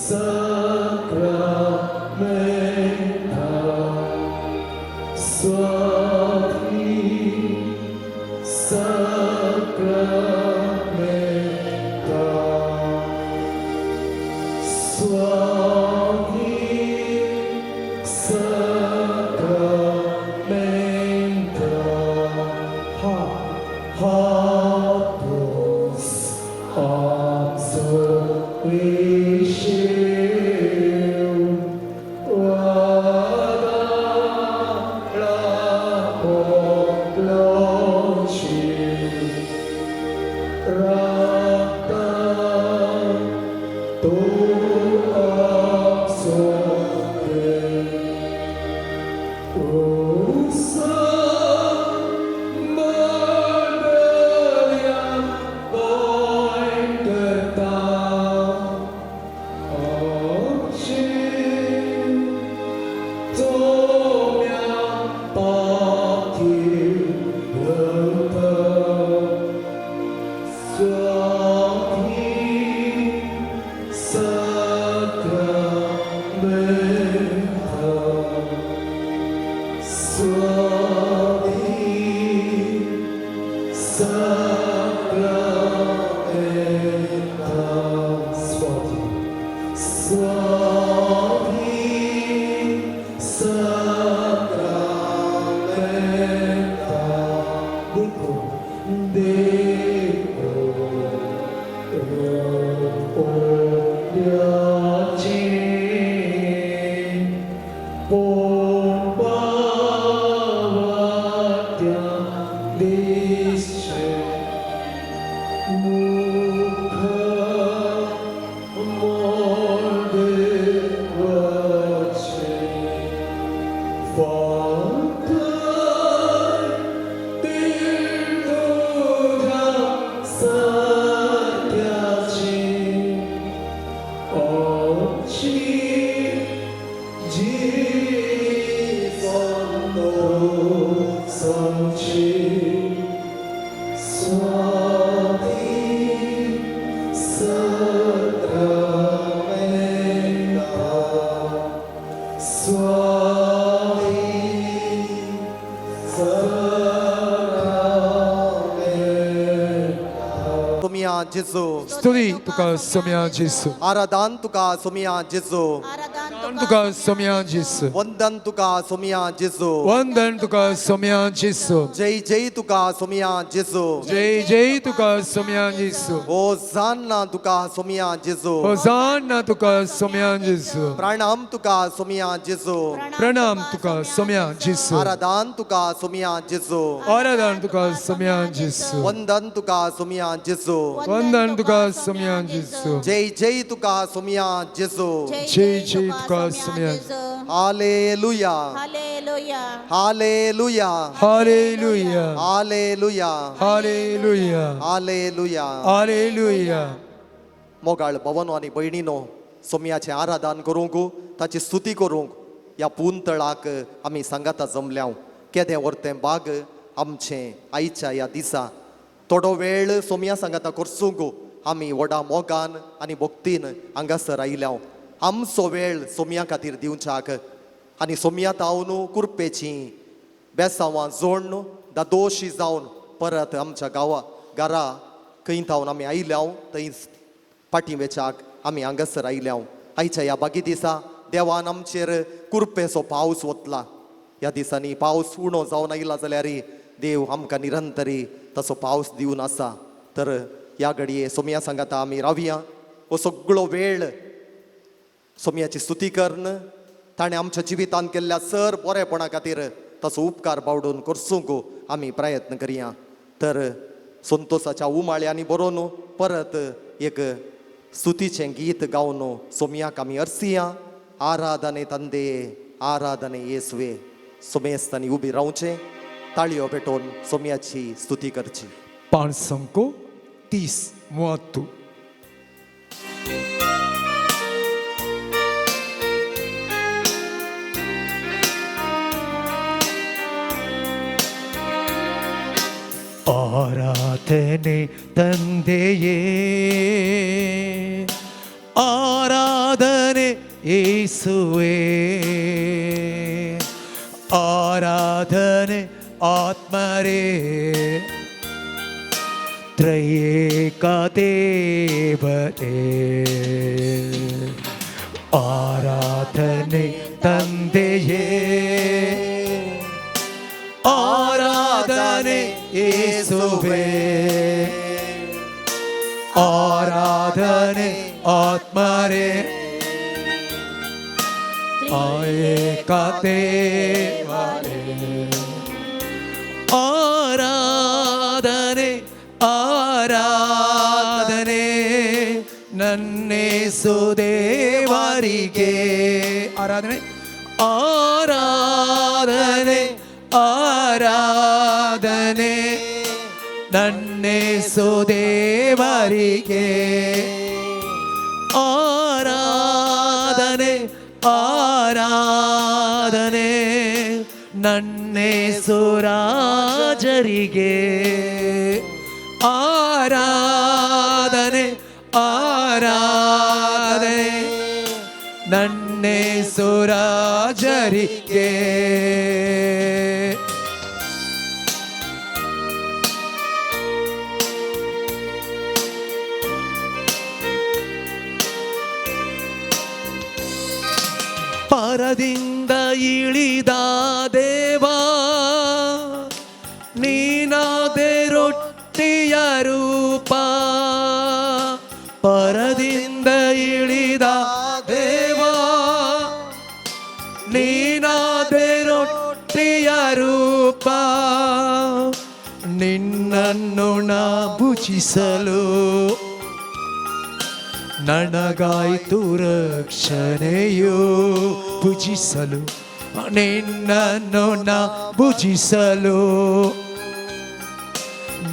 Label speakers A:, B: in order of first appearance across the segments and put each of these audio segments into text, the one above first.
A: Sacramenta, Swathi Sacramenta, Swathi Sacramenta, Ha Hatus Absolvition, Vadala Rakta Tu Absolve, Usa Mandalya Pointerta, Omchi Tomya Pati Rupa, Swathi Sacramenta, Swathi Sacramenta, Swathi, Swathi Sacramenta, Dekho, Dekho, ओल्याचे पोपावात्या दिसचे मुख मोडवचे फक्त तुझ्या सारख्याची आमची संतोषाची Swati Sacramenta, Swathi Sacramenta.
B: सोमिया जेजू.
C: स्तुती तुका सोम्या जेसू.
B: आराधन तुका सोमिया जेजू.
C: वंदन तुका सोम्या जेसू.
B: वंदन तुका सोमिया जेजू.
C: वंदन तुका सोम्या जेसू.
B: जय जय तुका सोमिया जेजू.
C: जय जय तुका सोम्या जेसू.
B: होजान्ना तुका सोमिया जेजू.
C: होजान्ना तुका सोम्या जेसू.
B: प्रणाम तुका सोमिया जेजू.
C: प्रणाम तुका सोम्या जेसू.
B: आराधन तुका सोमिया जेजू.
C: आराधन तुका सोम्या जेसू.
B: वंदन तुका सोमिया जेजू.
C: वंदन तुका सोम्या जेसू.
B: जय जय तुका सोमिया जेजू.
C: जय जय तुका Saumya.
B: Hallelujah.
D: Hallelujah.
B: Hallelujah.
C: Hallelujah.
B: Hallelujah.
C: Hallelujah.
B: Hallelujah.
C: Hallelujah.
B: मोगाळ भवनो आनी भयणीनो, सोमयाचें आराधन करूंक, ताची स्तुती करूंक ह्या पुंतळाक आमी सांगाता जमल्या. केदें व्हरतें बाग आमचें आयच्या ह्या दिसा. थोडो वेळ सोमया सांगाता करसूंक आमी व्हडा मोगान आनी भक्तीन हांगासर आयल्या. आमचो वेळ सोमया खातीर दिवच्याक आनी सोमया तावन कुरपेची बेसांवां जोडून दादोशी जावन परत आमच्या गांवा घरा खंय थावन आमी आयल्या थंय फाटीं वेच्याक आमी हांगासर आयल्या. आयच्या ह्या बागी दिसा देवान आमचेर कुरपेचो पावस वतला. ह्या दिसांनी पावस उणो जावन आयला जाल्यार देव आमकां निरंतरी तसो पावस दिवन आसा. तर ह्या घडये सोमया सांगाता आमी रावया. हो सगळो वेळ सोमयाची स्तुती करून ताणें आमच्या जिवितांत केल्ल्या सर बरेपणा खातीर ताचो उपकार बावडून करसूंक आमी प्रयत्न करया. तर संतोसाच्या उमाळ्यांनी बरोवन परत एक स्तुतीचें गीत गावन सोमयाक आमी अर्सिया. आराधने तंदे, आराधने येसवे. सोमेस्तांनी उबी रावचें, ताळयो पेटोवन सोमयाची स्तुती करची.
C: पांच 30 ಮೂವತ್ತು.
E: ಆರಾಧನೆ ತಂದೆಯೇ, ಆರಾಧನೆ.
C: ಯೇಸುವೇ. ಆರಾಧನೆ ಆತ್ಮರೇ, ತ್ರಯೇಕ ದೇವರೇ. ಆರಾಧನೆ ತಂದೆಯೇ, ಆರಾಧನೆ ಯೇಸುವೇ, ಆರಾಧನೆ ಆತ್ಮರೇ, ಏಕ ದೇವರೇ. ಆರಾಧನೆ ಆರಾಧನೆ ನನ್ನೇಸು ದೇವರಿಗೆ. ಆರಾಧನೆ ಆರಾಧನೆ ಆರಾಧನೆ ನನ್ನೇಸು ದೇವರಿಗೆ. ಆರಾಧನೆ ಆರಾಧನೆ ನನ್ನೇಸು ರಾಜರಿಗೆ. ಆರಾಧನೆ ಆರಾಧನೆ ನನ್ನೇಸು ರಾಜರಿಗೆ. ಪರದಿಂದ ಇಳಿದ ದೇವಾ, ನೀನಾದೆ ರೊಟ್ಟಿಯ ರೂಪ. ಪರದಿಂದ ಇಳಿದ ದೇವಾ, ನೀನಾದೆ ರೊಟ್ಟಿಯ ರೂಪ. ನಿನ್ನನ್ನು ನಾ ಭುಜಿಸಲು ನನಗಾಯ್ತು ರಕ್ಷಣೆಯು. ಭುಜಿಸಲು ನಿನ್ನನ್ನು ನಾ ಭುಜಿಸಲು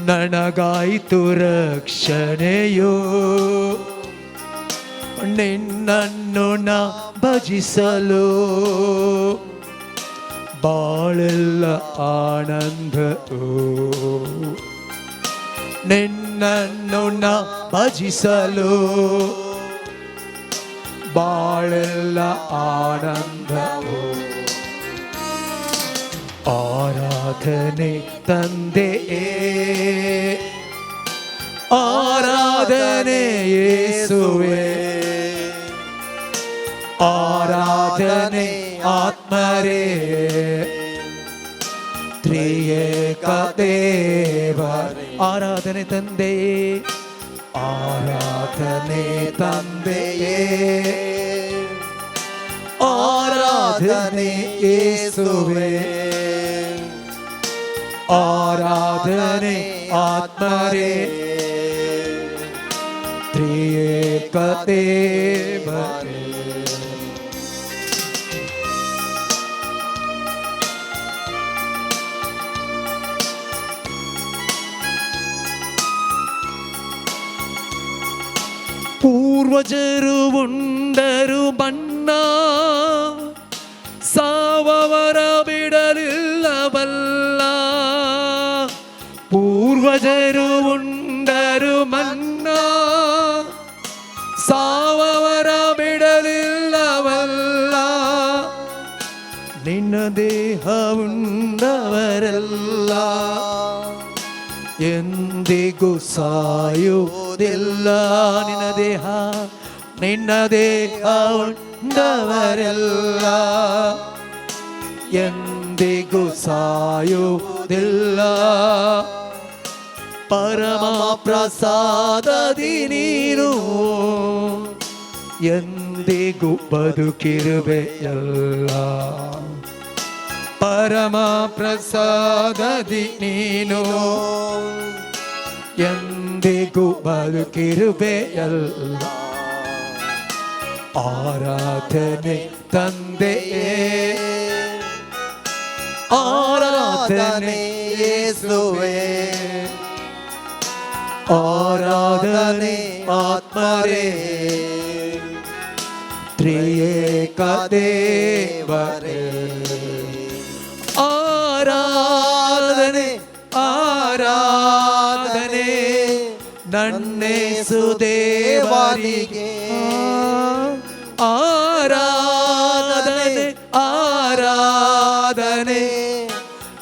C: ನನಗಾಯ್ತು ರಕ್ಷಣೆಯು. ನಿನ್ನನ್ನು ನಾ ಭಜಿಸಲು ಬಾಳೆಲ್ಲ ಆನಂದವು. ನಿನ್ನನ್ನು ನಾ ಭಜಿಸಲು ಬಾಳೆಲ್ಲ ಆನಂದವು. ಆರಾಧನೆ ತಂದೆಯೇ, ಆರಾಧನೆ ಯೇಸುವೇ, ಆರಾಧನೆ ಆತ್ಮರೇ, ತ್ರಿಯೇಕ ದೇವರೇ. ಆರಾಧನೆ ತಂದೆಯೇ, ಆರಾಧನೆ ತಂದೆಯೇ, ಆರಾಧನೆ ಯೇಸುವೇ, ಆರಾಧನೆ ಆತ್ಮರೇ, ತ್ರಿಯೇಕ ದೇವರೇ. ಪೂರ್ವಜರು ಉಂಡರು ಮನ್ನಾ, ಸಾವವರ ಬಿಡಲಿಲ್ಲವಲ್ಲ. ಪೂರ್ವಜರು ಉಂಡರು ಮನ್ನಾ, ಸಾವವರ ಬಿಡಲಿಲ್ಲವಲ್ಲ. ನಿನ್ನ ದೇಹ ಉಂಡವರೆಲ್ಲ ಎಂದಿಗೂ ಸಾಯುವುದಿಲ್ಲ. ನಿನ್ನ ದೇಹ, ನಿನ್ನ ದೇಹ ಉಂಡವರೆಲ್ಲ ಎಂದಿಗೂ ಸಾಯುವುದಿಲ್ಲ. ಪರಮ ಪ್ರಸಾದದಿ ನೀನು ಎಂದಿಗೂ ಬದುಕಿರುವೆಯಲ್ಲ. ಪರಮ ಪ್ರಸಾದದಿ ನೀನು ಎಂದಿಗೂ ಬದುಕಿರುವೆಯಲ್ಲ. ಆರಾಧನೆ ತಂದೆಯೇ, ಆರಾಧನೆ ಯೇಸುವೇ, ಆರಾಧನೆ ಆತ್ಮರೇ, ತ್ರಿಯೇಕ ದೇವರೇ. ಆರಾಧನೆ ಆರಾಧನೆ ನನ್ನೇಸು ದೇವರಿಗೆ. ಆರಾಧನೆ.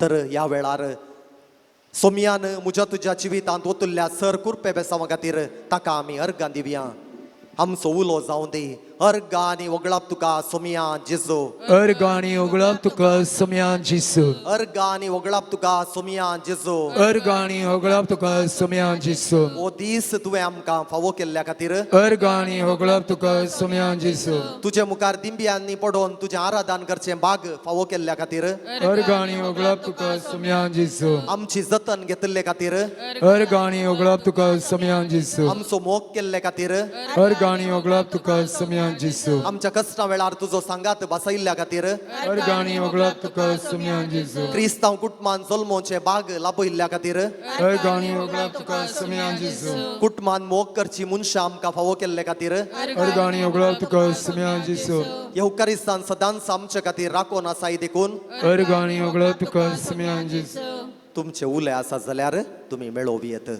B: तर ह्या वेळार सोमयान म्हज्या तुज्या जिवितांत ओतुल्ल्या सर कुरपे बेसांवा खातीर ताका आमी अर्गां दिवया. आमचो उलो जावं दी. अर्गां आनी वगळाप तुका सोमया जेजू.
C: अर्गाणी होगळप तुका सोम्या जेजू.
B: अर्गां आनी वगळाप तुका सोमया जेजू.
C: अर्गाणी होगळप तुका सोम्या जेजू.
B: ओ दीस तुवें आमकां फावो केल्ल्या खातीर
C: अर्गाणी होगळप तुका सोम्या जेजू.
B: तुजे मुखार दिंब्यांनी पडोवन तुजें आराधन करचें बाग फावो केल्ल्या खातीर
C: अर्गाणी होगळप तुका सोम्या जेजू.
B: आमची जतन घेतिल्ले खातीर
C: अर्गाणी होगळप तुका सोम्या जेजू.
B: आमचो मोग केल्ले खातीर
C: अर्गाणी होगळप तुका सोम्या जेजू.
B: आमच्या कश्टा वेळार तुजो सांगात बसयल्ल्या खातीर
C: अर्गाणी होगळप तुका सोम्या जेजू.
B: क्रिस्तांव कुटुंबान जल्मोचे बाग लाभयिल्ल्या खातीर
C: अर्गाणी होगळप तुका सोम्या जेजू.
B: कुटुंबान मोग करची मनशां आमकां फावो केल्ले खातीर
C: अर्गाणी होगळप तुका सोम्या जेजू.
B: येवकारिस्तान सदांच आमचे खातीर राखून आसाय देखून
C: अर्गाणी होगळप तुका सोम्या जेजू.
B: तुमचे उले आसा जाल्यार तुमी मेळोवं येत.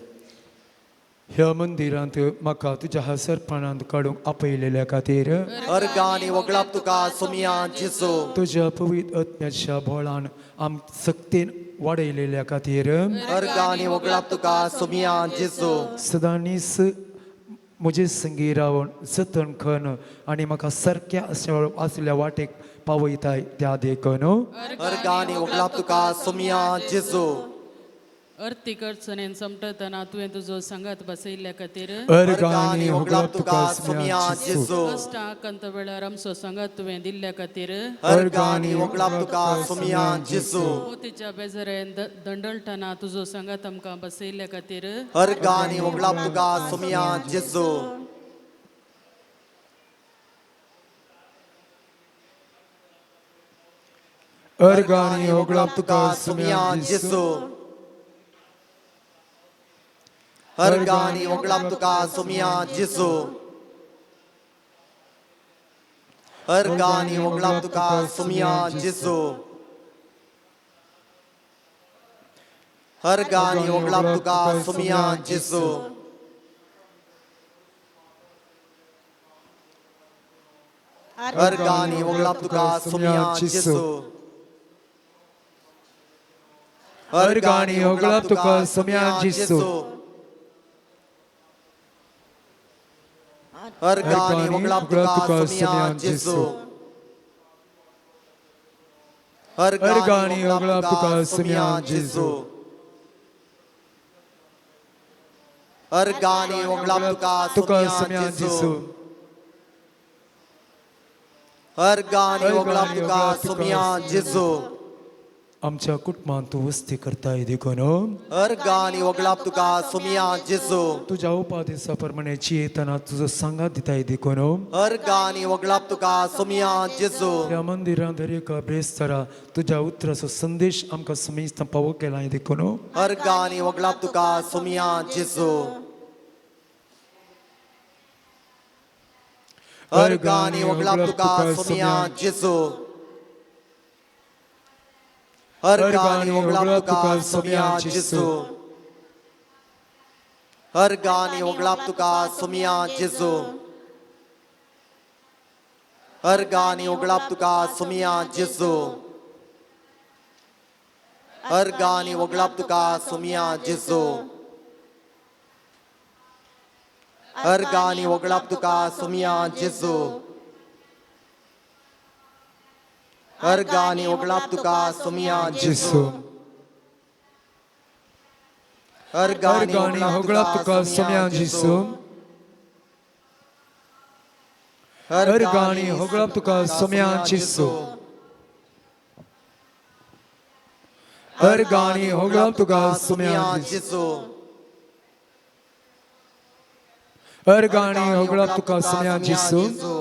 C: ह्या मंदिरांत म्हाका तुज्या हसरपणांत काडूंक आपयलेल्या खातीर
B: अर्गां आनी वगळाप तुका सोमया जेजू.
C: तुज्या पवित्र आत्म्याच्या बोळान आम सक्तीन वाडयलेल्या खातीर
B: अर्गां आनी वगळाप तुका सोमया जेजू.
C: सदांनीच म्हजे संगी रावन जतन करून आनी म्हाका सारक्या आसल्या वाटेक पावयताय त्या देखून
B: अर्गां आनी वगळाप तुका सोमया जेजू.
D: अर्थीक अडचणेन समटतना तुवें तुजो सांगात बसयल्ल्या खातीर
C: अर्गां आनी होगळाप तुका सोमया जेजू.
D: कश्टां आकांत वेळार आमचो सांगात तुवें दिल्ल्या खातीर
B: अर्गां आनी वगळाप तुका सोमया जेजू.
D: पोतीच्या बेजारेन दंडळटना तुजो सांगात आमकां बसयल्ल्या खातीर
B: अर्गां आनी वगळाप तुका सोमया जेजू.
C: अर्गां आनी होगळाप तुका सोमया जेजू.
B: अर्गां आनी वगळाप तुका सोमया जेजू. अर्गां आनी वगळाप तुका सोमया जेजू. अर्गां आनी वगळाप तुका सोमया जेजू. अर्गां आनी वगळाप तुका सोमया जेजू.
C: अर्गां आनी वगळाप तुका सोमया जेजू.
B: अर्गां आनी वगळाप तुका सोमया जेजू. अर्गां आनी वगळाप तुका सोमया जेजू. अर्गां आनी वगळाप
C: तुका
B: तुका
C: सोमया
B: सोमया
C: जेजू.
B: जेजू. अर्गां आनी वगळाप तुका सोमया जेजू.
C: आमच्या कुटुंबांत तूं वस्ती करताय देखून
B: अर्गां आनी वगळाप तुका सोमया जेजू.
C: तुज्या उपादेसा प्रमाणे जियेतना तुजो सांगात दिताय देखून
B: अर्गां आनी वगळाप तुका सोमया जेजू.
C: ह्या मंदिरांत दर एका ब्रेस्तारा तुज्या उतराचो संदेश आमकां समेस्तां पावो केलाय देखून
B: अर्गां आनी वगळाप तुका सोमया जेजू. अर्गां आनी वगळाप तुका सोमया जेजू. अर्गां आनी वगळाप तुका सोमया जेजू. अर्गां आनी वगळाप तुका सोमया जेजू. अर्गां आनी वगळाप तुका सोमया जेजू. अर्गां आनी वगळाप तुका सोमया जेजू. अर्गां आनी वगळाप तुका सोमया जेजू. अर्गां आनी वगळाप तुका सोमया जेजू.
C: जेजू.
B: अर्गां आनी
C: अर्गां आनी
B: वगळाप
C: होगळाप
B: तुका
C: तुका
B: सोमया
C: सोमया
B: जेजू.
C: जेजू. अर्गां आनी होगळाप तुका सोमया जेजू. अर्गां आनी होगळाप तुका सोमया जेजू.
B: जेजू.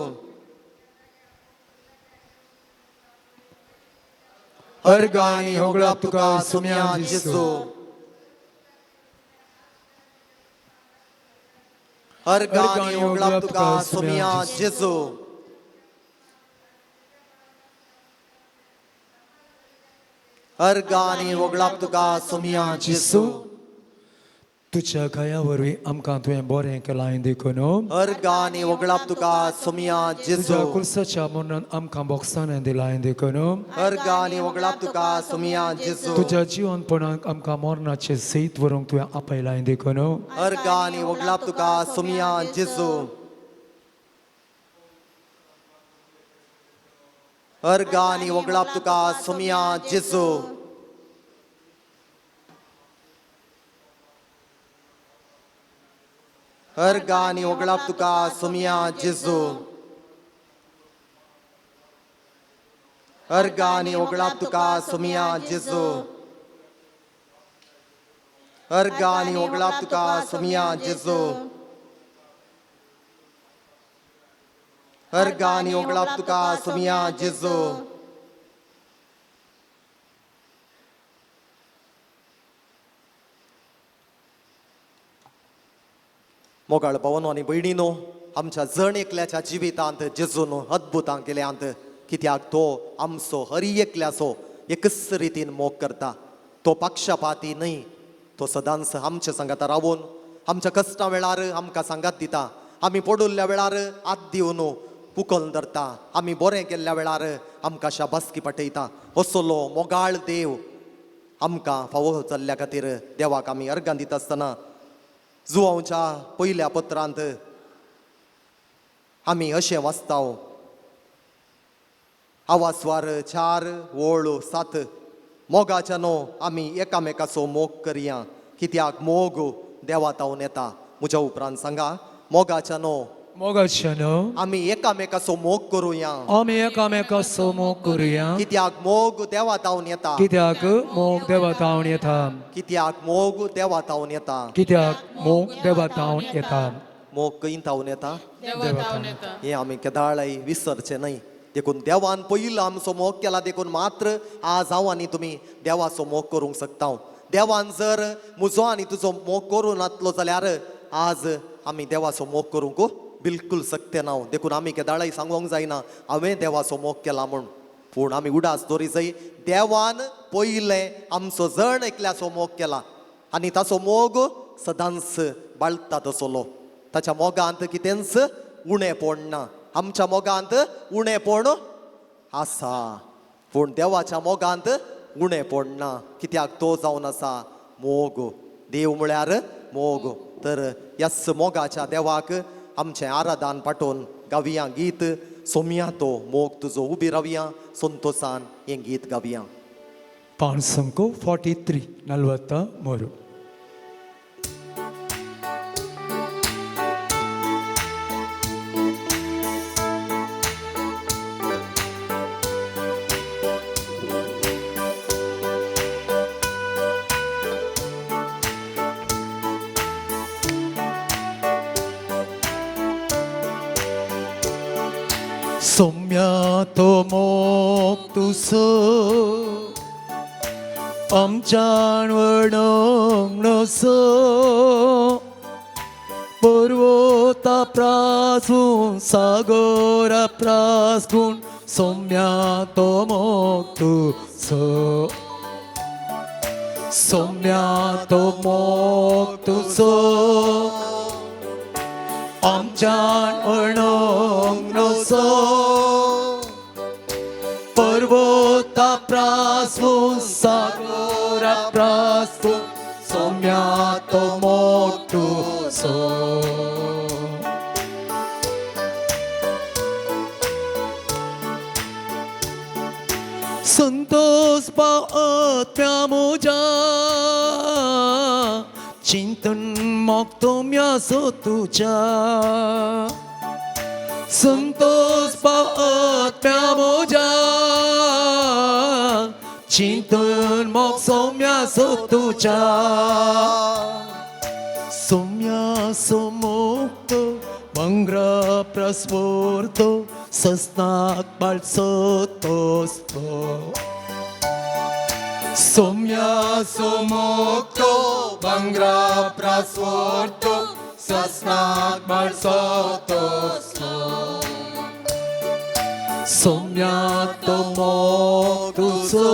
C: अर्गां आनी होगळाप तुका सोमया जेजू. अर्गां आनी होगळाप तुका सोमया जेजू.
B: अर्गां आनी वगळाप तुका सोमया जेजू. अर्गां आनी वगळाप तुका सोमया जेजू.
C: जेजू. तुज्या गया वरवीं आमकां तुवें बरें केलां देखून
B: अर्गां आनी वगळाप तुका सोमया जेजू.
C: तुज्या कुर्साच्या मरणान आमकां बोगसाणें दिलां देखून
B: अर्गां आनी वगळाप तुका सोमया जेजू.
C: तुज्या जिवनपणाक आमकां मरणाचें सैत व्हरूंक तुवें आपयलां देखून
B: अर्गां आनी वगळाप तुका सोमया जेजू. अर्गां आनी वगळाप तुका सोमया जेजू. अर्गां आनी वगळाप तुका सोमया जेजू. अर्गां आनी वगळाप तुका सोमया जेजू. अर्गां आनी वगळाप तुका सोमया जेजू. अर्गां आनी वगळाप तुका सोमया जेजू. मोगाळ भावनो आनी भयणीनो, आमच्या जण एकल्याच्या जिवितांत जेजून अद्भुतां केल्यांत, कित्याक तो आमचो हरी एकल्याचो एकच रितीन मोग करता. तो पक्षपाती न्हय, तो सदांच आमच्या सांगाता रावून आमच्या कश्टां वेळार आमकां सांगात दिता, आमी पडुल्ल्या वेळार हात दिवन उखल धरता, आमी बरें केल्ल्या वेळार आमकां शाबासकी पाठयता. असलो मोगाळ देव आमकां फावो जाल्ल्या खातीर देवाक आमी अर्गां दिता आसतना जुवांवच्या पयल्या पत्रांत आमी अशें वाचता, आवासवार 4:7, मोगाच्या न्हू आमी एकामेकाचो मोग करया, कित्याक मोग देवा तावन येता. म्हज्या उपरांत सांगा, मोगाच्या न्हू
C: मोगाच्या न्हू
B: आमी एकामेकाचो मोग करुया,
C: आमी एकामेकाचो मोग करुया,
B: कित्याक मोग देवा तावन येता.
C: कित्याक मोग देवा तावन येता.
B: कित्याक मोग देवा तावन येता.
C: कित्याक मोग देवा तावन येता.
B: मोग खंय तावन येता?
D: देवा तावन येता.
B: हें आमी केदाळाय विसरचें न्हय. देखून देवान पयलो आमचो मोग केला, देखून मात्र आज हांव आनी तुमी देवाचो मोग करूंक शकता. देवान जर म्हजो आनी तुजो मोग करूं नातलो जाल्यार आज आमी देवाचो मोग करूंक बिलकुल शकते ना. देखून आमी केदाळाय सांगूंक जायना हांवें देवाचो मोग केला म्हूण, पूण आमी उडास दवरी जाय देवान पयलें आमचो जण एकल्याचो मोग केला आनी ताचो मोग सदांच बाळता तसलो. ताच्या मोगांत कितेंच उणेपण ना. आमच्या मोगांत उणेपण आसा, पूण देवाच्या मोगांत उणेपण ना, कित्याक तो जावन आसा मोग. देव म्हळ्यार मोग. तर ह्याच मोगाच्या देवाक आमचें आराधन पाठोवन गावया गीत सोमया तो मोग तुजो. उबी रावया संतोसान हें गीत गावया.
C: 543 43. सोम्या तो मोग तुजो आमच्यान वडोंक नसो, पर्वता प्रासून सागरा प्रासून सोम्या तो मोग तुजो. सोम्या तो मोग तुजो आमच्यान वडोंक नसो, पर्वता प्रासून सागरा प्रासून सोम्या तो मोग तुजो. संतोष पावत्या म्हज्या चिंतन मोग तोम्यासो तुज्या. संतोष पावत्या म्हज्या चिंतन मोग सोम्यासो तुज्या. सोम्यासो मोग मंग्रा प्रस्फोर्तो सस्नाक बाळसो तोस्तो. सोम्यासो मोगतो
A: भांगरा प्रास्फोर्तो सस्नाक बाळसो तोस्तो.
C: सोम्या तो मोग तुजो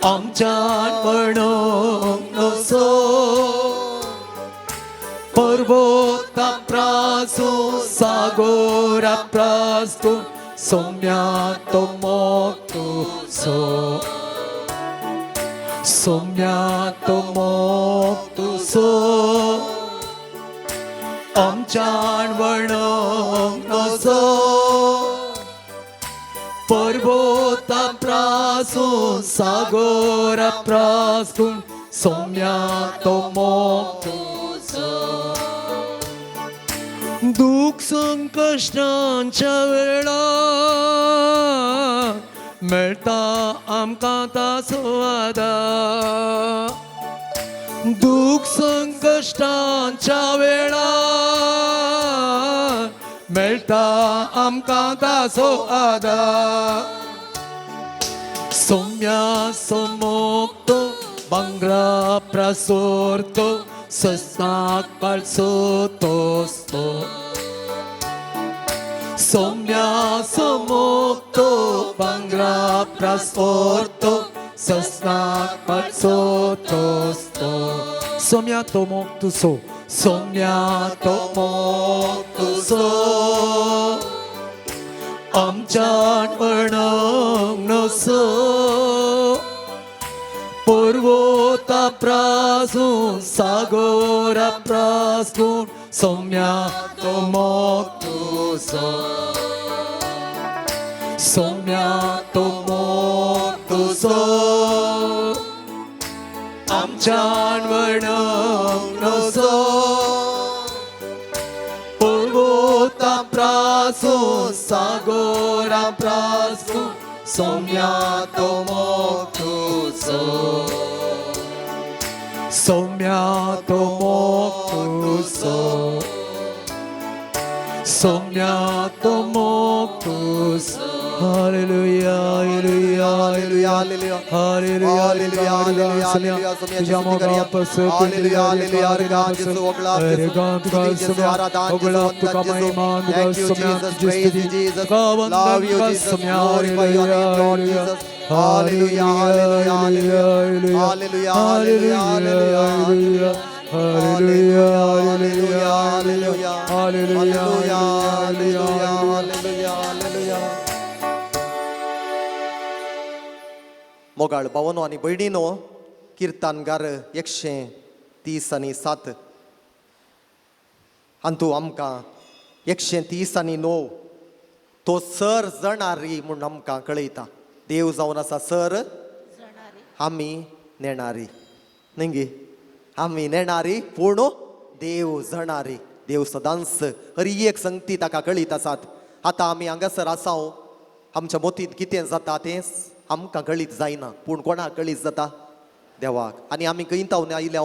C: आमच्यान वणोंक. नसो पर्वता प्रासू सागोरा प्रासू सोम्या तो मोग तुजो सोम्या तो मोग तुजो आमच्यान वणोंक नजो पर्वता प्रासून सागोरा प्रासून सोम्या तो मोग तुजो दुःख संकश्टांच्या वेळार मेळटा आमकां ताचो आदार दुःख संकश्टांच्या वेळार मेळटा आमकां ताचो आदार सोम्या सोमोक्तो बांगरा प्रासोरतो सस्नाक पाळसो तोस्तो सोम्या सोमोक्तो बांगरा प्रासोरतो सस्नाक पाळसो तोस्तो सोम्या तो मोग तुजो सोम्या तो मोग तुजो आमच्यान वणोंक नसो पर्वता प्रासून सागोरा प्रासून सोम्या तो मोग तुजो सोम्या तो मोग तुजो आमच्यान वणोंक नजो पर्वता प्रासून सागोरा प्रासून सोम्या तो मोग तुजो सोम्या तो मोग तुजो सोम्या तो मोग तुजो hallelujah hallelujah
B: hallelujah hallelujah
C: hallelujah
B: hallelujah hallelujah hallelujah
C: तुझ्या मोगा पसू
B: हालेलुया हालेलुया गान जेसू होगळा
C: तुका
B: जेसू आराधन
C: होगळा तुका महिमा तुका
B: Thank you
C: सोम्या
B: Jesus,
C: तुझी
B: praise
C: स्तुती
B: you Jesus,
C: तुका वंदन
B: love you
C: तुका
B: Jesus,
C: Saumya
B: glorify your name Lord Jesus. Hallelujah, hallelujah, hallelujah, hallelujah, hallelujah,
C: hallelujah
B: hallelujah, hallelujah,
C: hallelujah
B: hallelujah, hallelujah, hallelujah. मोगाळ भावनो आनी भयणीनो, किर्तनगार 137 अंतू आमकां 139 तो सर जणारी म्हूण आमकां कळयता. देव जावन आसा सर, आमी नेणारी न्ही गे, आमी नेणारी पूण देव जणारी. देव सदांच हर एक संगती ताका कळीत आसात. आतां आमी हांगासर आसा, आमच्या मोतींत कितें जाता तें आमकां कळीत जायना, पूण कोणाक कळीत जाता? देवाक. आनी आमी खंय तावन आयल्या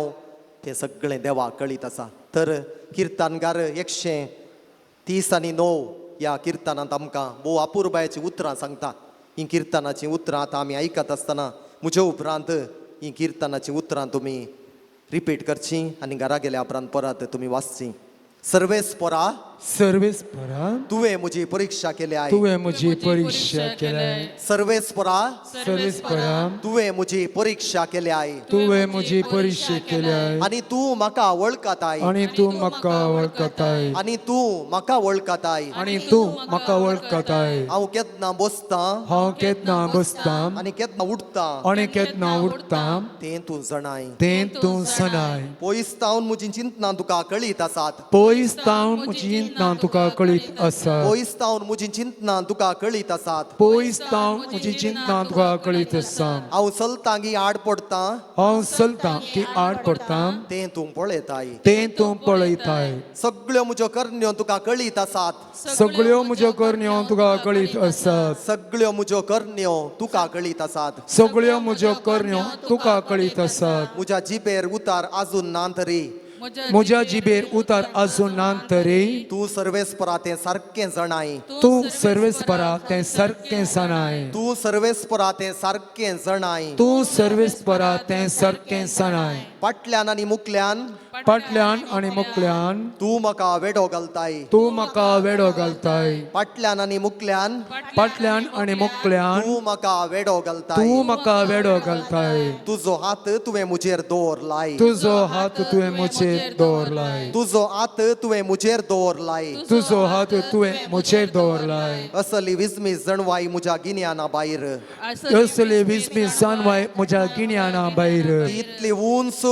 B: तें सगळें देवाक कळीत आसा. तर किर्तनगार 139 ह्या किर्तनांत आमकां भोव अपुरबायेचीं उतरां सांगता. हीं किर्तनाचीं उतरां आतां आमी आयकत आसतना म्हज्या उपरांत हीं किर्तनाचीं उतरां तुमी रिपीट करचीं आनी घरा गेल्या उपरांत परत तुमी वाचचीं. सर्वेस्परा,
C: सर्वेस्परा,
B: तुवें म्हजी परिक्षा केल्या.
C: तुवें म्हजी परीक्षा केल्या.
B: सर्वेस्परा,
C: सर्वेस्परा,
B: तुवें म्हजी परिक्षा केल्या
C: तुवें म्हजी परीक्षा केल्या
B: आनी तूं म्हाका वळखताय
C: आनी तूं म्हाका वळखताय
B: आनी तूं म्हाका वळखताय
C: आनी तूं म्हाका वळखताय.
B: हांव केन्ना बसतां
C: हांव केन्ना बसतां
B: आनी केन्ना उठतां
C: आनी केन्ना उठतां
B: तें तूं जाणाय.
C: तें तूं सणाय.
B: पयस तावन म्हजी चिंतनां तुका कळीत आसात.
C: पयस तावन म्हजी चिंतनां तुका कळीत आसा.
B: पयस तावन म्हजी चिंतनां तुका कळीत आसात.
C: पयस तावन म्हजी चिंतनां तुका कळीत आसा.
B: हांव चलतां की आड पडतां
C: हांव चलतां की आड पडतां
B: तें तूं पळयताय.
C: तें तूं पळयताय.
B: सगळ्यो म्हज्यो करण्यो तुका कळीत आसात.
C: सगळ्यो म्हज्यो करण्यो तुका कळीत आसात.
B: सगळ्यो म्हज्यो करण्यो तुका कळीत आसात.
C: सगळ्यो म्हज्यो करण्यो तुका कळीत आसात.
B: म्हज्या जिबेर उतार आजून ना तरी
C: म्हज्या जिबेर उतार आसून ना तरी
B: तूं सर्वेस्परा तें सारकें जाणाय.
C: तूं सर्वेस्परा तें सारकें जाणाय.
B: तूं सर्वेस्परा तें सारकें जाणाय.
C: तूं सर्वेस्परा तें सारकें जाणाय.
B: फाटल्यान आनी मुकल्यान
C: फाटल्यान आनी मुकल्यान
B: तूं म्हाका वेडो घालताय.
C: तूं म्हाका वेडो घालताय.
B: फाटल्यान आनी मुकल्यान
C: फाटल्यान आनी मुकल्यान
B: तूं म्हाका वेडो घालताय.
C: तूं म्हाका वेडो घालताय.
B: तुजो हात तुवें म्हजेर दवरलाय.
C: तुजो हात तुवें म्हजेर दवरलाय.
B: तुजो हात तुवें म्हजेर दवरलाय.
C: तुजो हात तुवें म्हजेर दवरलाय.
B: असली विस्मीत जणवाय म्हज्या गिन्याना भायर.
C: असली विस्मी जानवाय म्हज्या गिन्याना भायर.
B: ती इतली उंच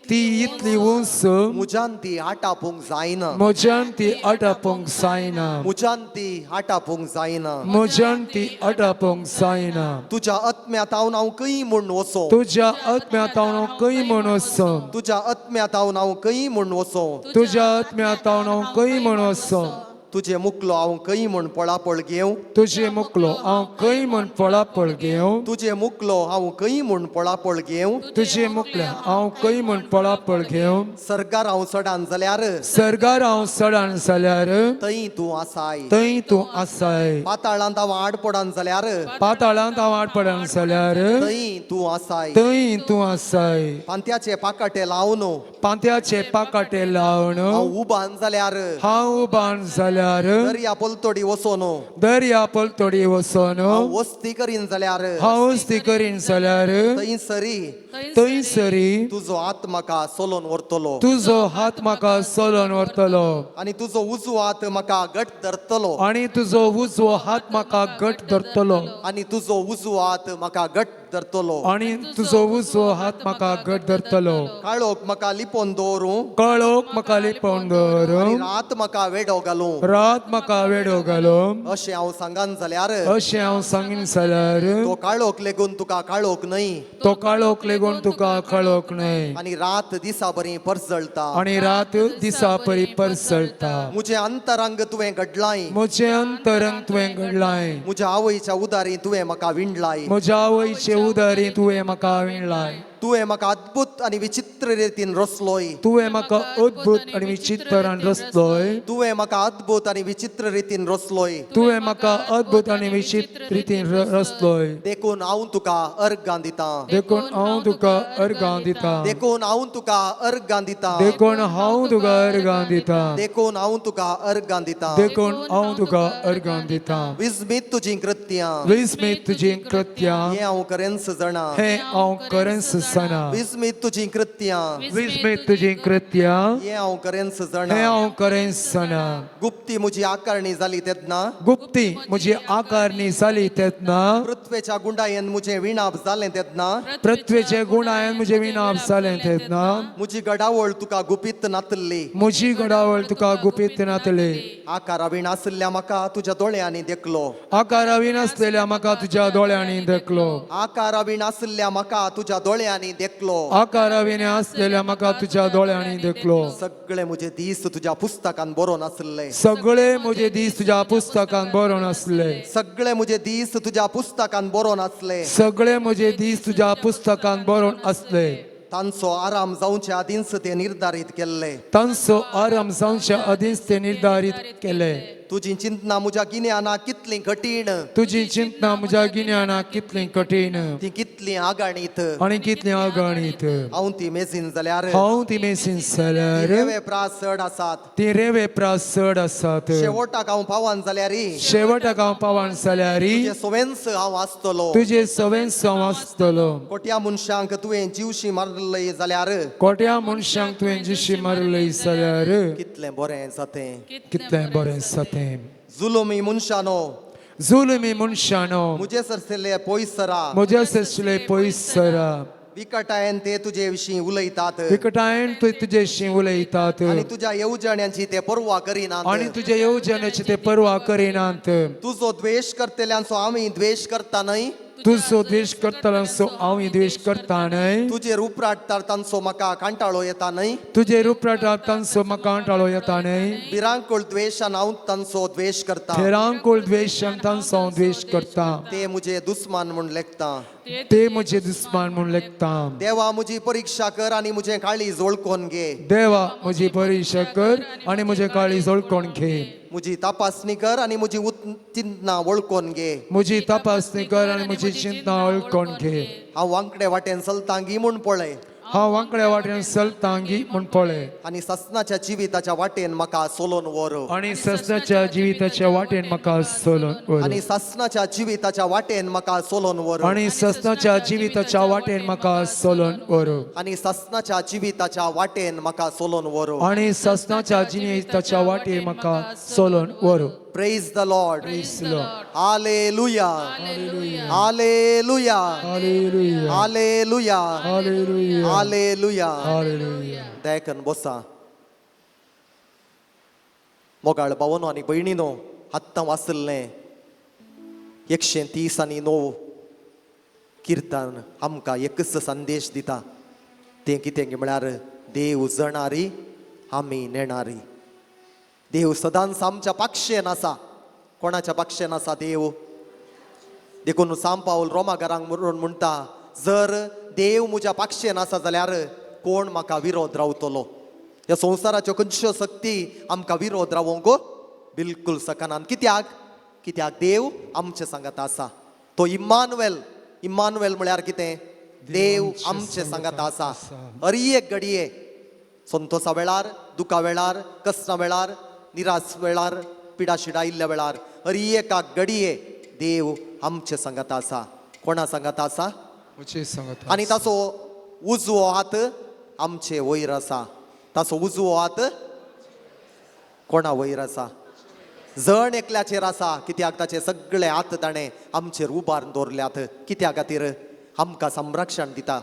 C: ती इतली उंच
B: म्हज्यान ती आटापूंक जायना.
C: म्हज्यान ती आटापूंक जायना.
B: म्हज्यान ती आटापूंक जायना.
C: म्हज्यान ती आटापूंक जायना.
B: तुज्या आत्म्यांत हांव हांव खंय म्हूण वचों.
C: तुज्या आत्म्यांत हांव खंय म्हूण वचों.
B: तुज्या आत्म्यांत हांव हांव खंय म्हूण वचों.
C: तुज्या आत्म्यांत हांव खंय म्हूण वचों.
B: तुजे मुकलो हांव खंय म्हूण पळापळ घेवं.
C: तुजे मुकलो हांव खंय म्हूण पळापळ घेवं.
B: तुजे मुकलो हांव खंय म्हूण पळापळ घेवं.
C: तुजे मुकल्या हांव खंय म्हूण पळापळ घेवं.
B: सर्गार हांव चडान जाल्यार
C: सर्गार हांव चडान जाल्यार
B: थंय तूं आसाय.
C: थंय तूं आसाय.
B: पाताळांत हांव आड पडन जाल्यार
C: पाताळांत हांव आड पडन जाल्यार
B: थंय तूं आसाय.
C: थंय तूं आसाय.
B: पांत्याचे पाकाटे लावन
C: पांत्याचे पाकाटे लावन
B: हांव उबान जाल्यार
C: हांव उबान जाल्यार
B: दर्या पलतडी वचोन
C: दर्या पलतडी वचोन
B: हांव वस्ती करीन जाल्यार
C: हांव वस्ती करीन जाल्यार
B: थंय सरी
C: थंय सरी
B: तुजो हात म्हाका सोलोन व्हरतलो.
C: तुजो हात म्हाका सोलोन व्हरतलो.
B: आनी तुजो उजवो हात म्हाका घट धरतलो.
C: आनी तुजो उजवो हात म्हाका घट धरतलो.
B: आनी तुजो उजवो हात म्हाका घट धरतलो.
C: आनी तुजो उजवो हात म्हाका घट धरतलो.
B: काळोख म्हाका लिपोवन दवरूं
C: कळोक म्हाका लिपोवन दवर.
B: आनी रात म्हाका वेडो घालूं.
C: रात म्हाका वेडो घालो.
B: अशें हांव सांगान जाल्यार
C: अशें हांव सांगीन जाल्यार
B: तो काळोख लेगून तुका काळोख न्हय.
C: तो काळोख लेगून तुका काळोख न्हय.
B: आनी रात दिसा बरी परजळटा.
C: आनी रात दिसा परी परसळटा.
B: म्हजें अंतरंग तुवें घडलाय.
C: म्हजें अंतरंग तुवें घडलाय.
B: म्हज्या आवयच्या उदारी तुवें म्हाका विणलाय.
C: म्हज्या आवयचे उदारी तुवें म्हाका विणलाय.
B: तुवें म्हाका अद्भुत आनी विचित्र रितीन रचलोय.
C: तुवें म्हाका अद्भुत आनी विचित्रान रचलोय.
B: तुवें म्हाका अद्भुत आनी विचित्र रितीन रचलोय.
C: तुवें म्हाका अद्भुत आनी विचित्र रितीन रचलोय.
B: देखून हांव तुका अर्गां दितां.
C: देखून हांव तुका अर्गां दितां.
B: देखून हांव तुका अर्गां दितां.
C: देखून हांव तुका अर्गां दितां.
B: देखून हांव तुका अर्गां दितां.
C: देखून हांव तुका अर्गां दितां.
B: विस्मीत तुजीं कृत्यां.
C: विस्मीत तुजीं कृत्यां.
B: हें हांव करेन्स जाणा.
C: हें हांव करेन्स जाणा.
B: विस्मीत तुजीं कृत्यां.
C: विस्मीत तुजीं कृत्यां.
B: हें हांव करेन्स
C: हें
B: जाणा.
C: हांव करेन्स जाणा.
B: गुप्ती म्हजी आकारणी जाली तेन्ना.
C: गुप्ती म्हजी आकारणी जाली तेन्ना.
B: पृथ्वेच्या गुंडायेन म्हजें विणाप जालें तेन्ना.
C: पृथ्वेचे गुणायन म्हजें विनाप जालें तेन्ना.
B: म्हजी घडावळ तुका गुपीत नातल्ली.
C: म्हजी घडावळ तुका गुपीत नातली.
B: आकारा वीण आशिल्ल्या म्हाका तुज्या दोळ्यांनी देखलो.
C: आकारा विनासलेल्या म्हाका तुज्या दोळ्यांनी देखलो.
B: आकारा वीण आशिल्ल्या म्हाका तुज्या दोळ्यांनी देखलो.
C: आकारा विणे आसलेल्या म्हाका तुज्या दोळ्यांनी देखलो.
B: सगळे म्हजे दीस तुज्या पुस्तकान बरोवन आसले.
C: सगळे म्हजे दीस तुज्या पुस्तकान बरोवन आसले.
B: सगळे म्हजे दीस तुज्या पुस्तकान बरोवन आसले.
C: सगळे म्हजे दीस तुज्या पुस्तकान बरोवन आसले.
B: तांचो आराम जावचे आदींच ते निर्धारीत केल्ले.
C: तांचो आराम जावच्या आदींच ते निर्धारीत केले.
B: तुजी चिंतना म्हज्या गिन्यानाक कितली कठीण.
C: तुजी चिंतना म्हज्या गिन्यानाक कितली कठीण.
B: ती कितली आगाणीत.
C: आनी कितली अगणीत.
B: हांव ती मेजीन जाल्यार
C: हांव ती मेसीन जाल्यार
B: रेवे प्रास चड आसात.
C: ती रेवे प्रास चड आसात.
B: शेवटाक हांव पावन जाल्यार
C: शेवटाक हांव पावन जाल्यार
B: तुजे सवेंच हांव आसतलो.
C: तुजे सवेंच हांव आसतलो.
B: कोट्या मनशांक तुवें जिवशी मारलय जाल्यार
C: कोट्या मनशांक तुवें जिशी मारलय जाल्यार
B: कितलें बरें जातें.
C: कितलें बरें जातें.
B: जुलुमी मनशानो
C: जुलमी मनशानो
B: म्हजे सरसले पयस सरा.
C: म्हज्या ससले पयस सरा.
B: विकटायन ते तुजे विशीं उलयतात.
C: विकटायन ते तुजेशी उलयतात.
B: आनी तुज्या येवजण्यांची ते पर्वा करिनात.
C: आनी तुज्या येवजण्याची ते पर्वा करिनात.
B: तुजो द्वेश करतल्यांचो आमी द्वेश करता न्हय.
C: तुजो द्वेश करतल्यांचो हांव द्वेश करता न्हय.
B: तुजेर उपराटतात तांचो म्हाका कांटाळो येता न्हय.
C: तुजे रुपराटा तांचो म्हाका टाळो येता न्हय.
B: भिरांकूळ द्वेशान हांव तांचो द्वेश करता.
C: थेरांकूळ द्वेशान तांचो हांव द्वेश करता.
B: ते मुजे दुस्मान म्हूण लेखता.
C: ते म्हजे दुस्मान म्हूण लेखता.
B: देवा, म्हजी परिक्षा कर आनी म्हजें काळीज वळखून घे.
C: देवा, म्हजी परिक्षा कर आनी म्हजें काळीज वळखून घे.
B: म्हजी तपासणी कर आनी म्हजी चिंतना वळखून घे.
C: म्हजी तपासणी कर आनी म्हजी चिंतना वळखून घे.
B: हांव वांकडे वाटेन चलतांगी म्हूण पळय.
C: हांव वांकड्या वाटेन चलतांगी म्हूण पळय.
B: आनी ससनाच्या जिविताच्या वाटेन म्हाका सोलोन व्हर.
C: आनी ससनाच्या जिविताच्या वाटेन म्हाका सोलून व्हर.
B: आनी ससनाच्या जिविताच्या वाटेन म्हाका सोलोन व्हर.
C: आनी ससनाच्या जिविताच्या वाटेन म्हाका सोलून व्हर.
B: आनी ससनाच्या जिविताच्या वाटेन म्हाका सोलोन व्हर.
C: आनी ससनाच्या जिविताच्या वाटेन म्हाका सोलून व्हर.
B: Praise the Lord.
C: Praise the Lord.
B: Hallelujah. Hallelujah.
C: Hallelujah.
B: Hallelujah.
C: Hallelujah.
B: Hallelujah.
C: Hallelujah.
B: दयाकन बसा. मोगाळ भावनो आनी भयणीनो, आत्तां वाचल्लें 139 किर्तन आमकां एकच संदेश दिता. तें कितें म्हळ्यार देव जणारी आमी नेणारी. देव सदांच आमच्या पाक्षेन आसा. कोणाच्या पाक्षेन आसा देव? देखून सांव पावल रोमागारांक म्हणून म्हणटा, जर देव म्हज्या पाक्षेन आसा जाल्यार कोण म्हाका विरोध रावतलो? ह्या संवसाराच्यो खंयच्यो शक्ती आमकां विरोध रावोंक बिलकुल शकनात. कित्याक? कित्याक देव आमचे सांगात आसा. तो इम्मानुएल. इम्मानुएल म्हळ्यार कितें? देव आमचे सांगात आसा. हर एक घडये संतोसा वेळार, दुखा वेळार, कसना वेळार, निराश वेळार, पिडा शिडा आयिल्ल्या वेळार, हर एका घडये देव आमचे सांगात आसा. कोणा सांगात आसा?
C: म्हजे सांगात.
B: आनी ताचो उजवो हात आमचे वयर आसा. ताचो उजवो हात कोणा वयर आसा? जण एकल्याचेर आसा. कित्याक ताचे सगळे हात ताणें आमचेर उबारून दवरल्यात. कित्या खातीर? आमकां संरक्षण दिता.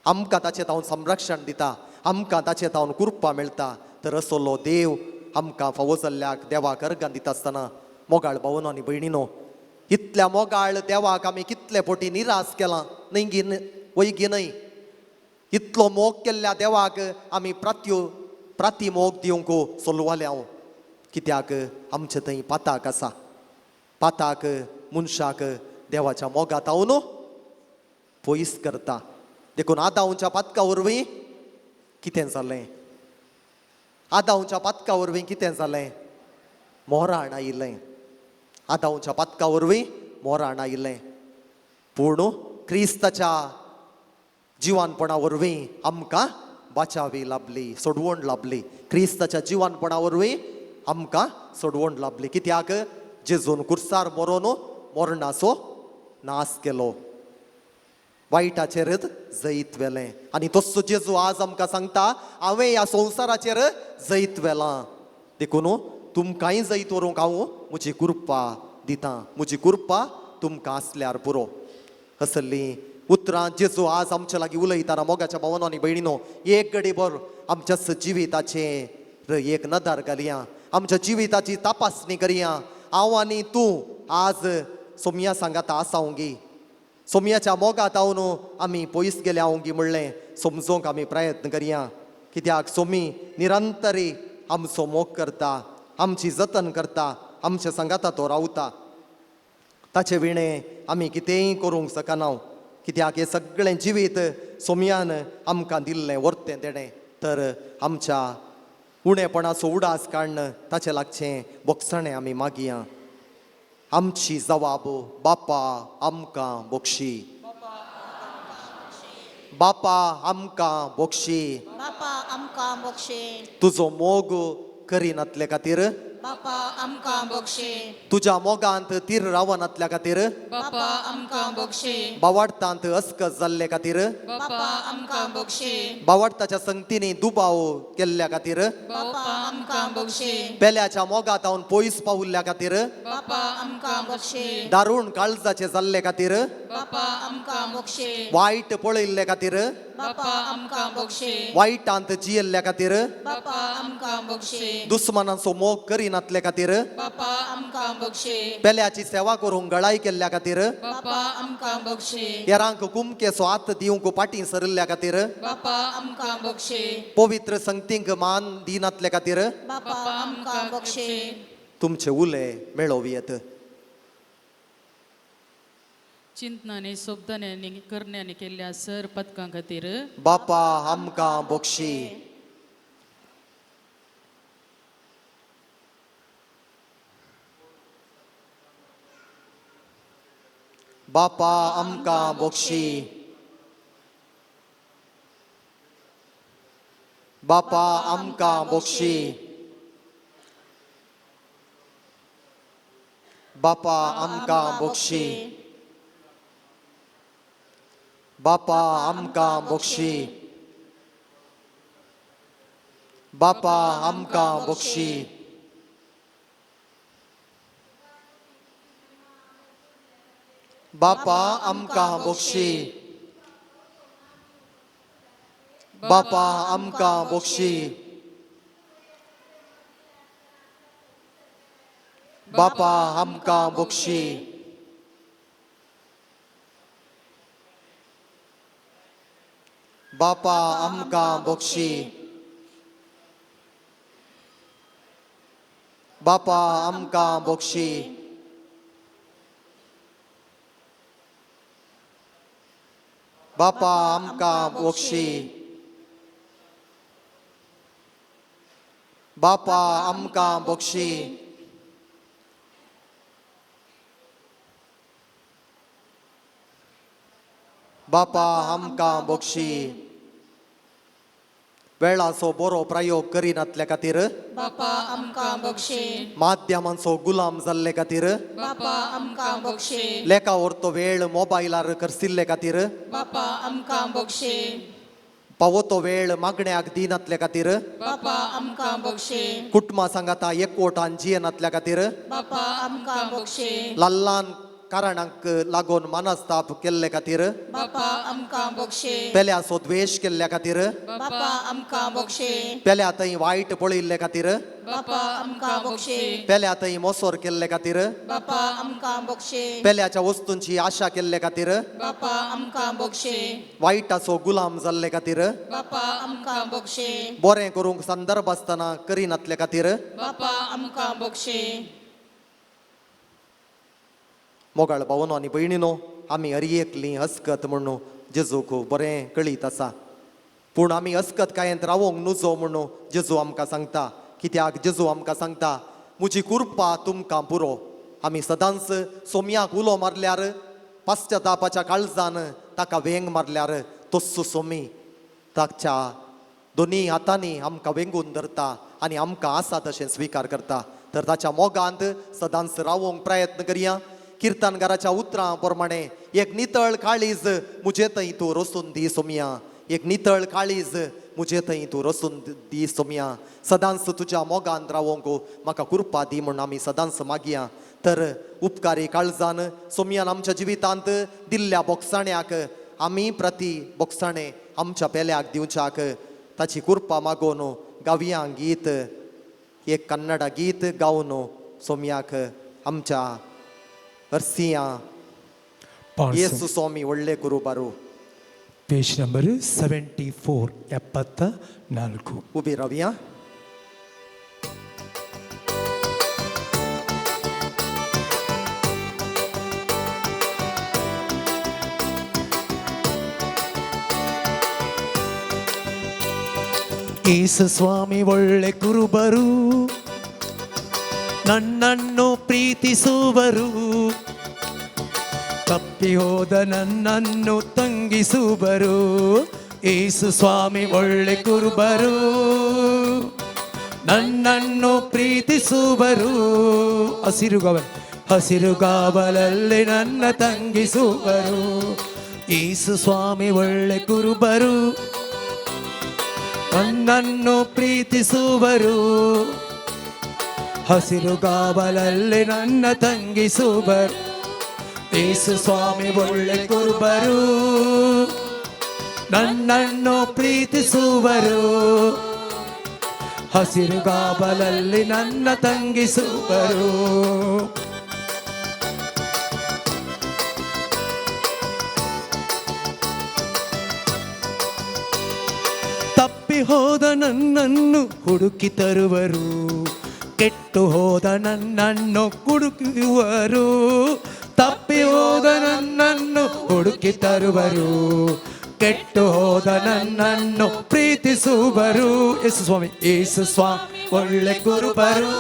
B: आमकां ताचें तावन संरक्षण दिता. आमकां ताचें तावन कृपा मेळटा. तर असलो देव आमकां फावो जाल्ल्याक देवाक अर्गां दिता आसतना, मोगाळ भावनो आनी भयणीनो, इतल्या मोगाळ देवाक आमी कितले पोटी निराश केलां न्हय गी? वय गी न्हय? इतलो मोग केल्ल्या देवाक आमी प्राती मोग दिवंक सोलवाले हांव. कित्याक आमचे थंय पाताक आसा. पाताक मनशाक देवाच्या मोगात हांव न्हू पयस करता. देखून आदांवच्या पातका वरवीं कितें जालें? आदांवच्या पातका वरवीं कितें जालें? मोराण आयिल्लें. आदांवच्या पातका वरवीं मोराण आयिल्लें. पूण क्रिस्ताच्या जिवानपणा वरवीं आमकां बाचावी लाभली, सोडवण लाभली. क्रिस्ताच्या जिवानपणा वरवीं आमकां सोडवण लाभली. कित्याक जेजून कुर्सार मरोन मरणाचो नाश केलो, वायटाचेरच जैत व्हेलें. आनी तस्सो जेजू आज आमकां सांगता, हांवें ह्या संवसाराचेर जैत व्हेलां, देखून तुमकांय जैत व्हरूंक हांव म्हजी कृपा दितां. म्हजी कृपा तुमकां आसल्यार पुरो. असलीं उतरां जेजू आज आमच्या लागीं उलयतना, मोगाच्या भावानो आनी भयणीनो, एक घडी भर आमच्याच जिविताचेर एक नदर घालया, आमच्या जिविताची तपासणी करया. हांव आनी तूं आज सोमया सांगाता आसावंगी? सोमयाच्या मोगात हांव न्हू आमी पयस गेल्या हांव म्हणलें समजोंक आमी प्रयत्न करया. कित्याक सोमी निरंतरी आमचो मोग करता, आमची जतन करता, आमच्या सांगाता तो रावता. ताचे विणें आमी कितेंय करूंक शकना. कित्याक हें सगळें जिवीत सोमयान आमकां दिल्लें वर्तें तेणें. तर आमच्या उणेपणाचो उडास काडून ताचें लागचें बोगसणें आमी मागया. आमची जवाब बापा आमकां बोक्षी. बापा आमकां बोक्षी.
E: बापा आमकां बोक्षे.
B: तुजो मोग करिनातले खातीर,
E: बापा आमकां बोक्षे.
B: तुज्या मोगांत तीर रावनातल्या खातीर,
D: बापा आमकां बोक्षे.
B: बावाडतांत अस्कस जाल्ले खातीर,
D: बापा आमकां बोक्षे.
B: बावाडताच्या संगतींनी दुबाव केल्ल्या खातीर,
D: बापा आमकां बोक्षे.
B: पेल्याच्या मोगात हांव पयस पावल्ल्या खातीर,
D: बापा आमकां बोक्षे.
B: दारूण काळजाचे जाल्ले खातीर,
D: बापा आमकां बोक्षे.
B: वायट पळयल्ले खातीर,
D: बापा आमकां बोक्षे.
B: वायटांत जियेल्ल्या खातीर,
D: बापा आमकां बोक्षे.
B: दुस्मानांचो मोग करिना करिनातले खातीर,
D: बापा आमकां बक्षे।
B: पेल्याची सेवा करूंक गळाय केल्ल्या खातीर,
D: बापा आमकां बक्षे।
B: हेरांक कुमकेचो हात दिवंक फाटीं सरिल्ल्या खातीर,
D: बापा आमकां बक्षे।
B: पवित्र संगतींक मान दिनातले खातीर
E: बापा आमकां बक्षे।
B: तुमचे उले मेळोवयेत।
D: चिंतनांनी शब्दांनी करण्यांनी केल्ल्या सर पदकां खातीर
B: बापा आमकां बक्षी। बापा आमकां बक्षी। बापा आमकां बक्षी। बापा आमकां बक्षी। बापा आमकां बक्षी। बापा आमकां बक्षी। बापा आमकां बक्षी। बापा आमकां बक्षी। बापा आमकां बक्षी। बापा आमकां बक्षी। बापा आमकां बक्षी। बापा आमकां बक्षी। बापा आमकां बक्षी। बापा आमकां बक्षी। वेळाचो बरो प्रयोग करिनातल्या खातीर,
E: बापा आमकां बक्षे।
B: माध्यमांचो गुलाम जाल्ले खातीर,
E: बापा आमकां बक्षे।
B: लेखा व्हरतो वेळ मोबायलार करसिल्ले खातीर,
E: बापा आमकां बक्षे।
B: पावो तो वेळ मागण्याक दिनातल्या खातीर,
E: बापा आमकां बक्षे।
B: कुटुंबा सांगाता एकवटान जियेनातल्या खातीर,
E: बापा आमकां बक्षे।
B: ल्हान ल्हान कारणांक लागून मनस्ताप केल्ले खातीर,
E: बापा आमकां बक्षे।
B: पेल्याचो द्वेश केल्ल्या खातीर,
E: बापा आमकां बक्षे।
B: पेल्या थंय वायट पळयिल्ले खातीर,
E: बापा आमकां बक्षे।
B: पेल्या थंय मोसोर केल्ले खातीर,
E: बापा आमकां बक्षे।
B: पेल्याच्या वस्तूंची आशा केल्ले खातीर,
E: बापा आमकां बक्षे।
B: वायटाचो गुलाम जाल्ले खातीर,
E: बापा आमकां बक्षे।
B: बरें करूंक संदर्भ आसतना करिनातले खातीर,
E: बापा आमकां बक्षे।
B: मोगाळ भावनो आनी भयणीनो, आमी हर एकली हसकत म्हणून जेजूक बरें कळीत आसा, पूण आमी हसकत कायेंत रावोंक नुजो म्हणून जेजू आमकां सांगता। कित्याक जेजू आमकां सांगता, म्हजी कृपा तुमकां पुरो। आमी सदांच सोम्याक उलो मारल्यार, पाश्चतापाच्या काळजान ताका वेंग मारल्यार तस्सो सोमी ताच्या दोनी हातांनी आमकां वेंगून धरता आनी आमकां आसा तशें स्विकार करता। तर ताच्या मोगांत सदांच रावोंक प्रयत्न करया। किर्तनकाराच्या उतरां प्रमाणे एक नितळ काळीज म्हजे थंय तूं रसून दी सोमया, एक नितळ काळीज म्हजे थंय तूं रसून दी सोमया। सदांच तुज्या मोगान रावोंक म्हाका कृपा दी म्हूण आमी सदांच मागया। तर उपकारी काळजान सोमयान आमच्या जिवितांत दिल्ल्या बोगसाण्याक आमी प्रती बोगसाणे आमच्या पेल्याक दिवच्याक ताची कृपा मागोवन गावया गीत, एक कन्नडा गीत गावन सोमयाक आमच्या अर्सियां येसु स्वामी व्हडले गुरुबारू।
C: Page number 74 74.
B: उबी रावया।
C: ಯೇಸು ಸ್ವಾಮಿ ಒಳ್ಳೆ ಕುರುಬರು, ನನ್ನನ್ನು ಪ್ರೀತಿಸುವರು, ತಪ್ಪಿ ಹೋದ ನನ್ನನ್ನು ತಂಗಿಸುವರು. ಯೇಸು ಸ್ವಾಮಿ ಒಳ್ಳೆ ಕುರುಬರು, ನನ್ನನ್ನು ಪ್ರೀತಿಸುವರು. ಹಸಿರುಗಾವಲಲ್ಲಿ ನನ್ನ ತಂಗಿಸುವರು. ಯೇಸು ಸ್ವಾಮಿ ಒಳ್ಳೆ ಕುರುಬರು, ನನ್ನನ್ನು ಪ್ರೀತಿಸುವರು, ಹಸಿರುಗಾವಲಲ್ಲಿ ನನ್ನ ತಂಗಿಸುವರು. ಯೇಸು ಸ್ವಾಮಿ ಒಳ್ಳೆ ಕುರುಬರು, ನನ್ನನ್ನು ಪ್ರೀತಿಸುವರು, ಹಸಿರುಗಾವಲಲ್ಲಿ ನನ್ನ ತಂಗಿಸುವರು. ತಪ್ಪಿ ಹೋದ ನನ್ನನ್ನು ಹುಡುಕಿ ತರುವರು, ಕೆಟ್ಟು ಹೋದ ನನ್ನನ್ನು ಹುಡುಕುವರು. ತಪ್ಪಿ ಹೋದ ನನ್ನನ್ನು ಹುಡುಕಿ ತರುವರು, ಕೆಟ್ಟು ಹೋದ ನನ್ನನ್ನು ಪ್ರೀತಿಸುವರು. ಯೇಸು ಸ್ವಾಮಿ, ಯೇಸು ಸ್ವಾಮಿ ಒಳ್ಳೆ ಕುರುಬರು,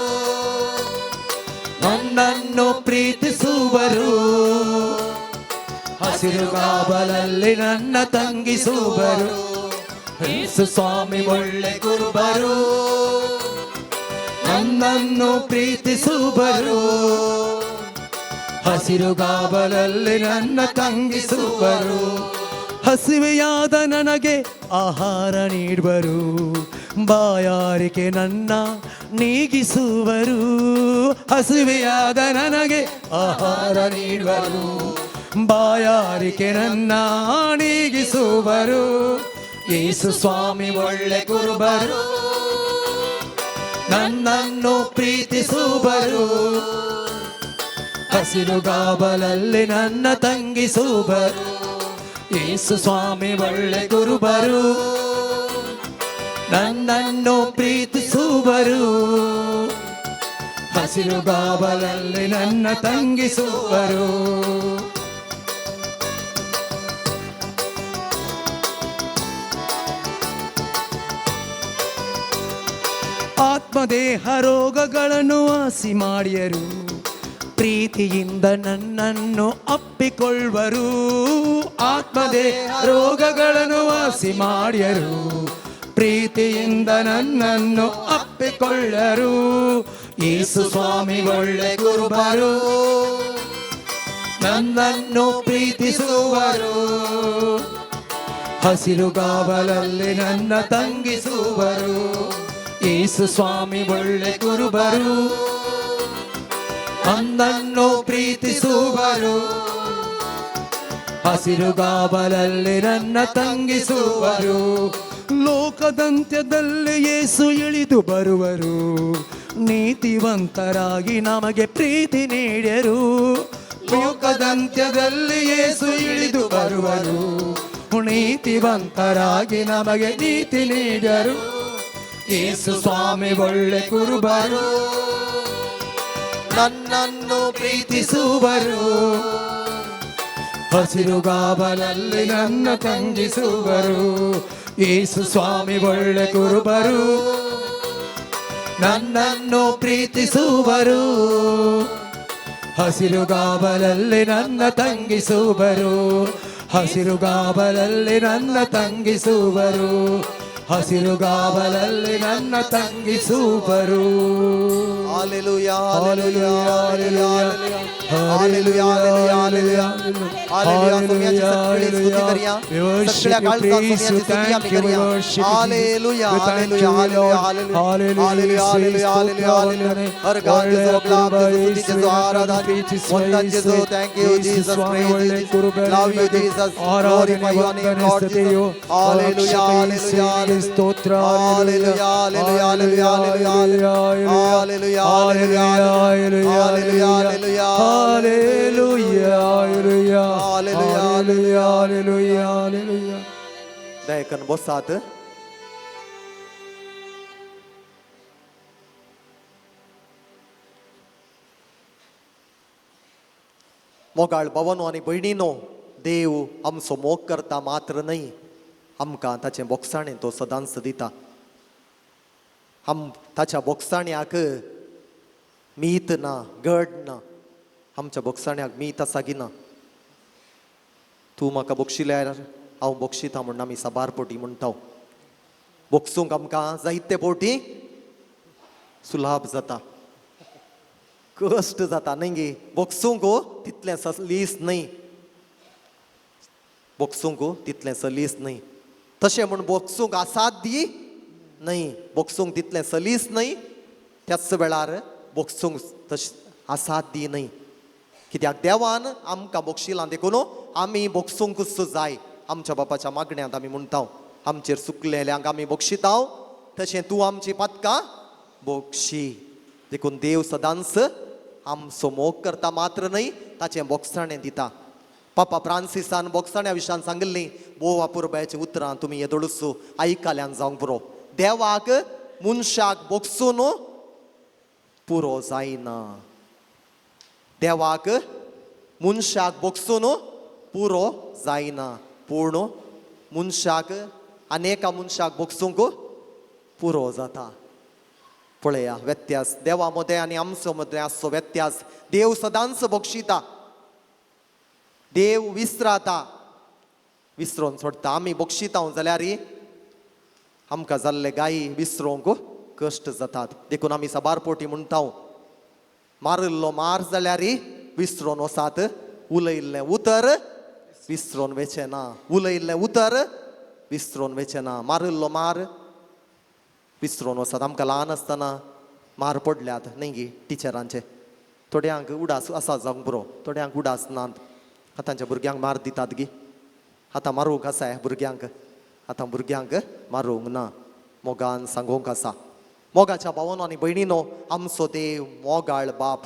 C: ನನ್ನನ್ನು ಪ್ರೀತಿಸುವರು. ಹಸಿರುಗಾವಲಲ್ಲಿ ನನ್ನ ತಂಗಿಸುವರು. ಯೇಸು ಸ್ವಾಮಿ ಒಳ್ಳೆ ಕುರುಬರು, ನನ್ನನ್ನು ಪ್ರೀತಿಸುವರು. ಹಸಿರುಗಾವಲಲ್ಲಿ ನನ್ನ ತಂಗಿಸುವರು. ಹಸಿವೆಯಾದ ನನಗೆ ಆಹಾರ ನೀಡುವರು, ಬಾಯಾರಿಕೆ ನನ್ನ ನೀಗಿಸುವರು. ಹಸಿವೆಯಾದ ನನಗೆ ಆಹಾರ ನೀಡುವರು, ಬಾಯಾರಿಕೆ ನನ್ನ ನೀಗಿಸುವರು. ಯೇಸು ಸ್ವಾಮಿ ಒಳ್ಳೆ ಕುರುಬರು, ನನ್ನನ್ನು ಪ್ರೀತಿಸುವರು. ಹಸಿರುಗಾವಲಲ್ಲಿ ನನ್ನ ತಂಗಿಸುವರು. ಯೇಸು ಸ್ವಾಮಿ ಒಳ್ಳೆ ಕುರುಬರು, ನನ್ನನ್ನು ಪ್ರೀತಿಸುವರು. ಹಸಿರುಗಾವಲಲ್ಲಿ ನನ್ನ ತಂಗಿಸುವರು. ಆತ್ಮದೇಹ ರೋಗಗಳನ್ನು ವಾಸಿ ಮಾಡಿಯರು, ಪ್ರೀತಿಯಿಂದ ನನ್ನನ್ನು ಅಪ್ಪಿಕೊಳ್ಳುವರು. ಆತ್ಮದೇಹ ರೋಗಗಳನ್ನು ವಾಸಿ ಮಾಡಿಯರು, ಪ್ರೀತಿಯಿಂದ ನನ್ನನ್ನು ಅಪ್ಪಿಕೊಳ್ಳರು. ಯೇಸು ಸ್ವಾಮಿ ಒಳ್ಳೆ ಕುರುಬರು, ನನ್ನನ್ನು ಪ್ರೀತಿಸುವರು. ಹಸಿರುಗಾವಲಲ್ಲಿ ನನ್ನ ತಂಗಿಸುವರು. ಯೇಸು ಸ್ವಾಮಿ ಒಳ್ಳೆ ಕುರುಬರು, ನನ್ನನ್ನು ಪ್ರೀತಿಸುವರು. ಹಸಿರುಗಾವಲಲ್ಲಿ ನನ್ನ ತಂಗಿಸುವರು. ಲೋಕದಂತ್ಯದಲ್ಲಿ ಯೇಸು ಇಳಿದು ಬರುವರು, ನೀತಿವಂತರಾಗಿ ನಮಗೆ ಪ್ರೀತಿ ನೀಡ್ಯರು. ಲೋಕದಂತ್ಯದಲ್ಲಿ ಯೇಸು ಇಳಿದು ಬರುವರು, ನೀತಿವಂತರಾಗಿ ನಮಗೆ ನೀತಿ ನೀಡ್ಯರು. ಯೇಸು ಸ್ವಾಮಿ ಒಳ್ಳೆ ಕುರುಬರು,
B: ನನ್ನನ್ನು
C: ಪ್ರೀತಿಸುವರು. ಹಸಿರುಗಾವಲಲ್ಲಿ ನನ್ನ ತಂಗಿಸುವರು. ಯೇಸು ಸ್ವಾಮಿ ಒಳ್ಳೆ ಕುರುಬರು, ನನ್ನನ್ನು ಪ್ರೀತಿಸುವರು. ಹಸಿರುಗಾವಲಲ್ಲಿ ನನ್ನ ತಂಗಿಸುವರು. ಹಸಿರುಗಾವಲಲ್ಲಿ ನನ್ನ ತಂಗಿಸುವರು. ಹಸಿರುಗಾವಲಲ್ಲಿ ನನ್ನ ತಂಗಿಸುವರು.
B: Hallelujah,
C: hallelujah,
B: hallelujah, hallelujah, hallelujah. सोम्याची सगळी स्तुती करूया. सगळ्या काळजात सोम्याची स्तुती आम्ही करूया. Hallelujah, hallelujah, hallelujah, hallelujah, hallelujah, hallelujah, hallelujah. हर गान जेजू, अगलाम जेजू, स्तुती जेजू, आराधन, वंदन जेजू. Thank you Jesus, praise Jesus, love you Jesus, glorify your name Lord Jesus. Hallelujah, hallelujah,
C: ಸ್ತೋತ್ರ.
B: Hallelujah, hallelujah, hallelujah, hallelujah, hallelujah, hallelujah, hallelujah,
C: hallelujah, hallelujah, hallelujah, hallelujah.
B: दयकन बसात. मोगाळ भवनो आनी भयणीनो, देव आमचो मोग करता मात्र न्हय, आमकां ताचें बोगसाणें तो सदांच दिता. आम ताच्या बोगसाण्याक मीत ना, गड ना. आमच्या बोगसाण्याक मीत आसा की ना? तूं म्हाका बोगशिल्यार हांव बोगशिता म्हूण आमी साबार पोटी म्हणटा. बोगसूंक आमकां जायते पोटी सुलाभ जाता, कश्ट जाता न्हय गे. बोगसूंक तितलें सलीस न्हय, बोगसूंक तितलें सलीस न्हय. तशें म्हूण बोगसूंक असाध्य न्हय, बोगसूंक तितलें सलीस न्हय, त्याच वेळार बोगसूंक तशें असाध्य न्हय. कित्याक देवान आमकां बोगशिलां देखून आमी बोगसूंकूच जाय. आमच्या बापाच्या मागण्यांत आमी म्हणटा, आमचेर चुकलेल्यांक आमी बोगशिताव, तशें तूं आमची पातकां बोगशी. देखून देव सदांच आमचो मोग करता मात्र न्हय, ताचें बोगसाणें दिता. पापा फ्रांसिसान बोगसाण्या विशयान सांगिल्लीं भोव अपुरबायेचीं उतरां तुमी येदोळूच आयकल्यान जावंक पुरो. देवाक मनशाक बोगसून पुरो जायना, देवाक मनशाक बोगसून पुरो जायना, पूण मनशाक आनी एका मनशाक बोगसूंक पुरो जाता. पळया व्यत्यास देवा मदें आनी आमचो मदें आसचो व्यत्यास. देव सदांच बक्षिता, देव विसराता, विसरोन सोडटा. आमी बक्षिता जाल्यार आमकां जाल्ले गायी विसरोंक कश्ट जातात. देखून आमी साबार पोटी म्हणटा, मारिल्लो मार जाल्यार विसरोन वसात, उलयल्लें उतर विसरोन वेचें ना, उलयल्लें उतर विसरोन वेचें ना. मारिल्लो मार विसरोन वसात. आमकां ल्हान आसतना मार पडल्यात न्ही गी टिचरांचे. थोड्यांक उडास आसा जावंक पुरो, थोड्यांक उडास नात. आतांच्या भुरग्यांक मार दितात गी, आतां मारूंक आसा भुरग्यांक, आतां भुरग्यांक मारूंक ना, मोगान सांगूंक आसा. मोगाच्या भावानो आनी भयणीनो, आमचो देव मोगाळ बाप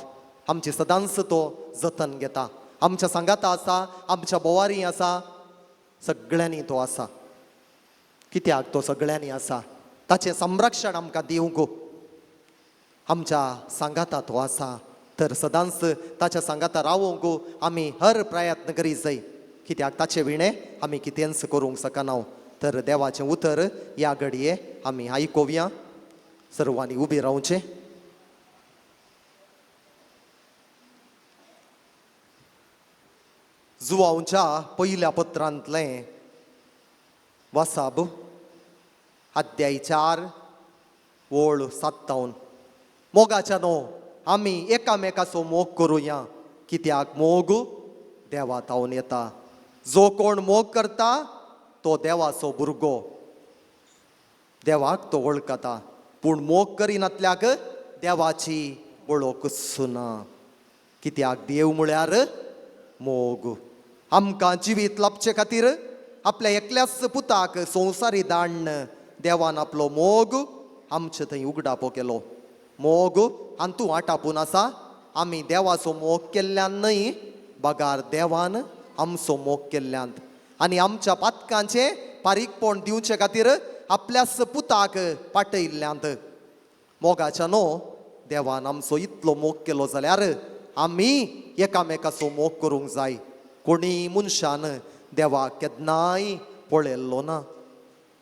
B: आमची सदांच तो जतन घेता, आमच्या सांगाता आसा, आमच्या बोवारी आसा, सगळ्यांनी तो आसा. कित्याक तो सगळ्यांनी आसा? ताचें संरक्षण आमकां दिवंक आमच्या सांगाता तो आसा. तर सदांच ताच्या सांगाता रावूंक आमी हर प्रयत्न करी जाय, कित्याक ताचे विणें आमी कितेंच करूंक शकना. तर देवाचें उतर ह्या घडये आमी आयकोवया. सर्वांनी उबी रावचें. जुवांवच्या पयल्या पत्रांतलें वासाब अध्याय 4 ओळ 57. मोगाच्या न्हू आमी एकामेकाचो मोग करुया, कित्याक मोग देवा तावन येता. जो कोण मोग करता तो देवाचो भुरगो, देवाक तो वळखता. पूण मोग करिनातल्याक देवाची वळखूच ना, कित्याक देव म्हळ्यार मोग. आमकां जिवीत लाबचे खातीर आपल्या एकल्याच पुताक संवसारी दाण्ण देवान आपलो मोग आमचे थंय उगडापो केलो. मोग हातूं आटापून आसा. आमी देवाचो मोग केल्ल्यान न्हय, बगार देवान आमचो मोग केल्ल्यान आनी आमच्या पातकांचें पारीकपण दिवचे खातीर आपल्याच पुताक पाटयल्ल्यांत. मोगाच्या न्हू देवान आमचो इतलो मोग केलो जाल्यार आमी एकामेकाचो मोग करूंक जाय. कोणी मनशान देवाक केन्नाय पळयल्लो ना,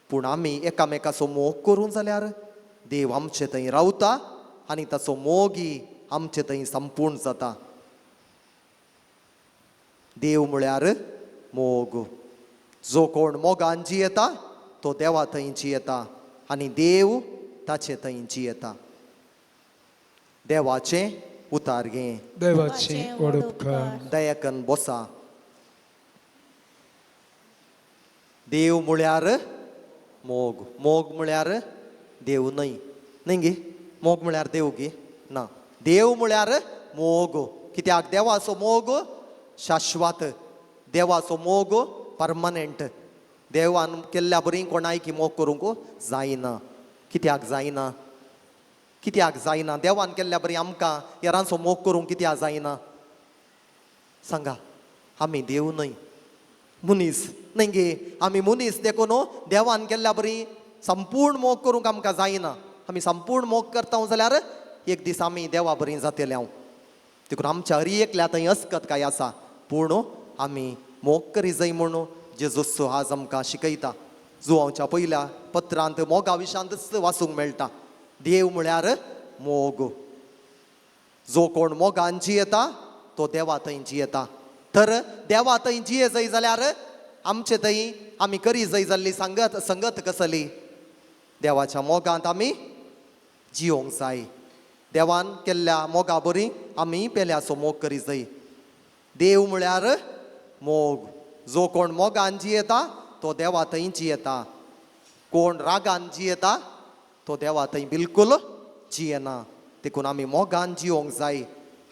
B: पूण आमी एकामेकाचो मोग करूंक जाल्यार देव आमचे थंय रावता आनी ताचो मोगी आमचे थंय संपूर्ण जाता. देव म्हळ्यार मोग. जो कोण मोगान जियेता तो देवा थंय जियेता आनी देव ताचे थंय जियेता. देवाचें उतार घे.
C: देवाचे व्हड उपकार.
B: दयाकन बोसा. देव म्हळ्यार मोग. मोग म्हळ्यार देव न्हय, न्हय गी? मोग म्हळ्यार देव गी ना. देव म्हळ्यार मोग. कित्याक देवाचो मोग शाश्वत, देवाचो मोग परमनंट. देवान केल्ल्या बरी कोणायकी मोग करूंक जायना. कित्याक जायना? कित्याक जायना? देवान केल्ल्या बरी आमकां हेरांचो मोग करूंक कित्याक जायना? सांगा. आमी देव न्हय, मनीस न्हय गे? आमी मनीस देखून देवान केल्ल्या बरी संपूर्ण मोग करूंक आमकां जायना. आमी संपूर्ण मोग करता जाल्यार एक दीस आमी देवा बरी जातले हांव. देखून आमच्या हरी एकल्या थंय अस्कत काय आसा, पूण आमी मोग करी जाय म्हूण जेजूस आज आमकां शिकयता. जुवांवच्या पयल्या पत्रांत मोगा विशांतच वाचूंक मेळटा. देव म्हळ्यार मोग. जो कोण मोगान जियेता तो देवा थंय जियेता. तर देवा थंय जिये जाय जाल्यार आमचे थंय आमी करी जाय जाल्ली सांगत संगत कसली? देवाच्या मोगांत आमी जियोंक जाय. देवान केल्ल्या मोगा बरी आमी पेल्याचो मोग करी जाय. देव म्हळ्यार मोग. जो कोण मोगान जियेता तो देवा थंय जियेता. कोण रागान जियेता तो देवा थंय बिलकुल जियेना. देखून आमी मोगान जियोंक जाय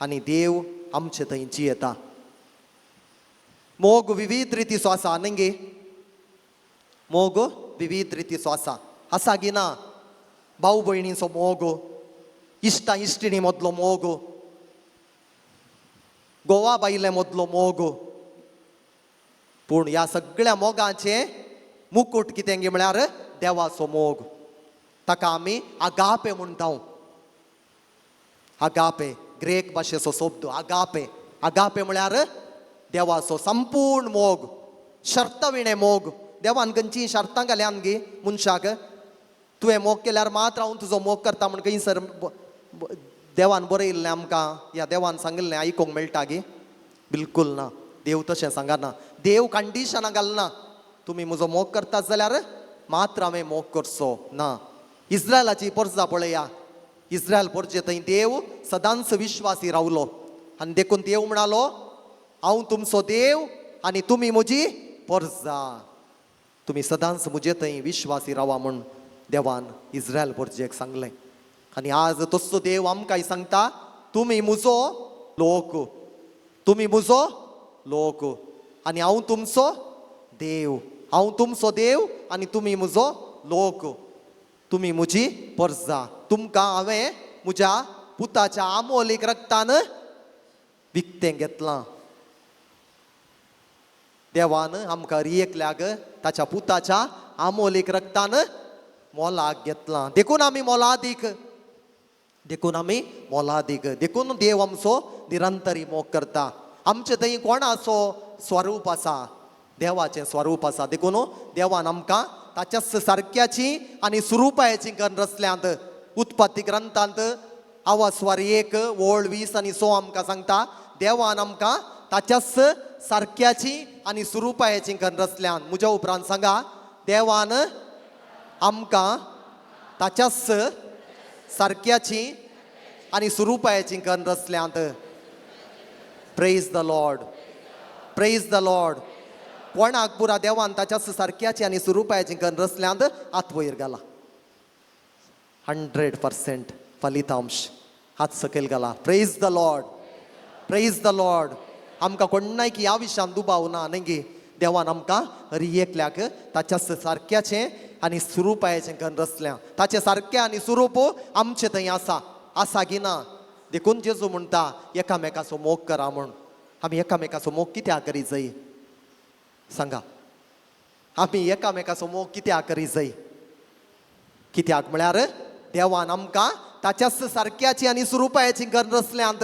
B: आनी देव आमचे थंय जियेता. मोग विविध रितीचो आसा न्ही गे? मोग विविध रितीचो आसा. आसा गी ना? भाव भयणीचो मोग, इश्टा इश्टिणी मदलो मोग, गोवा बायले मदलो मोग. पूण ह्या सगळ्या मोगाचें मुकूट कितें गी म्हळ्यार देवाचो मोग. ताका आमी आगापे म्हणटा. आगापे ग्रेक भाशेचो शब्द आगापे. आगापे म्हळ्यार देवाचो संपूर्ण मोग, शर्त विणें मोग. देवान खंयची शर्तां घाल्यान गी मनशाक, तुवें मोग केल्यार मात्र हांव तुजो मोग करता म्हण खंयसर देवान बरयल्लें आमकां या देवान सांगिल्लें आयकूंक मेळटा गी? बिलकूल ना. देव तशें सांगना. देव कंडिशनां घालना, तुमी म्हजो मोग करतात जाल्यार मात्र हांवें मोग करचो ना. इस्रायलाची परजा पळया, इस्रायल परजे थंय देव सदांच विश्वासी रावलो आनी देखून देव म्हणालो हांव तुमचो देव आनी तुमी म्हजी परजा, तुमी सदांच म्हजे थंय विश्वासी रावा म्हूण देवान इस्रायल परजेक सांगलें. आनी आज तसो देव आमकांय सांगता, तुमी म्हजो लोक, तुमी म्हजो लोक आनी हांव तुमचो देव, हांव तुमचो देव आनी तुमी म्हजो लोक, तुमी म्हजी परजा, तुमकां हांवें म्हज्या पुताच्या आमोलीक रक्तान विकतें घेतलां. देवान आमकां एकल्याक ताच्या पुताच्या आमोलीक रक्तान मोलाक घेतलां. देखून आमी मोलादीक, देखून आमी मोलादीक, देखून देव आमचो निरंतरी मोग करता. आमचे थंय कोणाचो स्वरूप आसा? देवाचें स्वरूप आसा. देखून देवान आमकां ताच्याच सारक्याची आनी स्वरुपायाची करून रचल्यांत. उत्पत्ती ग्रंथांत आवासवार 1 ओळ 20 आनी 100 आमकां सांगता, देवान आमकां ताच्याच सारक्याची आनी स्वरुपायाची करून रचल्यांत. म्हज्या उपरांत सांगा, देवान आमकां ताच्याच सारक्याची आनी स्वरुपायाची करून रचल्यांत. Praise the Lord, praise the Lord. कोणाक पुरा देवान ताच्याच सारक्याची आनी स्वरुपायाची करून रचल्यांत? हात वयर घाला. 100% फलितांश. हात सकयल घाला. Praise the Lord, praise the Lord. आमकां कोणाय की ह्या विशयान दुबाव ना न्ही गी? देवान आमकां हरी एकल्याक ताच्याच सारक्याचें आनी स्वरुपायाचें करून रचल्यां. ताचें सारकें आनी स्वरूप आमचें थंय आसा, आसा गी ना? देखून जेजू म्हणटा एकामेकाचो मोग करा म्हूण. आमी एकामेकाचो मोग कित्याक करी जाय सांगा? आमी एकामेकाचो मोग कित्याक करी जाय? कित्याक म्हळ्यार देवान आमकां ताच्याच सारक्याची आनी स्वरुपायाची करून रचल्यांत.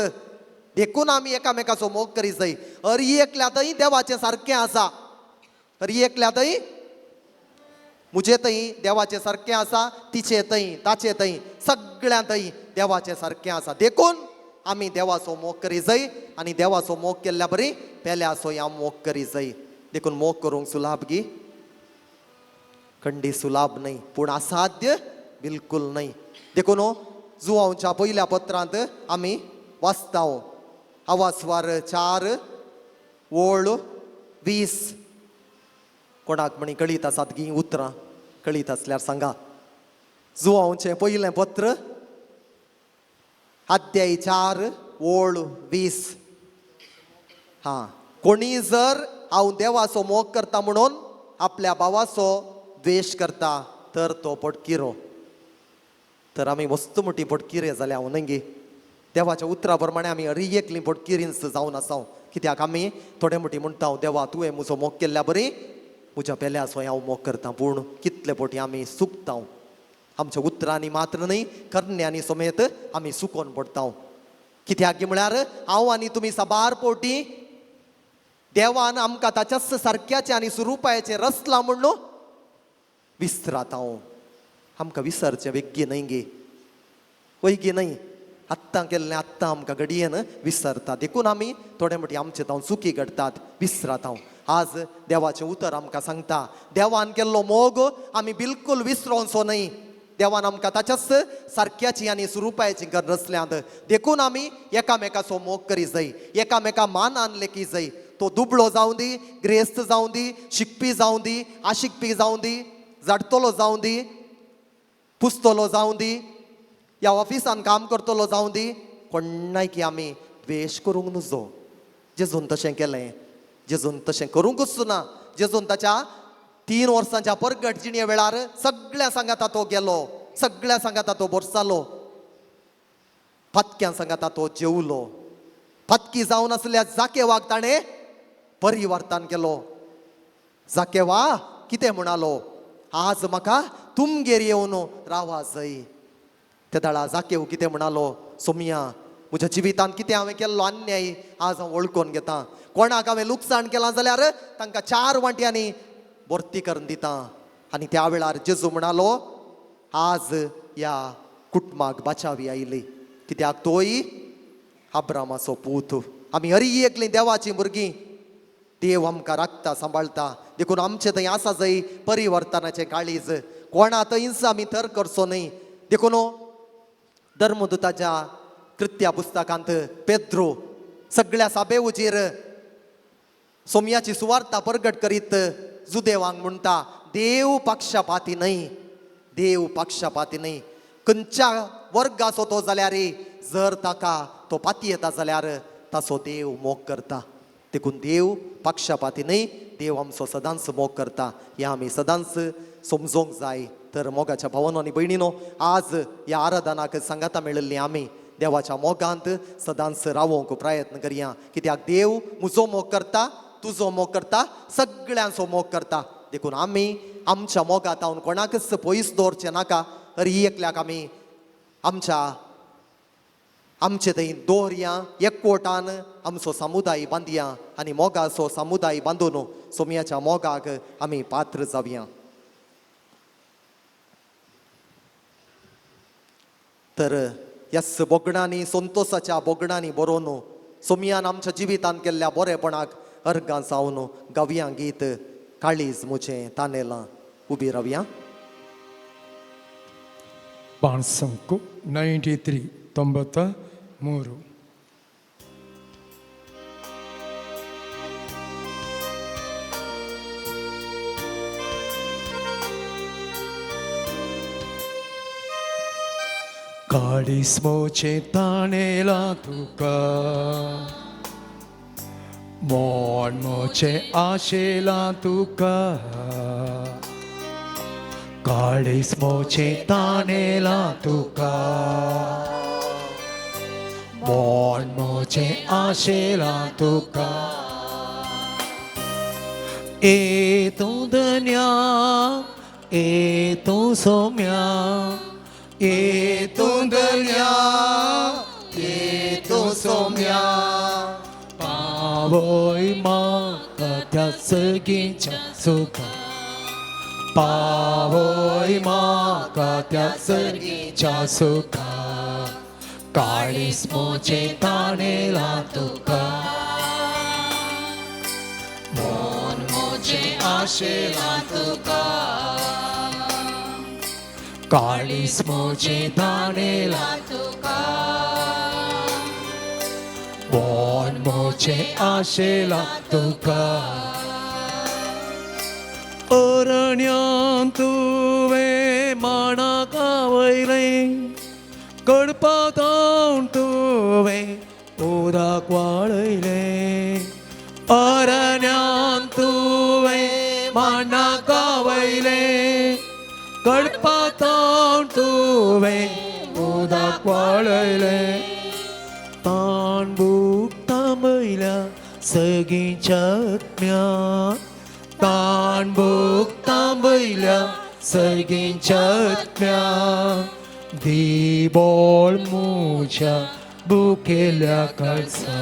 B: देखून आमी एकामेकाचो मोग करी जाय. हर एकल्या थंय देवाचें सारकें आसा, हर एकल्या थंय, म्हजे थंय देवाचें सारकें आसा, तिचे थंय, ताचे थंय, सगळ्यां थंय देवाचें सारकें आसा. देखून आमी देवाचो मोग करी जाय आनी देवाचो मोग केल्ल्या बरी पेल्याचो ह्या मोग करी जाय. देखून मोग करूंक सुलाभ गी? खंडी सुलाभ न्हय, पूण असाध्य बिलकूल न्हय. देखून जुवांवच्या पयल्या पत्रांत आमी वाचता, आवासवार 4 ओळ 20. कोणाक म्हणी कळीत आसात गी उतरां? कळीत आसल्यार सांगा. जुवांवचें पयलें पत्र अध्याय 4 ओळ 20. हां, कोणी जर हांव देवाचो मोग करता म्हणून आपल्या भावाचो द्वेश करता तर तो पटकिरो. तर आमी मस्त मोठी पटकिरे जाल्या हांव न्हय गी? देवाच्या उतरा प्रमाणे आमी हरी एकली पटकिरींच जावन आसा. कित्याक आमी थोडे मोटी म्हणटा, देवा तुवें म्हजो मोग केल्ल्या बरी म्हज्या पेल्याचो हांव मोग करता. पूण कितले पोटी आमी चुकता. आमच्या उतरांनी मात्र न्हय, करण्यांनी समेत आमी सुकोन पडटा. कित्याक म्हळ्यार हांव आनी तुमी साबार पोटी देवान आमकां ताच्याच सारक्याचें आनी स्वरुपायाचें रचलां म्हूण विसरात. हांव आमकां विसरचें वेगळी न्हय गे, वयगी न्हय? आत्तां केल्लें आत्तां आमकां घडयेन विसरता. देखून आमी थोडे मोटी आमचे तावन चुकी घडटात, विसरात. हांव आज देवाचें उतर आमकां सांगता, देवान केल्लो मोग आमी बिलकूल विसरोवचो न्हय. देवान आमकां ताच्याच सारक्याची आनी स्वरुपायाची करून रचल्यांत. देखून आमी एकामेकाचो मोग करी जाय, एकामेका मानान लेखी जाय. तो दुबळो जावं दी, ग्रेस्त जावं दी, शिकपी जावं दी, आशिकपी जावं दी, जाडतलो जावं दी, पुसतलो जावं दी, ह्या ऑफिसान काम करतलो जावं दी, कोणाय की आमी द्वेश करूंक नुजो. जेजून तशें केलें, जेजून तशें करूंकूच ना. जेजून ताच्या 3 वर्सांच्या परगट जिणे वेळार सगळ्या सांगाता तो गेलो, सगळ्या सांगाता तो बोरसालो, पातक्यां सांगाता तो जेवलो. पातकी जावन आसल्या जाकेवाक ताणें परिवर्तन केलो. जाकेवा कितें म्हणालो, आज म्हाका तुमगेर येवन रावा जय. त्या दाळा जाकेव कितें म्हणालो, सोमया म्हज्या जिवितांत कितें हांवें केल्लो अन्याय आज हांव वळखून घेता. कोणाक हांवें लुकसाण केलां जाल्यार तांकां 4 वांट्यांनी भरती करून दिता. आनी त्या वेळार जेजू म्हणालो, आज ह्या कुटुंबाक बाचावी आयली, कित्याक तोय अब्रामाचो पूत. आमी हरी एकलीं देवाचीं भुरगीं, देव आमकां राखता सांबाळटा. देखून आमचें थंय आसा जंय परिवर्तनाचें काळीज, कोणा थंयच आमी थर करचो न्हय. देखून धर्मदूताच्या कृत्या पुस्तकांत पेद्रो सगळ्या साबे उजीर सोमयाची सुवार्ता परगट करीत जुदेवांक म्हणटा, देव पक्षपाती न्हय, देव पक्षपाती न्हय. खंयच्या वर्गाचो तो जाल्यार जर ताका तो पाती येता जाल्यार ताचो देव मोग करता. देखून देव पक्षपाती न्हय, देव आमचो सदांच मोग करता. हें आमी सदांच समजोंक जाय. तर मोगाच्या भावानो आनी भयणीनो, आज ह्या आराधनाक सांगाता मेळिल्ली आमी देवाच्या मोगांत सदांच रावोंक प्रयत्न करया. कित्याक देव म्हजो मोग करता, तुजो मोग करता, सगळ्यांचो मोग करता. देखून आमी आमच्या मोगांत हांव कोणाकच पयस दवरचें नाका. हर एकल्याक आमी आमच्या आमचे थंय दवरया, एकवटान आमचो समुदाय बांदया आनी मोगाचो समुदाय बांदून सोमयाच्या मोगाक आमी पात्र जावया. तर ह्याच बोगणांनी, संतोसाच्या बोगणांनी बरोवन सोमयान आमच्या जिवितांत केल्ल्या बरेपणाक अर्गां जावन गावया गीत काळीज मुझें तानेलां. उबी रावया.
C: 5 93 93. काळीज मोचें ताणेलां तुका, मोन मोचें आशेलां तुका, काळीज मोचें ताणेलां तुका, मोन मोचें आशेलां तुका. ए तूं धन्या, ए तूं सोम्या, ए तूं धन्या, ए तूं सोम्या, पावय म्हाका त्या सगींच्या सुखा, पावय म्हाका त्या सगींच्या सुखा. काळीज मोचें ताणेलां तुका,
D: मोन मोचें आशेलां तुका,
C: काळीज मोचें ताणेलां
D: तुका,
C: मोन मोचें आशेलां तुका. अरण्यांत तुवें माणाका वयलें, कडपातावन तुवें उदक वाळयलें. अरण्यांत तुवें माणाका वयलें, कडपातावन तुवें उदक वाळयलें. ताण भूक तांबयल्या सगळींच्या आत्म्या, ताण भूक तांबयल्या सगळींच्या आत्म्या, दिबोळ मुझ्या भुकेल्या काळसा,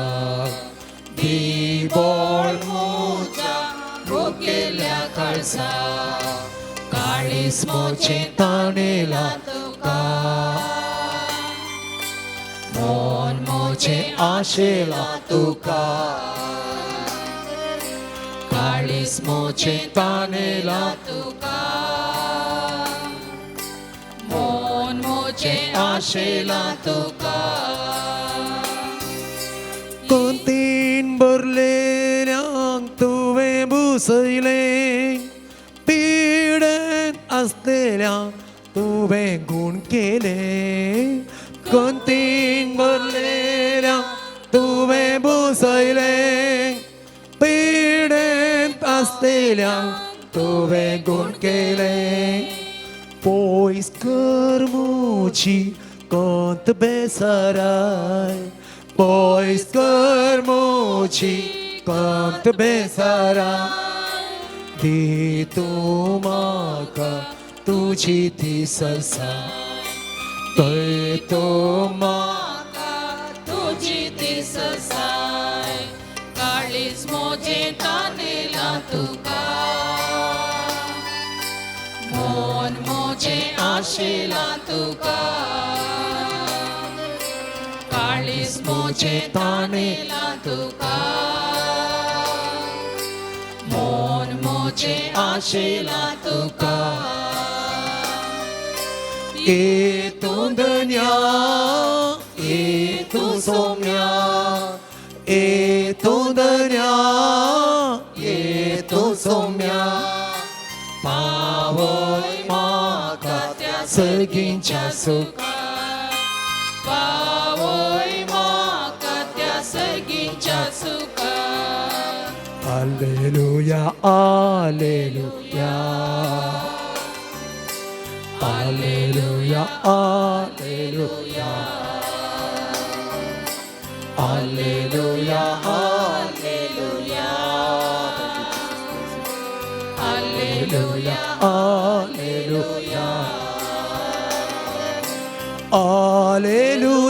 C: दिबोळ मुझ्या भुकेल्या काळसा. काळीज मोचें ताणेलां तुका, मोन मोचें आशेलां तुका, काळीज मोचें ताणेलां
D: तुका, मोन मोचें आशेलां तुका.
C: कोंतीन भरलेल्यांक तुवें भुसयलें, पिडेन आसलेल्यांक तुवें गूण केलें. कोंतीन भरलेल्यांक तुवें भुसयलें, पिडेन आसलेल्यांक तुवें गूण केलें. पयस पयस कर मुजी कोंत बेसाराय, पयस कर मुजी कोंत बेसाराय, दी तूं म्हाका तुजी ती सरसाय, थंय तूं
D: म्हाका तुजी ती सरसाय, काळीज म्हजें तानेलां तुका, मन म्हजें आशेलां तुका, काळीज म्हजें तानेलां तुका, मन म्हजें आशेलां तुका.
C: ए तूं धन्या, ए तूं सोम्या, ए तूं धन्या, ए तूं सोम्या, पावय म्हाका त्या सर्गींच्या सुखा,
D: पावय म्हाका त्या सर्गींच्या सुखा.
C: Alleluia, alleluia, alleluia, alleluia, alleluia,
D: alleluia,
C: alleluia, alleluia, alleluia, alleluia, alleluia, alleluia,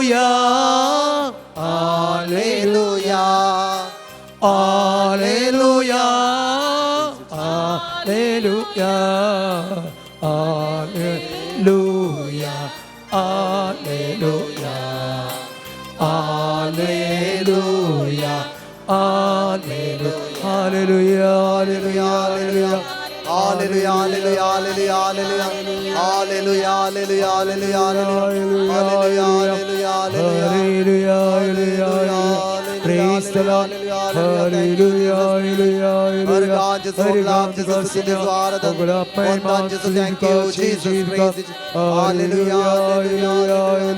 C: alleluia, alleluia, alleluia, alleluia, alleluia,
B: Hallelujah, hallelujah, hallelujah, hallelujah, hallelujah, hallelujah, hallelujah, hallelujah,
C: hallelujah, hallelujah. Praise the Lord. Hallelujah, hallelujah,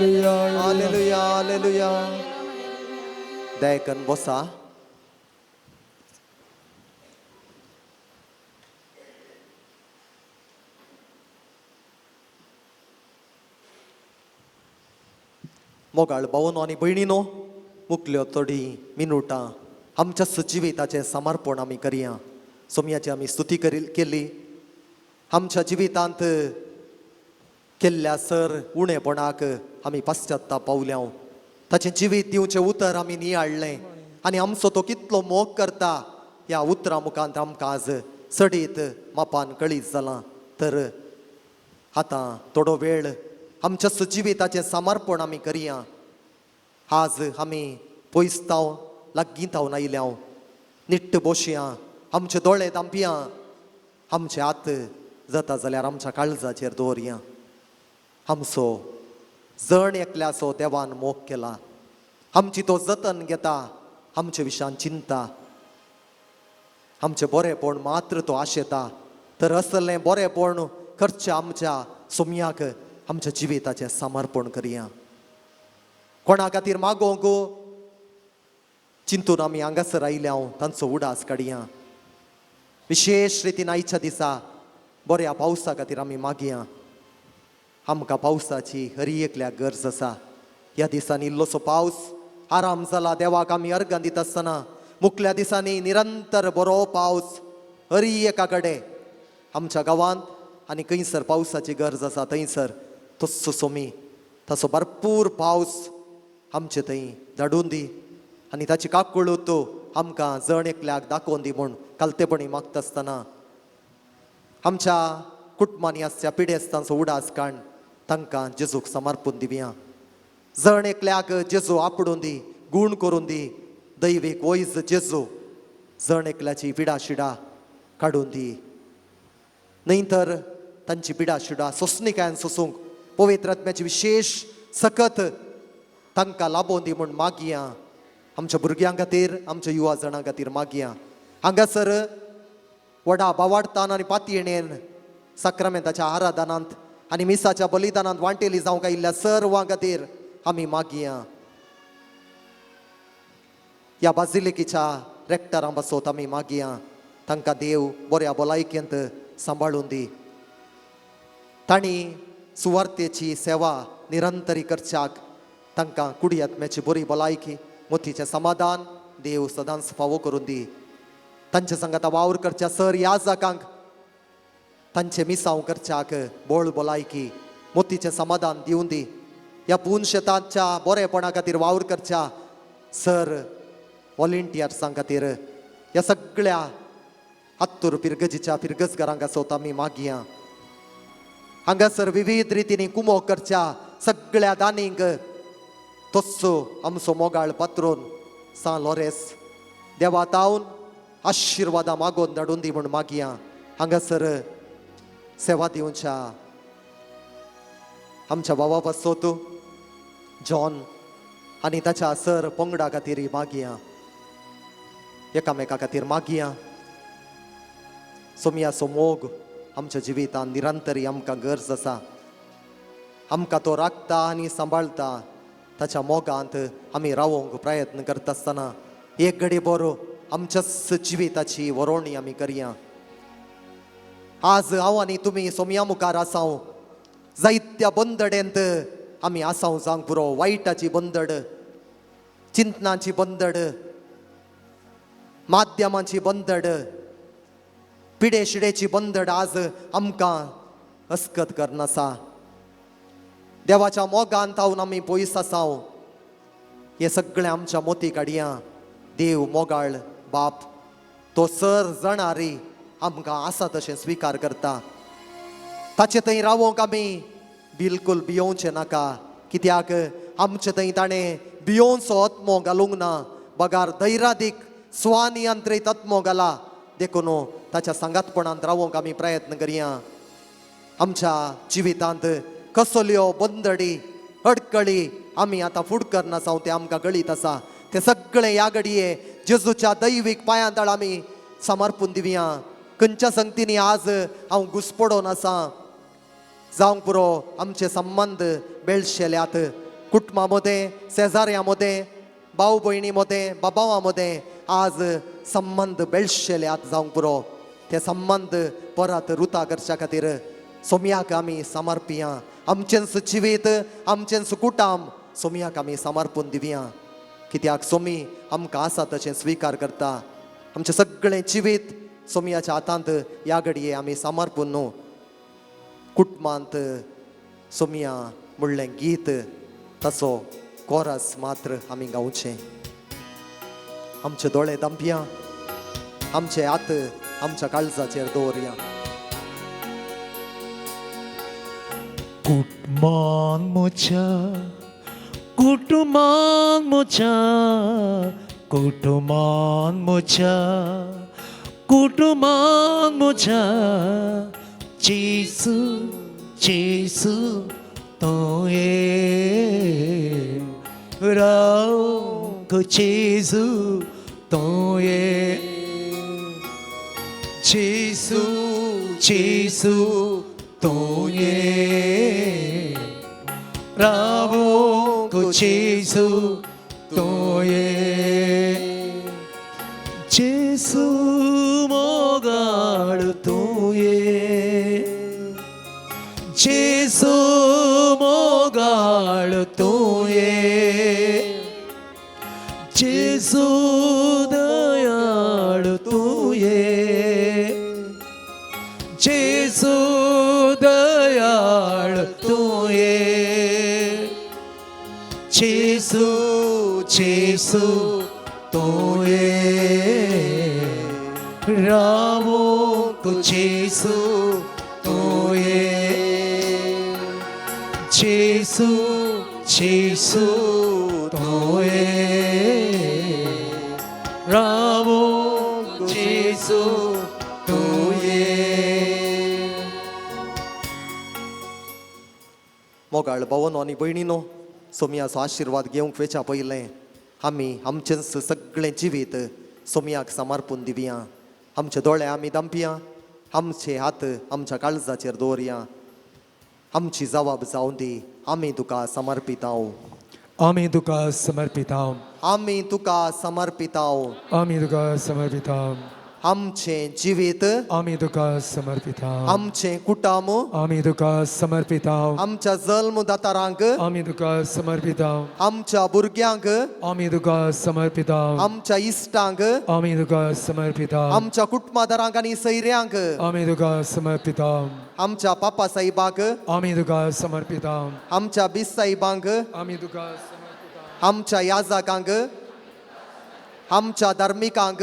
B: hallelujah, hallelujah, hallelujah. दयाकन बसा. मोगाळ भावनो आनी भयणीनो, मुकल्यो थोडीं मिनुटां आमच्या जिविताचें समर्पण आमी करया. सोमयाची आमी स्तुती केली. आमच्या जिवितांत केल्ल्या सर उणेपणाक आमी पश्चाताप पावल्या. ताचें जिवीत दिवचें उतर आमी नियाळ्ळें आनी आमचो तो कितलो मोग करता ह्या उतरां मुखांत आमकां आज चडीत मापान कळीत जालां. तर आतां थोडो वेळ आमच्या जिविताचें समर्पण आमी करया. आज आमी पयस तावन लागीं तावन आयल्या. निट्ट बसया, आमचे दोळे धांपया, आमचे हात जाता जाल्यार आमच्या काळजाचेर दवरया. आमचो जण एकल्याचो देवान मोग केला, आमची तो जतन घेता, आमचे विशान चिंता, आमचें बरेंपण मात्र तो आशेता. तर असलें बरेंपण करचें आमच्या सोमयाक आमच्या जिविताचें समर्पण करया. कोणा खातीर मागोवंक चिंतून आमी हांगासर आयल्या तांचो उडास काडया. विशेश रितीन आयच्या दिसा बऱ्या पावसा खातीर आमी मागया. आमकां पावसाची हरी एकल्याक गरज आसा. ह्या दिसांनी इल्लोसो पावस आराम जाला, देवाक आमी अर्गां दिता आसतना मुखल्या दिसांनी निरंतर बरो पावस हरी एका कडेन आमच्या गांवांत आनी खंयसर पावसाची गरज आसा थंयसर तस्सो सोमी तसो भरपूर पावस आमचे थंय धाडून दी आनी ताची काकूळ आमकां जण एकल्याक दाखोवन दी म्हूण कालतेपणी मागता आसतना आमच्या कुटुंबांनी आसच्या पिडेस्तांचो उडास काण तांकां जेजूक समर्पून दिवया. जण एकल्याक जेजू आपडून दी, गूण करून दी, दैवीक वैज जेजू जण एकल्याची पिडा शिडा काडून दी. न्हय तर तांची पिडा शिडा सोंसणिकायेन सोसूंक पवित्र आत्म्याची विशेश सकत तांकां लाबोवन दी म्हूण मागया. आमच्या भुरग्यां खातीर, आमच्या युवा जाणां खातीर मागया. हांगासर व्हडा बावाडतान आनी पातयेणेन साक्रामेंताच्या आराधनांत आनी मिसाच्या बलिदानांत वांटेली जावंक आयिल्ल्या सर्वां खातीर आमी मागया. ह्या बाजिलिकेच्या रेक्टरां पासत आमी मागया. तांकां देव बऱ्या भलायकेंत सांबाळून दी. तांणी सुवार्थेची सेवा निरंतरी करच्याक तांकां कुडी आत्म्याची बरी भलायकी, मोतीचें समाधान देव सदांच फावो करून दी. तांचे सांगाता वावर करच्या सर याजकांक तांचे मिसांव करच्याक बोळ भलायकी, मोतीचें समाधान दिवन दी. ह्या पून शेतांच्या बरेपणा खातीर वावर करच्या सर वॉलेंटियर्सां खातीर ह्या सगळ्या हत्तूर पिरगजीच्या पिरगजगारांक आसत आमी मागया. हांगासर विविध रितींनी कुमो करच्या सगळ्या दानींक तस्सो आमचो मोगाळ पात्रोन सां लॉरेस देवा तावन आशिर्वादां मागोवन धाडून दी म्हूण मागया. हांगासर सेवा दिवच्या आमच्या बाबा पासत जॉन आनी ताच्या सर पंगडा खातीर मागया. एकामेका खातीर मागया. सोमयाचो मोग आमच्या जिवितान निरंतरी आमकां गरज आसा. आमकां तो राखता आनी सांबाळटा. ताच्या मोगांत आमी रावोंक प्रयत्न करता आसतना एक घडी बरो आमच्याच जिविताची वरोवणी आमी करया. आज हांव आनी तुमी सोमया मुखार आसाव. जायत्या बंदडेंत आमी आसाव जावंक पुरो. वायटाची बंदड, चिंतनाची बंदड, माध्यमाची बंदड, पिडे शिडेची बंदड आज आमकां अस्कत करनासा. देवाच्या मोगान तावन आमी पयस आसाव. हे सगळें आमच्या मोती काडया. देव मोगाळ बाप तो सर जाणारी आमकां आसा तशें स्विकार करता. ताचे थंय रावोंक आमी बिलकूल भियोवचें नाका. कित्याक आमचे थंय ताणें भियोवचो आत्मो घालूंक ना, बगार धैर्यादीक स्वनियंत्रीत आत्मो घाला. देखून ताच्या सांगातपणांत रावोंक आमी प्रयत्न करया. आमच्या जिवितांत कसल्यो बंदडी अडकळी आमी आतां फुड करनासा तें आमकां गळीत आसा. तें सगळें ह्या घडये जेजूच्या दैवीक पांयां तळ आमी समर्पून दिवया. खंयच्या संगतींनी आज हांव घुसपडोन आसा जावंक पुरो. आमचे संबंद बेळशेल्यात. कुटुंबा मदें, शेजाऱ्यां मदें, भाव भयणी मदें, बाबावां मदें आज संबंद बेळशेल्यात जावंक पुरो. ते संबंद परत रुता करच्या खातीर सोमयाक आमी समर्पिया. आमचेंच जिवीत, आमचेंच कुटाम सोमयाक आमी समर्पून दिवया. कित्याक सोमी आमकां आसा तशें स्विकार करता. आमचें सगळें जिवीत सोमयाच्या हातांत ह्या घडये आमी समर्पून न्हू. कुटुंबांत सोमया म्हणलें गीत ताचो कोरस मात्र आमी गावचें. आमचे दोळे दांपया, आमचे हात आमच्या काळजाचेर दवरया.
C: कुटुंबान म्हज्या, कुटुंबान म्हज्या, कुटुंबान म्हज्या, कुटुंबान म्हज्या जेजू जेजू तूं ये, रावंक जेजू तूं ये, जेजू जेजू तूं ये, रावंक जेजू तूं ये, जेजू मोगाळ तूं ये, जेजू मोगाळ तूं ये, जेजू दयाळ तूं ये, जेजू दयाळ तूं ये, जेजू जेजू तूं ये, रावोंक जेजू तूं ये, जेजू जेजू तूं ये, रावोंक जेजू तूं ये.
B: मोगाळ भावनो आनी भयणीनो, सोमयाचो आशिर्वाद घेवंक वेच्या पयलें आमी आमचेंच सगळें जिवीत सोमयाक समर्पून दिवया. आमचे दोळे आमी दांपया, आमचे हात आमच्या काळजाचेर दवरया. आमची जबाब जावं दी. आमी तुका समर्पिताव.
C: आमी तुका समर्पिताव.
B: आमी तुका समर्पिताव.
C: आमी तुका समर्पिताव.
B: आमचें जिवीत
C: आमी तुका समर्पिता
B: आमचें कुटुंब
C: आमी तुका समर्पिता
B: आमच्या जल्म दातारांक
C: आमी तुका समर्पिता
B: आमच्या भुरग्यांक
C: आमी तुका समर्पिता
B: आमच्या इश्टांक
C: आमी तुका समर्पिता
B: आमच्या कुटुंबादारांक आनी सैऱ्यांक
C: आमी तुका समर्पिता
B: आमच्या पापा साहेबाक
C: आमी तुका समर्पिता
B: आमच्या बीस साहेबांक
C: आमी तुका समर्पिता
B: आमच्या याजकांक आमच्या धार्मिकांक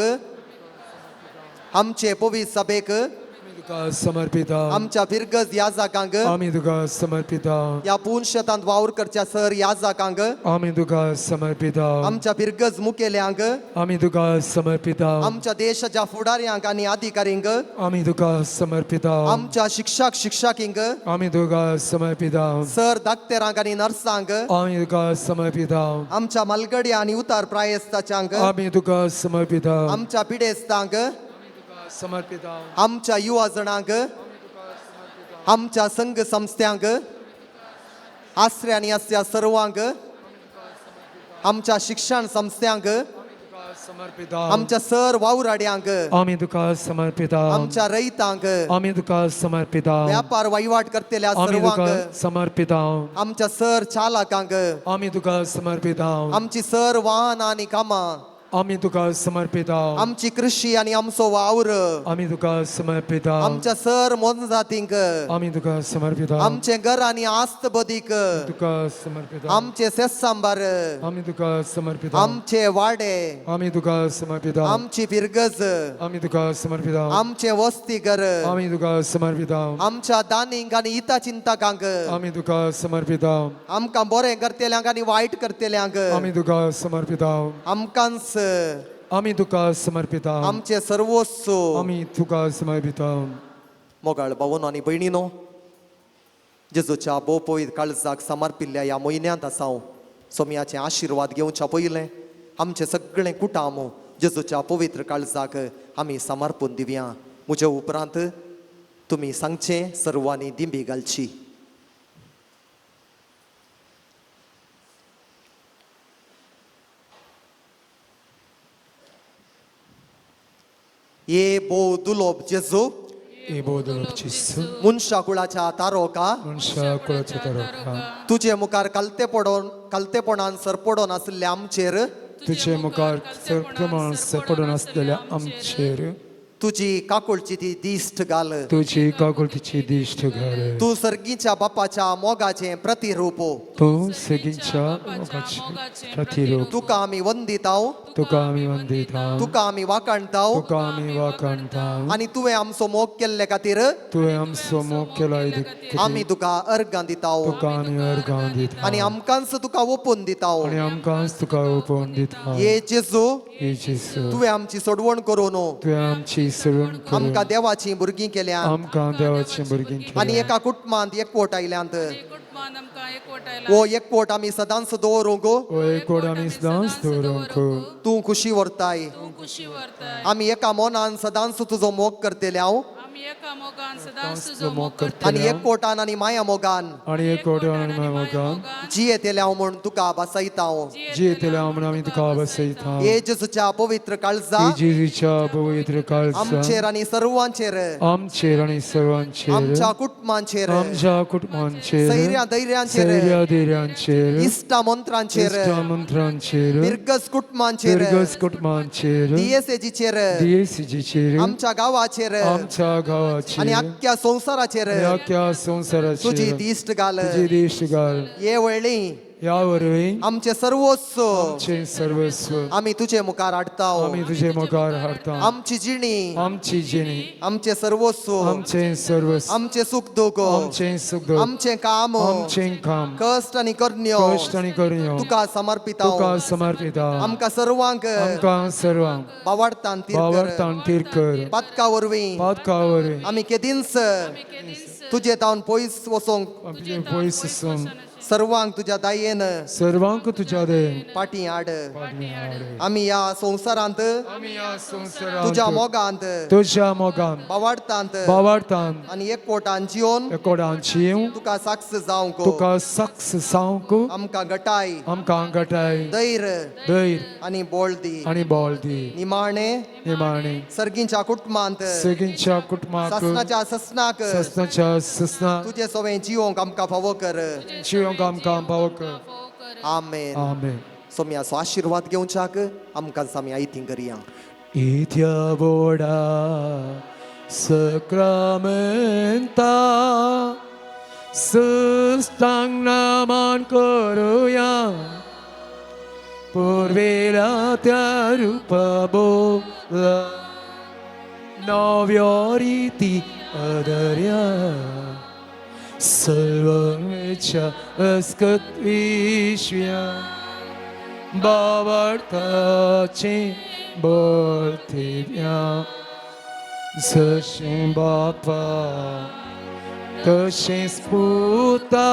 B: आमचे पवित्र सभेक
C: आमी तुका समर्पिता
B: आमच्या फिरगज याजकांक
C: आमी तुका समर्पिता
B: ह्या पुनशेतांत वावर करच्या सर याजकांक
C: आमी तुका समर्पिता
B: आमच्या फिरगज मुखेल्यांक
C: आमी तुका समर्पिता
B: आमच्या देशाच्या फुडाऱ्यांक आनी अधिकाऱ्यांक
C: आमी तुका समर्पिता
B: आमच्या शिक्षक शिक्षकींक
C: आमी तुका समर्पिता
B: सर दाक्तेरांक आनी नर्सांक
C: आमी तुका समर्पिता
B: आमच्या मालगड्या आनी उतार प्रायस्ताच्यांक
C: आमी तुका समर्पिता
B: आमच्या पिडेस्तांक
C: समर्पिता
B: आमच्या युवा जणांक आमच्या संघ संस्थ्यांक आसऱ्यांनी आसच्या सर्वांक आमच्या शिक्षण संस्थ्यांक
C: समर्पिता
B: आमच्या सर वावराड्यांक
C: आमी तुका समर्पिता
B: आमच्या रयतांक
C: आमी तुका समर्पिता
B: व्यापार वहिवाट करतल्या
C: आमी
B: सर्वांक
C: तुका समर्पिता
B: आमच्या सर चालकांक
C: आमी तुका समर्पिता
B: आमची सर वाहनां आनी कामां
C: आमी तुका समर्पिता
B: आमची कृशी आनी आमचो वावर
C: आमी तुका समर्पिता
B: आमच्या सर मोनजातींक
C: आमी तुका समर्पिता
B: आमचें घर आनी आस्त बदीक
C: तुका समर्पिता
B: आमचे सेस्सांबार
C: आमी तुका समर्पिता
B: आमचे वाडे
C: आमी तुका समर्पिता
B: आमची फिरगज
C: आमी तुका समर्पिता
B: आमचे वस्तीघर
C: आमी तुका समर्पिता
B: आमच्या दानींक आनी हिता चिंतकांक
C: आमी तुका समर्पिता
B: आमकां बरें करतल्यांक आनी वायट करतल्यांक
C: आमी तुका समर्पिता
B: आमकांच
C: आमी तुका समर्पिता
B: आमचे सर्वस्व
C: आमी तुका समर्पिता
B: मोगाळ भावनो आनी भयणीनो जेजूच्या बोपयत काळजाक समर्पिल्ल्या ह्या म्हयन्यांत आसा हांव सोमयाचे आशिर्वाद घेवच्या पयलें आमचें सगळें कुटाम जेजूच्या पवित्र काळजाक आमी समर्पून दिवया. म्हजे उपरांत तुमी सांगचें सर्वांनी दिंबी घालची. ये भोव दुलोब जेजू
C: ए बोधलोप जेजू
B: मनशा कुळाच्या तारोका
C: मनशा कुळाच्या तारोका
B: तुजे मुखार कालतेपणान सरपडोन आशिल्ल्या आमचेर
C: तुजे मुखार प्रमाण सरपडून आसलेल्या आमचेर
B: तुजी काकुळची ती दिश्ट घाल.
C: तुजी काकुळतीची दिश्ट घाल.
B: तूं सर्गीच्या बापाच्या मोगाचें प्रतिरूप.
C: तूं सगींच्या मोगाचें प्रतिरूप.
B: तुका आमी वंदिताव.
C: तुका आमी वंदिता.
B: तुका आमी वाखाणताव.
C: तुका आमी वाखाणता.
B: आनी तुवें आमचो मोग केल्ले खातीर
C: तुवें आमचो मोग केला
B: आमी तुका अर्गां दिताव.
C: तुका आमी अर्गां दिता.
B: आनी आमकांच तुका ओपून दिताव.
C: आनी आमकांच तुका ओपून दिता.
B: ये जेजू
C: हे जेजू
B: तुवें आमची सोडवण करून
C: तुवें आमची सोडवण करून
B: आमकां देवाचीं भुरगीं केल्या
C: आमकां देवाचीं भुरगीं
B: आनी
C: केल्या
B: एका कुटुंबांत एकवट आयल्यांत.
D: कुटुंबान आमकां एकवट आयला.
B: हो एकवट आमी सदांच दवरूंक.
C: हो एकवट आमी सदांच दवरूंक.
B: तूं खुशी व्हरताय.
D: तूं खुशी व्हरताय.
B: आमी एका मनान सदांच तुजो मोग करतले हांव.
D: आमी एका मोगान सदांच तुजो मोग
B: आनी
D: करतले.
B: एकवटान आनी माया मोगान
C: आनी एकवटान आनी माया मोगान
B: जियेतले हांव म्हूण तुका भासयता हांव.
C: जियेतले हांव म्हूण आमी तुका बसयता.
B: हे जेजूच्या पवित्र काळजा
C: हे जेजूच्या पवित्र काळजा
B: आमचेर आनी सर्वांचेर
C: आमचेर आनी सर्वांचेर
B: आमच्या कुटुंबांचेर
C: आमच्या कुटुंबांचेर
B: सैऱ्या धैर्यांचेर
C: सैऱ्या धैर्यांचेर
B: इश्टा मंत्रांचेर
C: इश्टा मंत्रांचेर
B: बिरगज कुटुंबांचेर
C: बिरगज कुटुंबांचेर
B: डीएसएजीचेर
C: डीएसजीचेर
B: आमच्या गांवाचेर
C: आमच्या गांवाचेर
B: आनी अख्ख्या संवसाराचेर
C: आनी अख्ख्या संवसाराचेर
B: तुजी दिश्ट घाल.
C: तुजी दिश्ट घाल.
B: हे वळली
C: ह्या वरवीं
B: आमचे सर्वस्व
C: आमचें सर्वस्व
B: आमी तुजे मुखार हाडता.
C: आमी तुजे मुखार हाडता.
B: आमची जिणी
C: आमची जिणी
B: आमचे सर्वस्व
C: आमचें सर्वस्व
B: आमचें सुख दुख
C: आमचें सुख दुख
B: आमचें काम
C: आमचें काम
B: कश्ट आनी करण्यो
C: कश्ट आनी करण्यो
B: तुका समर्पिता.
C: तुका समर्पिता.
B: आमकां सर्वांक
C: आमकां सर्वांक
B: बावाडतान तीर कर.
C: बावडतान तीर कर.
B: पातका वरवीं
C: पातका वरवीं
B: आमी केदींच तुजे तावन पयस वचोंक
C: तुजे पयस वचूंक
B: सर्वांक तुज्या दायेन
C: सर्वांक तुज्या दयेन
B: पाटी हाड. आमी ह्या संवसारांत
C: आमी ह्या संवसारांत
B: तुज्या मोगांत
C: तुज्या मोगान
B: बावाडतांत
C: बावाडतान
B: आनी एकवटान जिवन
C: एकोडान जीव
B: तुका साक्ष जावंक
C: तुका साक्ष जावंक
B: आमकां गटाय
C: आमकां गटाय
B: धैर्य
C: धैर्य
B: आनी बोळ दी.
C: आनी बळ दी.
B: निमाणे
C: निमाणे
B: सर्गींच्या कुटुंबांत
C: सगळींच्या कुटुंबाक
B: सासनाच्या ससनाक
C: ससनाच्या ससना
B: तुजे सोवें जिवंक आमकां फावो कर.
C: जिवंक आमकां पावो कर.
B: आमेन.
C: आमेन.
B: सोम्याचो आशिर्वाद घेवच्याक आमकां सामी आयती करया.
C: इत्या बोडा सक्रामेंता सुस्तांग नमन करूया पुर्वेला त्या रूपा बोला नव्यो रिती अदर्या सर्वच्या अस्कत विश्व्या बावडताचे बोलतेव्या जशें बापा तशेंच पुता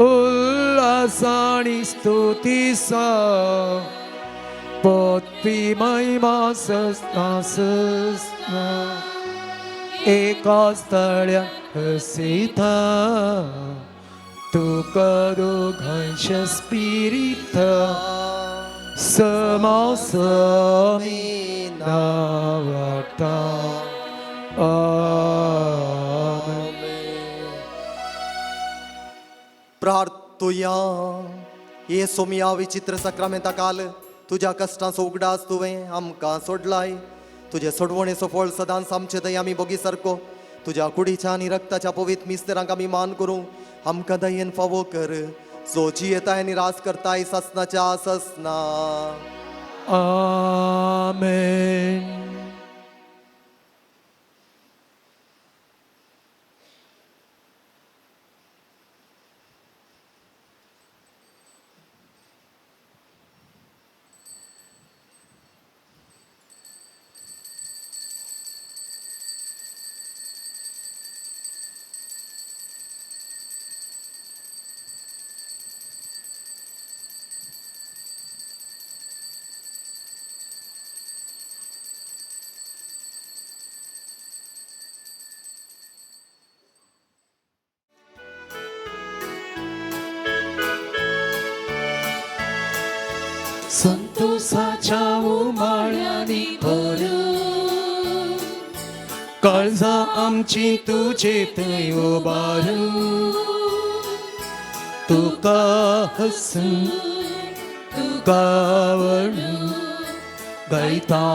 C: उल्हासाणी स्तुती सा पोतपी महिमा सस्ना सस्ना एका स्थळ्या हसिता तुका दोघांच्या स्पिरिता समासमी नावाटा. आमेन.
B: प्रार्थुया. हे सोमिया विचित्र सक्रामेंता काल तुज्या कश्टांचो उगडास तुवें आमकां सोडलाय. तुजे सोडवणेचो फळ सदांच आमचे थंय आमी बोगी सारको तुज्या कुडीच्या आनी रक्ताच्या पवित्र मिस्तेरांक आमी मान करूं आमकां दयेन फावो कर, जो जियेताय आनी राज करताय ससनाच्या ससना.
C: आमेन. संतोषाच्या उमाळ्यांनी भरून काळजां आमची तुजे थंय उबारून तुका हसून तुका वळून गायता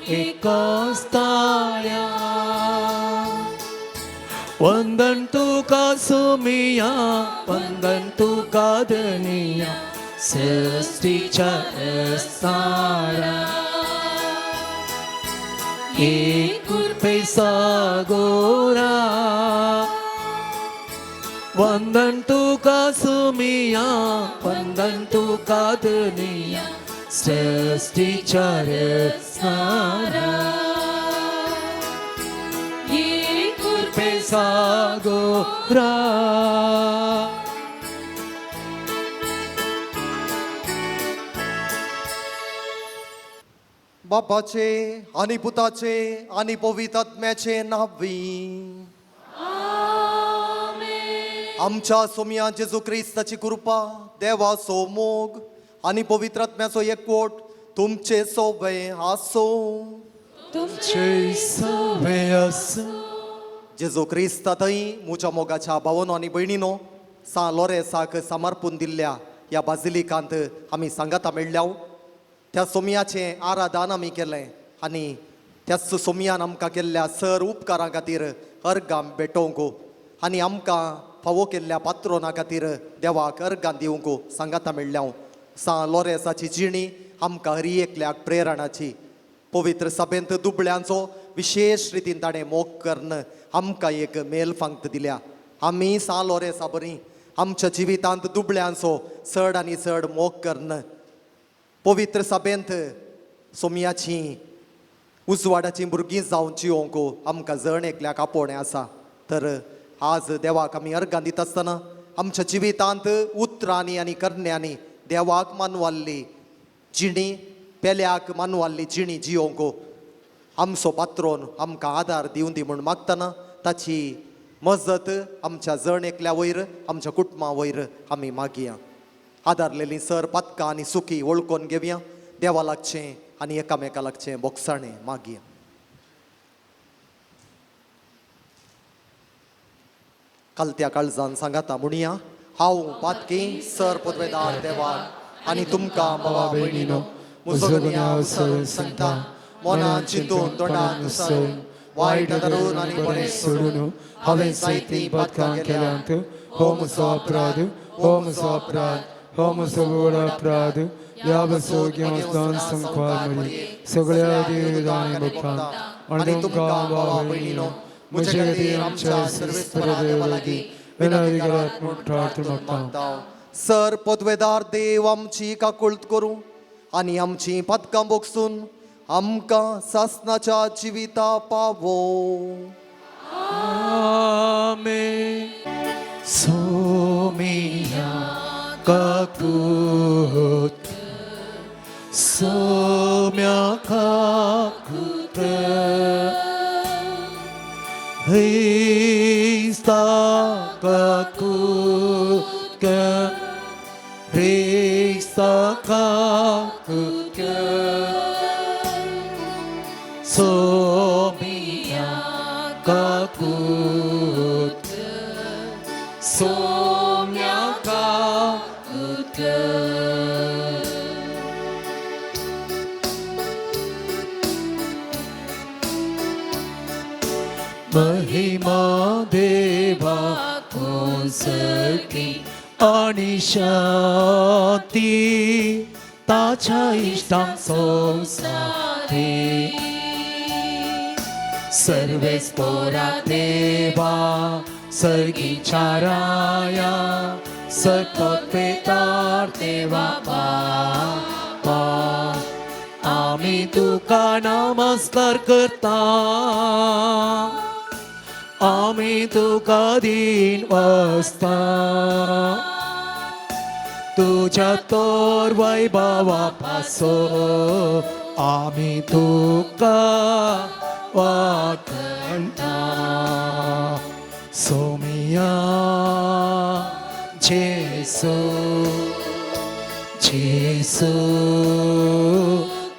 C: एकाच ताळ्या. वंदन तुका सोमिया वंदन तुका धनिया सृष्टीच्या सारा एक कृपे सागोरा. वंदन तुका सुमिया वंदन तुका धनिया सृष्टीच्या सारा एक कृपे सागोरा.
B: बापाचे आनी पुताचे आनी पवित्र आत्म्याचे नांवी. आमच्या सोमया जेजू क्रिस्ताची कृपा, देवाचो मोग आनी पवित्र आत्म्याचो एकवट तुमचे सोबे आसूं.
C: तुमचे सवे आसूं.
B: जेजू क्रिस्ता थंय म्हज्या मोगाच्या भावनो आनी भयणीनो सां लोरेसाक समर्पून दिल्ल्या ह्या बाजिलिकांत आमी सांगाता मेळ्ळ्या. त्या सोमयाचें आराधन आमी केलें आनी त्याच सोमयान आमकां केल्ल्या सर उपकारां खातीर अर्गां भेटोवंक आनी आमकां फावो केल्ल्या पात्रोना खातीर देवाक अर्गां दिवंक सांगाता मेळ्ळ्या. सां लोरेसाची जिणी आमकां हरी एकल्याक प्रेरणाची. पवित्र सभेंत दुबळ्यांचो विशेश रितीन ताणें मोग करून आमकां एक मेल फांक्त दिल्या. आमी सां लोरेसा बरी आमच्या जिवितांत दुबळ्यांचो चड आनी चड मोग करून पवित्र सभेंत सोमयाची उजवाडाची भुरगीं जावन जिवंक आमकां जण एकल्याक आपोवणें आसा. तर आज देवाक आमी अर्गां दिता आसतना आमच्या जिवितांत उतरांनी आनी करण्यांनी देवाक मानवाल्ली जिणी, पेल्याक मानवाल्ली जिणी जियोंक आमचो पात्रोन आमकां आदार दिवं दी म्हूण मागतना ताची मजत आमच्या जण एकल्या वयर, आमच्या कुटुंबा वयर आमी मागया. आदारलेली सर पातकां आनी सुखी वळखून घेवया, देवा लागचें आनी एकामेका लागचें बोगसाणें मागया. कालत्या काळजान सांगाता म्हणया, हांव पातकी सर पदवेदार देवाक आनी तुमकां भावा भयणीनो म्हजो गुन्यांव सरून सांगता, मनान चिंतून तोंडान उसरून वायट धरून आनी बरें
A: सोडून हांवें जायतीं पातकां केल्यांत. हो म्हजो अपराध, हो म्हजो अपराध, हो म्हजो व्हड अपराध. ह्या बसो घेवन संकवार मरी सगळ्या देवदानी भक्तांक आनी तुमकां भावा भयणीनो म्हजे खातीर आमच्या सर्वेस्परा देवा लागीं विनंती करात म्हूण प्रार्थना मागता.
B: सर पदवेदार देव आमची काकुळट करूं आनी आमची पातकां बोगसून आमकां सासनाच्या जिविता पावो.
A: आमेन. सोमिया काकूत, सोम्या काकूत, ख्रिस्ता काकूत, ख्रिस्ता काकूत, सोमिया काकूत, सोम्या काकूत. महिमा देवा कोसकी आनी शांती ताच्या इश्टांक संवसारी. सर्वेस्पोरा देवा सर्गीच्या राया सर्वपेतार देवा बापा, आमी तुका नमस्कार करता, आमी तुका दीन वसता. तुज्या तोर वैभवा पासो आमी तुका वाखणटा. सोमिया जेसू, जेसू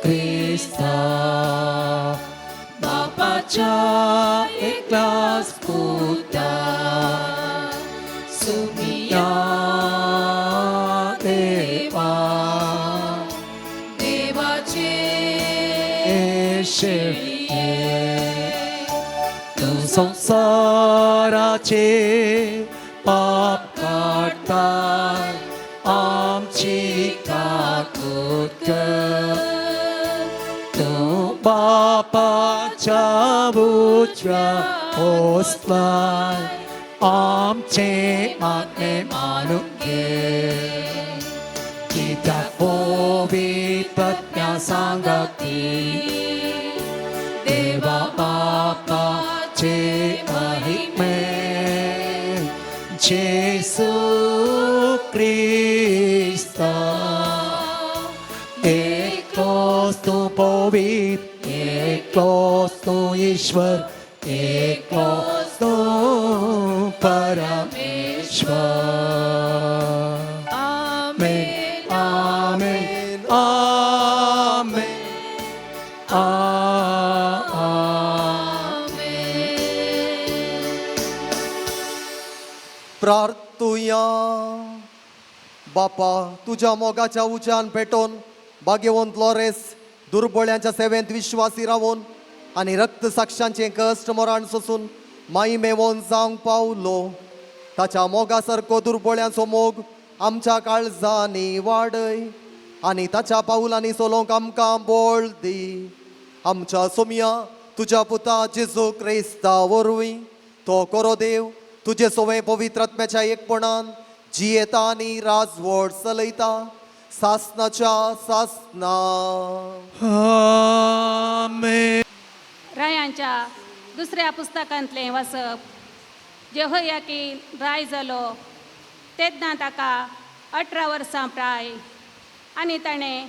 A: क्रिस्ता, बापाच्या एकलाच पुता, सोमिया देवा,
D: देवाचे
A: शेळये, तूं संवसाराचे पाप काडटाय, आमची काकूत कर. तूं बापाच्या उजव्या बसलाय, आमचें मागणें मानून घे. कित्याक पवित्रत्म्या सांगाती देवा बापाचे महिमे, जेसू क्रिस्ता, एकलोच तूं पवित्र, एकलोच तूं ईश्वर, एकलोच तूं परमेश्वर. आमेन, आमेन, आमेन, आमेन.
B: प्रार्थुया. बापा, तुज्या मोगाच्या उज्यान पेटोवन भाग्यवंत लॉरेस दुर्बळ्यांच्या सेवेंत विश्वासी रावून आनी रक्त साक्षांचें कश्ट मरण सोसून माई मेवोन जावंक पावलो. ताच्या मोगा सारको दुर्बळ्यांचो मोग आमच्या काळजांनी वाडय आनी ताच्या पावलांनी चलोवंक आमकां बळ दी. आमच्या सोमया तुज्या पुता जेजू क्रिस्ता वरवीं तो करो देव तुजे सोवे पवित्र आत्म्याच्या एकपणान जियेता आनी राजवट चलयता सासनाच्या सासना.
A: आमेन.
F: रायांच्या दुसऱ्या पुस्तकांतलें वाचप. जेहोयाकीन राय जालो तेन्ना ताका 18 वर्सां प्राय आनी ताणें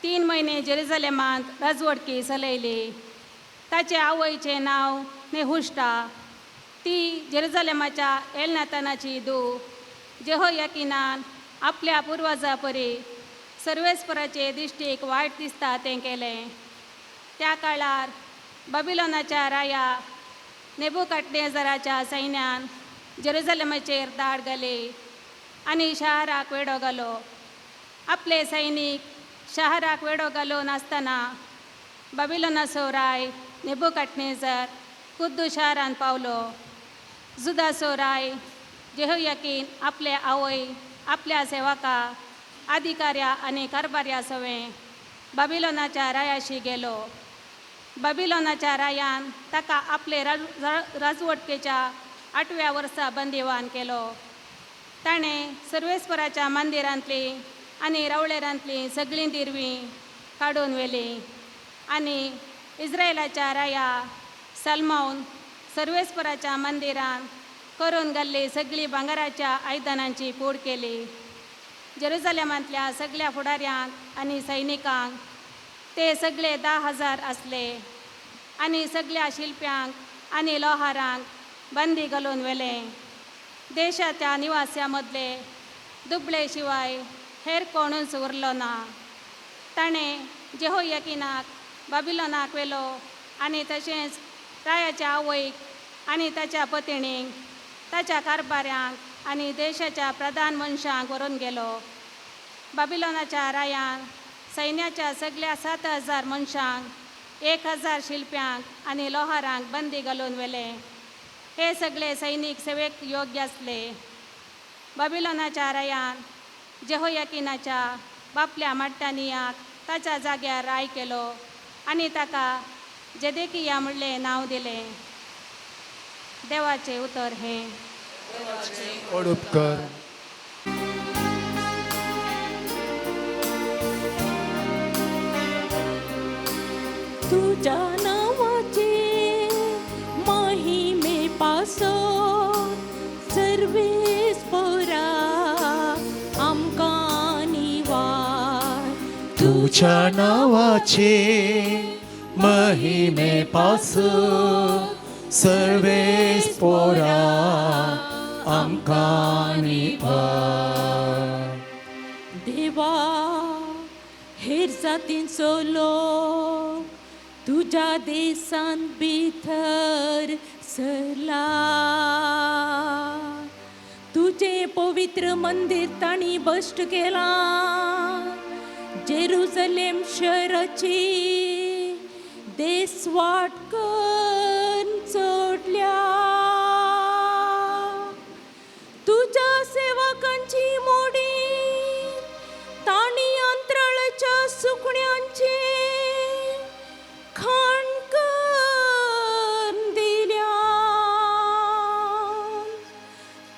F: 3 म्हयने जेरुजलेमांत राजवटकी चलयली. ताचे आवयचें नांव नेहुश्टा. ती जेरुजलेमाच्या एलनाथानाची धूव. जेहोयाकिनान आपल्या पुर्वजा परी सर्वेस्पराचे दिश्टीक वायट दिसता तें केलें. त्या काळार बाबिलोनाच्या राया नेबुकटनेझराच्या सैन्यान जेरुजलेमाचेर दाड घाली आनी शहराक वेडो घालो. आपले सैनीक शहराक वेडो घालून आसतना बाबिलोनाचो राय नेबुकटनेझर कुद्दू शहरान पावलो. जुदाचो राय जेहोयाकीन आपले आवय आपल्या सेवका अधिकाऱ्या आनी कारभाऱ्या सवें बाबिलोनाच्या रायाशी गेलो. बाबिलोनाच्या रायान ताका आपले राजवटकेच्या 8व्या वर्सा बंदिवान केलो. ताणें सर्वेस्पराच्या मंदिरांतली आनी रावळेरांतली सगळीं दिरवीं काडून व्हेलीं आनी इस्रायलाच्या राया सलमावन सर्वेस्पराच्या मंदिरान करून घाल्ली सगळीं भांगराच्या आयदनांची पूड केली. जेरुजलेमांतल्या सगळ्या फुडाऱ्यांक आनी सैनिकांक ते सगळे 10,000 आसले आनी सगळ्या शिल्प्यांक आनी लोहारांक बंदी घालून व्हेले. देशाच्या निवास्या मदले दुबळे शिवाय हेर कोणूच उरलो ना. ताणें जेहोयाकिनाक बाबिलोनाक व्हेलो आनी तशेंच रायाच्या आवयक आनी ताच्या पतिणींक ताच्या कारभाऱ्यांक आनी देशाच्या प्रधान मनशांक व्हरून गेलो. बाबिलोनाच्या रायान सैन्याच्या सगळ्या 7,000 मनशांक 1,000 शिल्प्यांक आनी लोहारांक बंदी घालून व्हेले. हे सगळे सैनीक सेवेक योग्य आसले. बाबिलोनाच्या रायान जेहोयाकिनाच्या बापल्या माट्टानियाक ताच्या जाग्यार राय केलो आनी ताका जेदेकिया म्हणलें नांव दिलें. देवाचें उतर हें.
A: उपकार.
G: तुझ्या नावाचे महिमे पासो सर्वेस्परा आमकां निवार.
A: तुझ्या नावाचे महिमे पासो सर्वेस्परा आमकां निवार.
G: देवा हेर जातींचो लोक तुज्या देशांत भितर सरला. तुजें पवित्र मंदीर तांणी भश्ट केलां. जेरुजलेम शहराची देस वाट करून चोडल्या. तुज्या सेवकांची मोडी तांणी अंतराळाच्या सुकण्यांचे खाण करून दिल्या.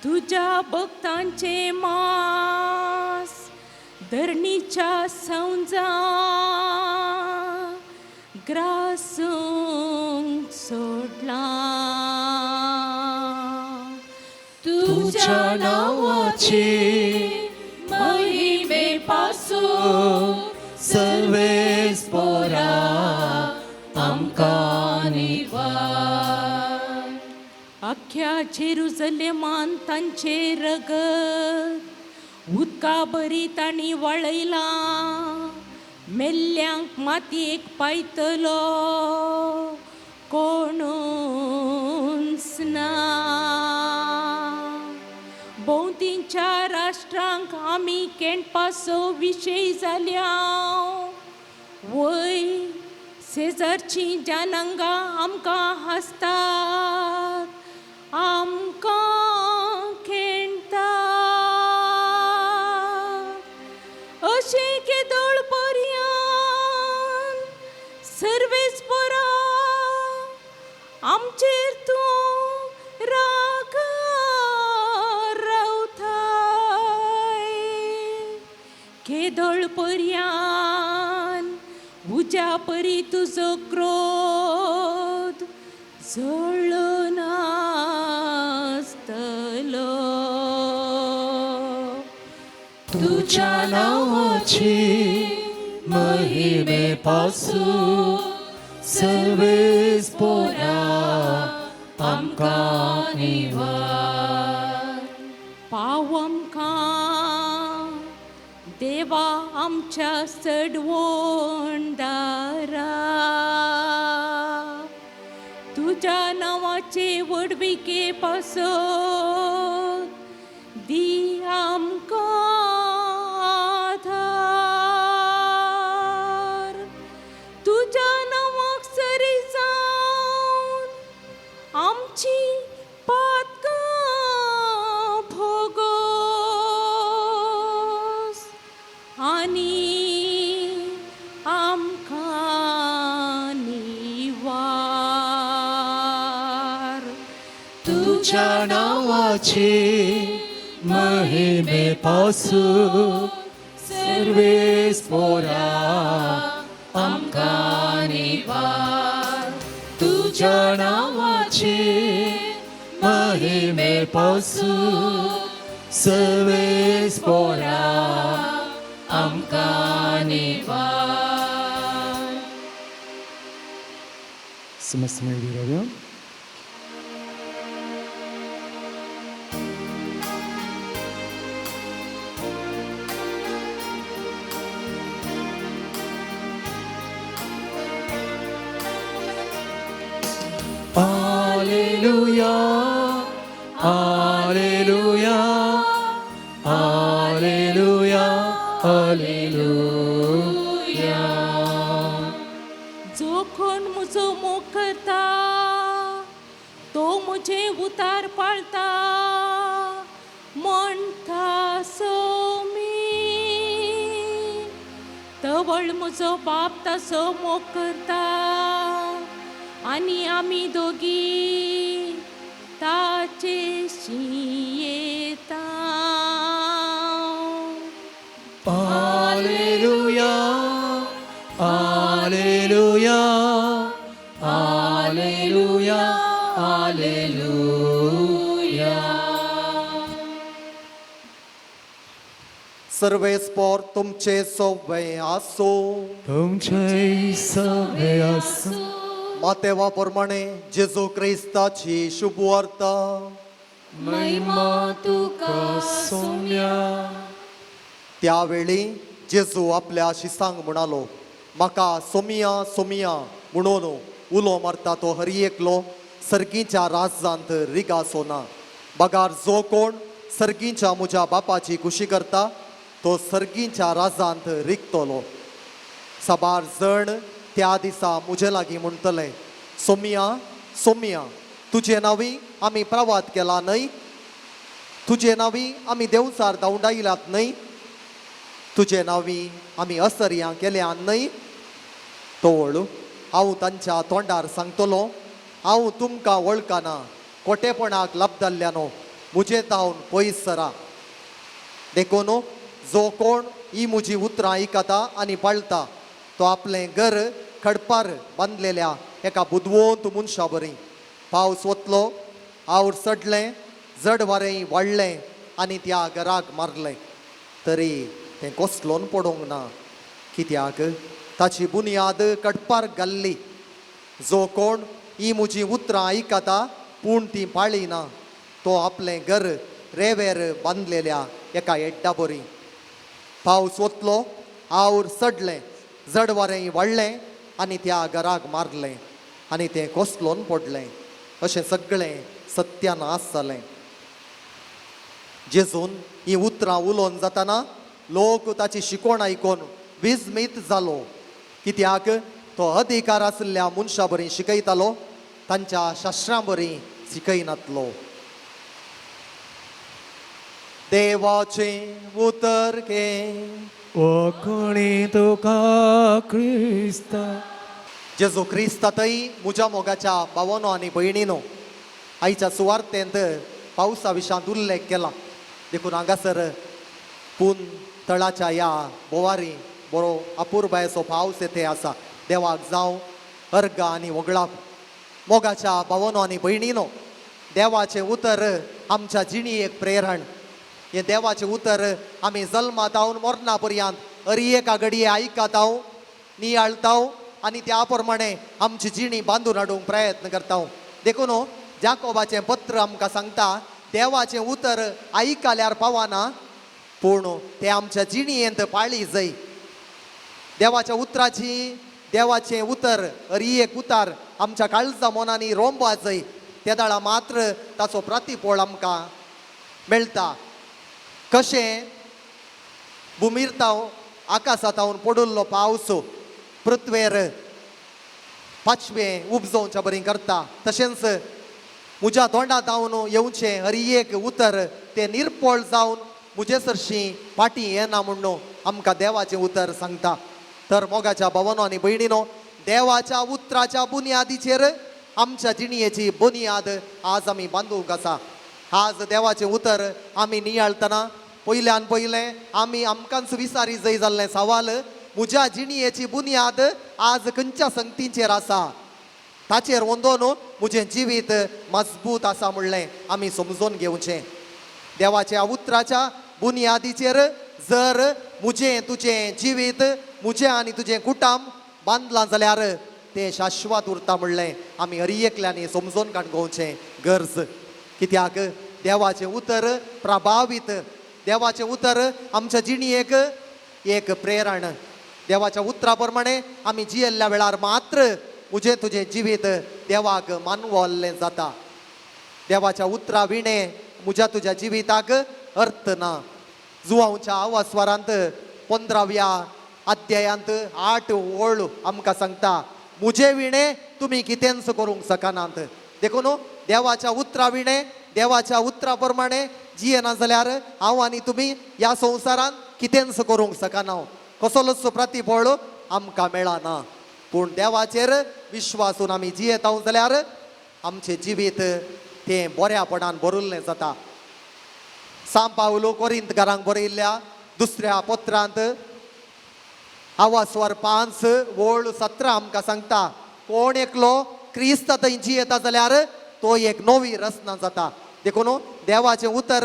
G: तुज्या भक्तांचे मांस धरणीच्या संजा ग्रासूंक सोडलां.
A: तुझ्या नावाचे
G: महिमे पासून
A: सर्वेस्परा आमकां निवार.
G: अख्ख्या जेरुजलेमान तांचे रगत उदका बरी तांणी वळयलां. मेल्ल्यांक मातयेक पायतलो कोणूच ना. भोंवतींच्या राष्ट्रांक आमी केंडपाचो विशय जाल्या. वय शेजारचीं जनांगां आमकां हांसतात, आमकां खेणटात. अशें केदोळ पर्यंत सर्वेस्परा आमचेर तूं रागार रावताय. केदोळ पर्यंत उज्या परी तुजो क्रोध जळून आसतलो.
A: तुझ्या नांवाची महिमे पासून सर्वेस पोरा आमकां निवार.
G: पाव आमकां देवा आमच्या चडवणदारा, तुज्या नांवाचे व्हडविके पासत दी आमकां आधार. तुज्या नांवाक सरी जावन आमची पातकां भोगोस आनी आमकां निवार.
A: तुझ्या नांवाची महिमे पासून सर्वेस पोरा आमकां निवार. तुझ्या नांवाची महिमे पासून सर्वेस पोरा आमकां निवार.
C: समस्त उबी रावया.
A: Alleluia, Alleluia, Alleluia, Alleluia.
G: जो कोण म्हजो मोग करता तो म्हजें उतार पाळता म्हणटा सोमी. तवळ म्हजो बाप ताचो मोग करता आनी आमी दोगी ताचेशी येता.
A: Alleluia, Alleluia, Alleluia, Alleluia.
B: सर्वेस्पोर तुमचे सोवे आसो.
A: तुमचे सवे आसूं.
B: मातेवा प्रमाणे जेजू क्रिस्ताची शुभवार्ता.
A: महिमा तुका सोम्या.
B: त्यावेळी जेजू आपल्या शिसांक म्हणालो, म्हाका सोमिया सोमिया म्हणून उलो मारता तो हर एकलो सर्गीच्या राजांत रिगासो ना, बगार जो कोण सर्गीच्या म्हज्या बापाची खुशी करता तो सर्गीच्या राजांत रिगतलो. साबार जण त्या दिसा म्हजे लागीं म्हणटले, सोमिया सोमिया, तुजे नांवी आमी प्रवाद केला न्हय, तुजे नांवी आमी देवचार धांवडायलात न्हय, तुजे नांवी आमी असर्यां केल्या न्हय. तोळ हांव तांच्या तोंडार सांगतलो, हांव तुमकां वळखना, कोटेपणाक लब्दल्ल्यानो म्हजे तावन पयस सरा. देखून जो कोण ही म्हजी उतरां आयकता आनी पाळटा तो आपलें घर खडपार बांदलेल्या एका बुदवंत मनशा बरी. पावस वतलो, आवड चडलें, जड वारें वाडलें आनी त्या घराक मारलें, तरी तें कोसलोन पडोंक ना, कित्याक ताची बुन्याद कडपार घाल्ली. जो कोण ही म्हजी उतरां आयकता पूण ती पाळिना तो आपलें घर रेवेर बांदलेल्या एका एड्डा बरी. पावस वतलो, आवड चडलें, जड वारें वाडलें आनी त्या घराक मारलें आनी तें कोसलोन पडलें. अशें सगळें सत्यानाश जालें. जेजून ही उतरां उलोवन जाताना लोक ताची शिकवण आयकून विस्मीत जालो, कित्याक तो अधिकार आशिल्ल्या मनशा बरी शिकयतालो, तांच्या शास्त्रां बरी शिकयनातलो. देवाचें उतर घे.
A: ओ कोणी तुका क्रिस्ता.
B: जेजू क्रिस्तातय म्हज्या मोगाच्या भावानो आनी भयणीनो, आयच्या सुवार्तेंत पावसा विशांत उल्लेख केला, देखून हांगासर पूण तळाच्या ह्या बोवारी बरो अपुरबायेचो पावस येथे आसा. देवाक जावं अर्गां आनी वगळाप. मोगाच्या भावानो आनी भयणीनो, देवाचें उतर आमच्या जिणेक प्रेरण. हें देवाचें उतर आमी जल्मात मरणा पर्यंत अरी एका घडये आयकता, नियाळता आनी त्या प्रमाणे आमची जिणी बांदून हाडूंक प्रयत्न करता. देखून जाकोबाचें पत्र आमकां सांगता, देवाचें उतर आयकल्यार पावना, पूण तें आमच्या जिणयेंत पाळी जाय. देवाच्या उतराची, देवाचें उतर अरी एक उतार आमच्या काळजा मनांनी रोंबा जाय, तेदाळा मात्र ताचो प्रतिफळ आमकां मेळटा. कशें भुमीर आकाशांत पडिल्लो पावस पृथ्वेर पाचवें उपजोवच्या बरी करता, तशेंच म्हज्या तोंडा जावन येवचें हरी एक उतर तें निर्पळ जावन म्हजे सरशीं फाटीं येना म्हणून आमकां देवाचें उतर सांगता. तर मोगाच्या भावानो आनी भयणीनो, देवाच्या उतराच्या बुन्यादीचेर आमच्या जिणयेची बुन्याद आज आमी बांदूंक आसा. आज देवाचें उतर आमी नियाळतना पयल्यान पयलें आमी आमकांच विसारी जाय जाल्लें सवाल, म्हज्या जिणयेची बुन्याद आज खंयच्या संगतींचेर आसा, ताचेर वंदोन म्हजें जिवीत मजबूत आसा म्हणलें आमी समजून घेवचें. देवाच्या उतराच्या बुन्यादीचेर जर म्हजें तुजें जिवीत, म्हजें आनी तुजें कुटाम बांदलां जाल्यार तें शाश्वत उरता म्हणलें आमी हरी एकल्यांनी समजून काडगोवचें गरज. कित्याक देवाचें उतर प्रभावीत, देवाचें उतर आमच्या जिणयेक एक प्रेरण. देवाच्या उतरा प्रमाणे आमी जियेल्ल्या वेळार मात्र म्हजें तुजें जिवीत देवाक मानवल्लें जाता. देवाच्या उतरा विणें म्हज्या तुज्या जिविताक अर्थ ना. जुवांवच्या आवास्वारांत 15व्या अध्यायांत 8 ओळ आमकां सांगता, म्हजे विणें तुमी कितेंच करूंक शकनात. देखून देवाच्या उतरा विणें, देवाच्या उतरा प्रमाणे जियेना जाल्यार हांव आनी तुमी ह्या संवसारांत कितेंच करूंक शकना, कसलोच प्रतिफळ आमकां मेळना. पूण देवाचेर विश्वासून आमी जियेता जाल्यार आमचें जिवीत तें बऱ्यापणान भरिल्लें जाता. सांव पावलो कोरिंतकारांक बरयल्ल्या दुसऱ्या पत्रांत आवास्वर 5 ओळ 17 आमकां सांगता, कोण एकलो क्रिस्त थंय जियेता जाल्यार तो एक नवी रचना जाता. देखून देवाचें उतर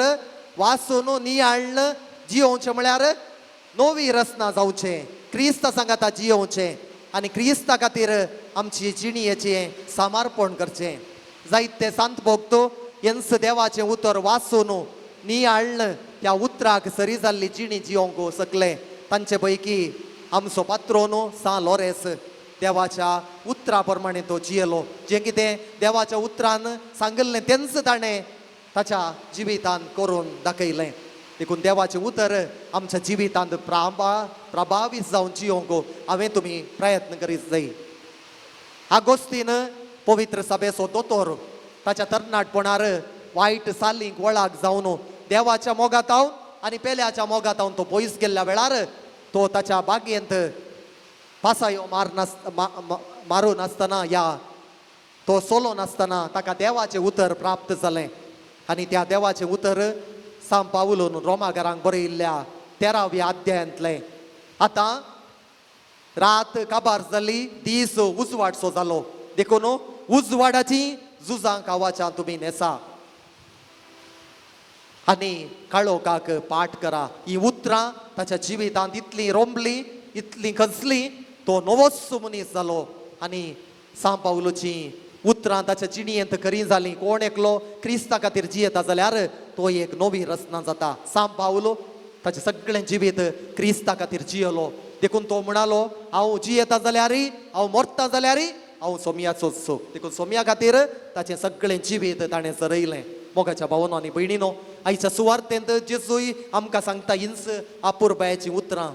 B: वाचून नियाळ्ळ जियोवचें म्हळ्यार नवी रचना जावचें, क्रिस्त सांगाता जियोवचें आनी क्रिस्ता खातीर आमची जिणयेचें समर्पण करचें. जायते सांत भोगतो हेंच देवाचें उतर वाचून नियाळ्ळ त्या उतराक सरी जाल्ली जिणी जियोवंक शकले. तांचे पैकी आमचो पात्रोन सां लोरेस देवाच्या उतरा प्रमाणे तो जियेलो. जें कितें देवाच्या उतरान सांगिल्लें तेंच ताणें ताच्या जिवितान करून दाखयलें. देखून देवाचें उतर आमच्या जिवितांत प्रभावीत जावन जियोवंक हांवें तुमी प्रयत्न करीत जाय. आगोस्तीन पवित्र सभेचो दोतोर ताच्या तरणाटपणार वायट सालींक वळाक जावन देवाच्या मोगात हांव आनी पेल्याच्या मोगात हांव तो पयस गेल्ल्या वेळार तो ताच्या बागेंत पासायो मारून आसतना या तो सोलो नासतना ताका देवाचें उतर प्राप्त जालें आनी त्या देवाचें उतर सांव पावलून रोमागारांक बरयल्ल्या 13व्या अध्यायांतलें. आतां रात काबार जाली, दीस उजवाडसो जालो, देखून उजवाडाची झुजां कावाच्या तुमी न्हेसा आनी काळोखाक पाठ करा. ही उतरां ताच्या जिवितांत इतली रोंबली, इतली खचली, तो नवोच मनीस जालो आनी सांव पावलूची उतरां ताच्या जिणयेंत खरी जाली. कोण एकलो क्रिस्ता खातीर जियेता जाल्यार तो एक नवी रचना जाता. सांव पावलो ताचें सगळें जिवीत क्रिस्ता खातीर जियेलो, देखून तो म्हणालो हांव जियेता जाल्यारय, हांव मरता जाल्यारय हांव सोमयाचोच. देखून सोमया खातीर ताचें सगळें जिवीत ताणें सरयलें. मोगाच्या भावनो आनी भयणीनो, आयच्या सुवार्तेंत जेजूय आमकां सांगता हिंच आपुरबायाचीं उतरां.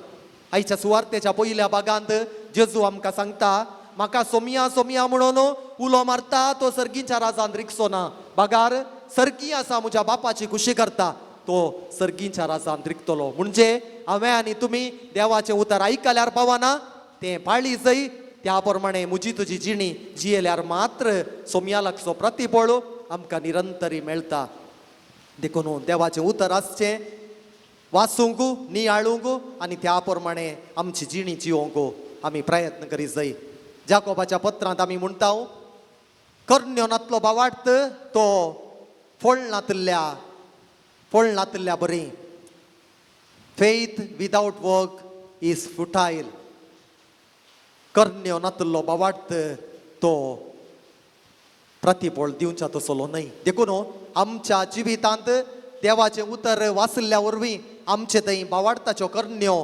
B: आयच्या सुवार्तेच्या पयल्या भागांत जेजू आमकां सांगता, म्हाका सोमया सोमया म्हणून उलो मारता तो सर्गीच्या राजान रिगचो ना, बागार सर्गी आसा म्हज्या बापाची खुशी करता तो सर्गीच्या राजान रिगतलो. म्हणजे हांवें आनी तुमी देवाचें उतर आयकल्यार पावना, तें पाळी जय, त्या प्रमाणे म्हजी तुजी जिणी जियेल्यार मात्र सोमया लागचो प्रतिफळ आमकां निरंतरी मेळटा. देखून देवाचें उतर आसचें वाचूंक, नियाळूंक आनी त्या प्रमाणे आमची जिणी जियोवंक आमी प्रयत्न करीत जाय. जाकोबाच्या पत्रांत आमी म्हणटा, करण्यो नातलो बावाट तो फळ नातल्या फळ नातिल्ल्या बरी. Faith without work is futile. करण्यो नातिल्लो बावाट तो प्रतिफळ दिवच्या तसलो न्हय. देखून आमच्या जिवितांत देवाचें उतर वाचिल्ल्या वरवीं आमचे थंय बावाडताच्यो करण्यो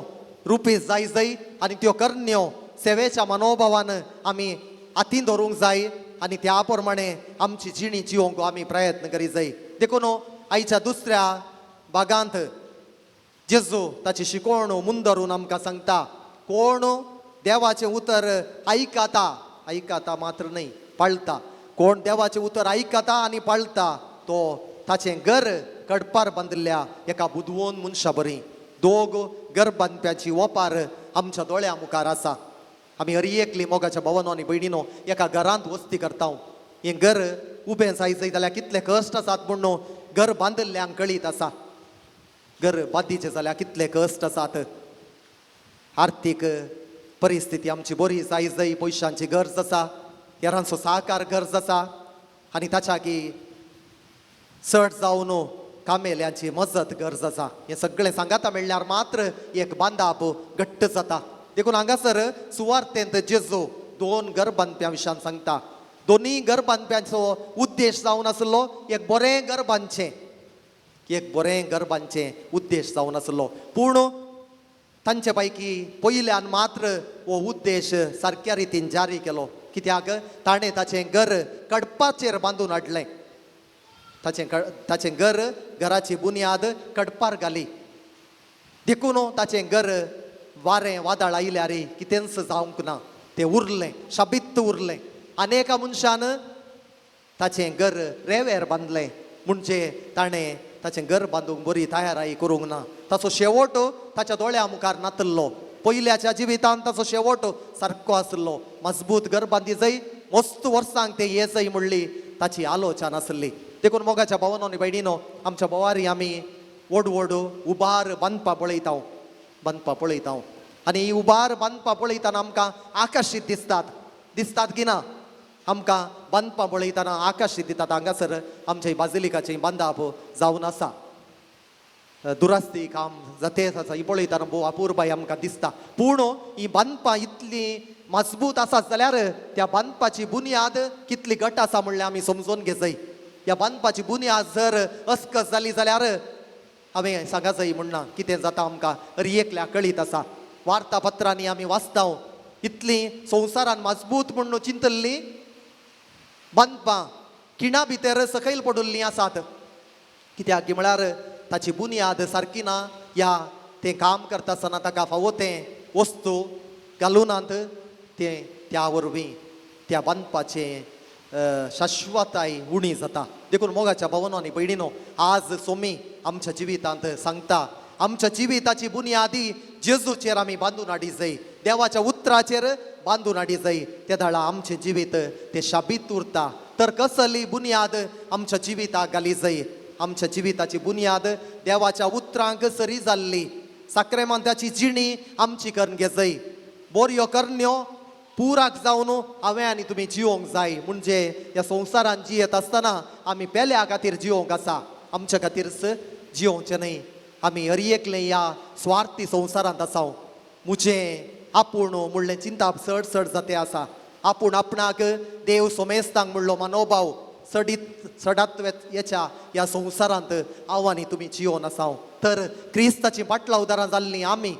B: रुपी जाय जाय आनी त्यो करण्यो सेवेच्या मनोभावान आमी हातीन धरूंक जाय आनी त्या प्रमाणे आमची जिणी जिवंक आमी प्रयत्न करी जाय. देखून आयच्या दुसऱ्या भागांत जेजू ताची शिकवण मुंदरून आमकां सांगता, कोण देवाचें उतर आयकता, आयकता मात्र न्हय पाळटा, कोण देवाचें उतर आयकता आनी पाळटा तो ताचें घर कडपार बांदिल्ल्या एका बुदवोन मनशा बरी. दोग घर बांदप्याची ओपार आमच्या दोळ्या मुखार आसा. आमी हर एकली मोगाच्या भवनो आनी भयणीनो एका घरांत वस्ती करता. हें घर उबें जाय जाय जाल्यार कितले कश्ट आसात म्हूण घर बांदिल्ल्यांक कळीत आसा. घर बांदीचें जाल्यार कितले कश्ट आसात. आर्थीक परिस्थिती आमची बरी जाय जाय, पयशांची गरज आसा, हेरांचो सहकार गरज आसा आनी ताच्या की चड जावन कामेल्यांची मजत गरज आसा. हें सगळें सांगाता मेळ्ळ्यार मात्र एक बांदाप घट्ट जाता. देखून हांगासर सुवार्तेंत जेजू दोन घर बांदप्यां विशयान सांगता. दोनूय घर बांदप्यांचो उद्देश जावन आसलो एक बरें घर बांदचें, एक बरें घर बांदचें उद्देश जावन आसलो. पूण तांचे पैकी पयल्यान मात्र हो उद्देश सारक्या रितीन जारी केलो. कित्याक ताणें ताचें घर कडपाचेर बांदून हाडलें. ताचें घर घराची बुन्याद कडपार घाली. देखून ताचें घर वारें वादळ आयल्यार कितेंच जावंक ना, तें उरलें, शाबीत उरलें. आनी एका मनशान ताचें घर रेवेर बांदलें, म्हणजे ताणें ताचें घर बांदूंक बरी तयाराई करूंक ना. ताचो शेवट ताच्या दोळ्या मुखार नातिल्लो. पयल्याच्या जिवितांत ताचो शेवट सारको आसलो. मजबूत घर बांदी जाय, मस्त वर्सांक तें ये जाय म्हणली ताची आलोचना आसली. देखून मोगाच्या भावानो आनी भयणीनो, आमच्या भोवारी आमी व्हड व्हड उबार बांदपा पळयता, बांदपा पळयता आनी ही उबार बांदपा पळयतना आमकां आकर्शीत दिसतात, दिसतात की ना? आमकां बांदपा पळयतना आकर्शीत दितात. हांगासर आमच्या बाजिलिकाचें बांदाप जावन आसा, दुरास्ती काम जातेच आसा, ही पळयतना भोव अपुरबाय आमकां दिसता. पूण ही बांदपां इतली मजबूत आसात जाल्यार त्या बांदपाची बुन्याद कितली घट आसा म्हणल्यार आमी समजून घेजय. ह्या बांदपाची बुन्याद जर अस्कस जाली जाल्यार हांवें सांगा जाय म्हणना कितें जाता आमकां हर एकल्या कळीत आसा. वार्तापत्रांनी आमी वाचता इतली संवसारान मजबूत म्हूण चिंतल्ली बांदपां खिणा भितर सकयल पडिल्लीं आसात. कित्याक की म्हळ्यार ताची बुन्याद सारकी ना, या तें काम करता आसतना ताका फावो तें वस्तू घालूनात, तें त्या वरवीं त्या बांदपाचें शाश्वताय उणी जाता. देखून मोगाच्या भावनो आनी भयणीनो, आज सोमी आमच्या जिवितांत सांगता, आमच्या जिविताची बुन्यादी जेजूचेर आमी बांदून हाडी जाय, देवाच्या उतराचेर बांदून हाडी जाय. ते दाळा आमचें जिवीत तें शाबीत उरता. तर कसली बुन्याद आमच्या जिविताक घाली जाय? आमच्या जिविताची बुन्याद देवाच्या उतरांक सरी जाल्ली साक्रेमांताची जिणी आमची करून घेजय. बोरयो करण्यो पुराक जावन हांवें आनी तुमी जिवोंक जाय. म्हणजे ह्या संवसारान जियेत आसतना आमी पेल्या खातीर जिवोंक आसा, आमच्या खातीरच जिवोवचें न्हय. आमी हर एकले ह्या स्वार्थी संवसारांत आसा. मुजें आपूण म्हणलें चिंताप चड चड जाते आसा. आपूण आपणाक देव सोमेस्तांक म्हणलो मनोभाव चडीत चडात येच्या ह्या संवसारांत हांव आनी तुमी जियोन आसा. तर क्रिस्ताची पाटलावदारां जाल्लीं आमी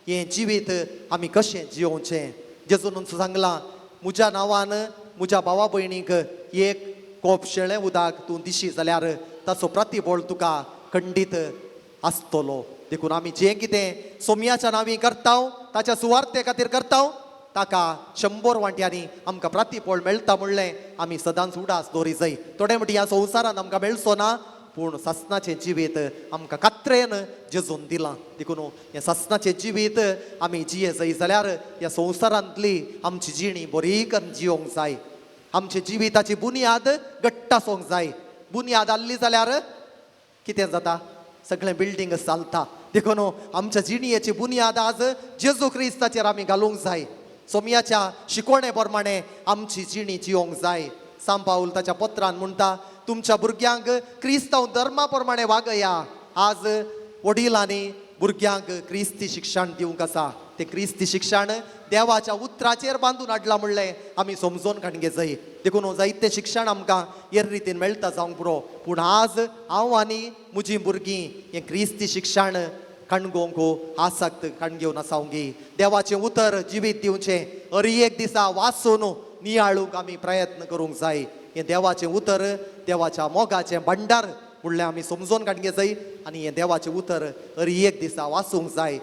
B: हें जिवीत आमी कशें जियोवचें? जेजून सांगलां, म्हज्या नांवान म्हज्या भावा भयणीक एक कोप शेळें उदक तूं दिशी जाल्यार ताचो प्रतिबळ तुका खंडीत आसतलो. देखून आमी जें कितें सोमयाच्या नांवी करता, ताच्या सुवार्थे खातीर करता, ताका 100 वांट्यांनी आमकां प्रतिफळ मेळटा म्हणलें आमी सदांच उडास दवरी जाय. थोडे म्हणटी ह्या संवसारांत आमकां मेळचो ना, पूण सासनाचें जिवीत आमकां कात्रेन जेजून दिलां. देखून हें सासनाचें जिवीत आमी जिये जाय जाल्यार ह्या संवसारांतली आमची जिणी बरी करून जिवंक जाय. आमच्या जिविताची बुन्याद घट्ट आसूंक जाय. बुन्याद आहली जाल्यार कितें जाता? सगळें बिल्डींग चलता. देखून आमच्या जिणयेची बुन्याद आज जेजू क्रिस्ताचेर आमी घालूंक जाय. सोमयाच्या शिकवणे प्रमाणे आमची जिणी जिवंक जाय. सांपावल ताच्या पत्रान म्हणटा, तुमच्या भुरग्यांक क्रिस्तांव धर्मा प्रमाणे वागया आज वडिलांनी भुरग्यांक क्रिस्ती शिक्षण दिवंक आसा. तें क्रिस्ती शिक्षण देवाच्या उतराचेर बांदून हाडलां म्हणलें आमी समजून काडगे जाय. देखून जायतें शिक्षण आमकां हेर रितीन मेळटा जावंक पुरो, पूण आज हांव आनी म्हजीं भुरगीं हें क्रिस्ती शिक्षण कणगोवंक आसक्त कणगेवन आसावंगी. देवाचें उतर जिवीत दिवचें हर एक दिसा वाचून नियाळूंक आमी प्रयत्न करूंक जाय. हें देवाचें उतर देवाच्या मोगाचें भंडार म्हणल्यार आमी समजून काडगे जाय आनी हें देवाचें उतर हर एक दिसा वाचूंक जाय.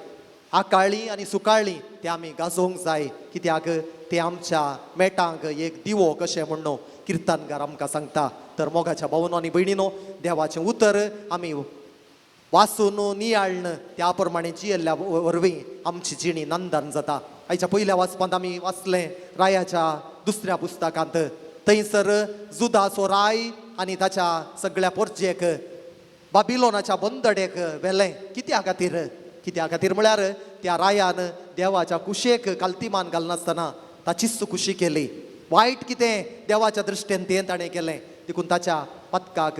B: आकाळी आनी सुकाळी तें आमी गाजोवंक जाय, कित्याक तें आमच्या मेटांक एक दिवो कशें म्हणून किर्तनकार आमकां सांगता. तर मोगाच्या भावनो आनी भयणीनो, देवाचें उतर आमी वाचून नियाळ्ण त्या प्रमाणे जियेल्ल्या वरवीं आमची जिणी नंदन जाता. आयच्या पयल्या वाचपांत आमी वाचलें रायाच्या दुसऱ्या पुस्तकांत, थंयसर जुदाचो राय आनी ताच्या सगळ्या पोरजेक बाबिलोनाच्या बंदडेक व्हेलें. कित्या खातीर? कित्या खातीर म्हळ्यार त्या रायान देवाच्या कुशेक कालतीमान घालनासतना ताचीच खुशी केली. वायट कितें देवाच्या दृश्टीन तें ताणें केलें, देखून ताच्या पदकाक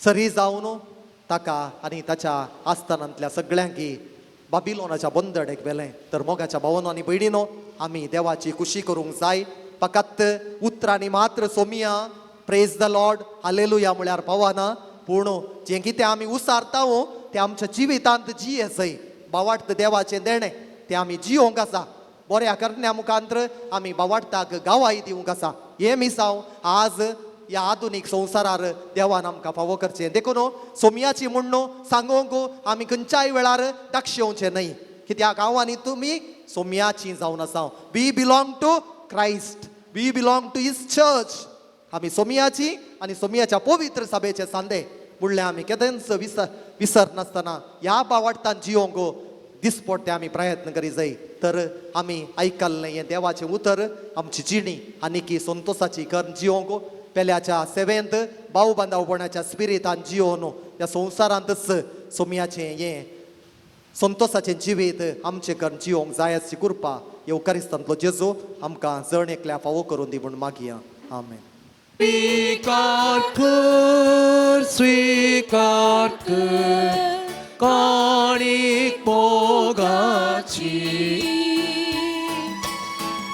B: सरी जावन ताका आनी ताच्या आस्थानांतल्या सगळ्यांकी बाबिलोनाच्या बंदडेक व्हेलें. तर मोगाच्या भावनो आनी भयणीनो, आमी देवाची खुशी करूंक जाय. फकत उतरांनी मात्र सोमिया प्रेज the Lord hallelujah म्हळ्यार पावना, पूण जें कितें आमी उसारता तें आमच्या जिवितांत जिये सय बावाट्ट देवाचें देणें तें आमी जियोंक आसा. बऱ्या करण्या मुखांत्र आमी बावाट्टाक गावाय दिवंक आसा. हें मिसांव आज ह्या आधुनीक संवसारार देवान आमकां फावो करचें. देखून सोमयाची म्हण्णू सांगूंक आमी खंयच्याय वेळार दाक्षेवचें न्हय, कित्याक हांव आनी तुमी सोमयाची जावन आसा. We belong to Christ, we belong to his church. आमी सोमयाची आनी सोमयाच्या पवित्र सभेचे सांदे म्हणल्यार आमी केदेंच विसर नासतना ह्या बावाडटान जियोंक दिसपडटे आमी प्रयत्न करी जाय. तर आमी आयकल्लें हें देवाचें उतर आमची जिणी आनीकी संतोसाची करून जियोंक पेल्याच्या सेवेंत भाव बांदावपणाच्या स्पिरितान जियोन ह्या संवसारांतच सोमयाचें हें संतोसाचें जिवीत आमचें करून जियोंक जाय अशी कृपा येवकारिस्तांतलो जेजू आमकां जण एकल्या फावो करून दी म्हूण मागया. आमेन.
A: स्वीकार कर, स्वीकार कर काणीक मोगाची,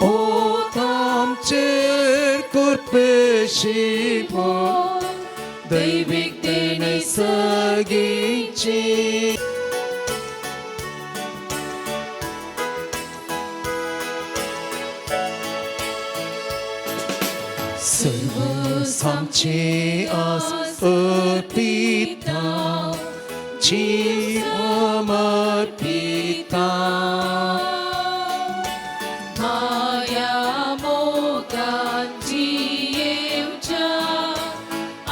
A: ओ आमचेर कृपेशी दैवीक देणे सगळीची. सर्व आमचे आस अर्पिता, जीव अमर्पिता,
G: माया मोगान जियेवच्या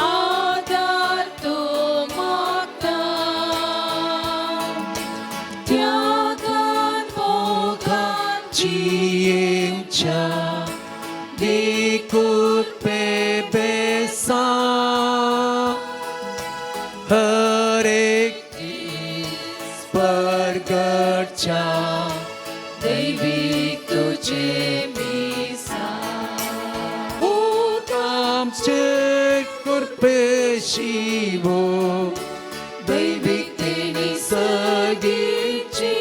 G: आदार तो मागता, त्यागान मोगान
A: जियेवच्या दिकुर्पे बेसा, हर एक दीस परगटच्या
G: दैवीक तुझे मिसा.
A: आमचेर कृपेशी दैवीक देणी सगळीची.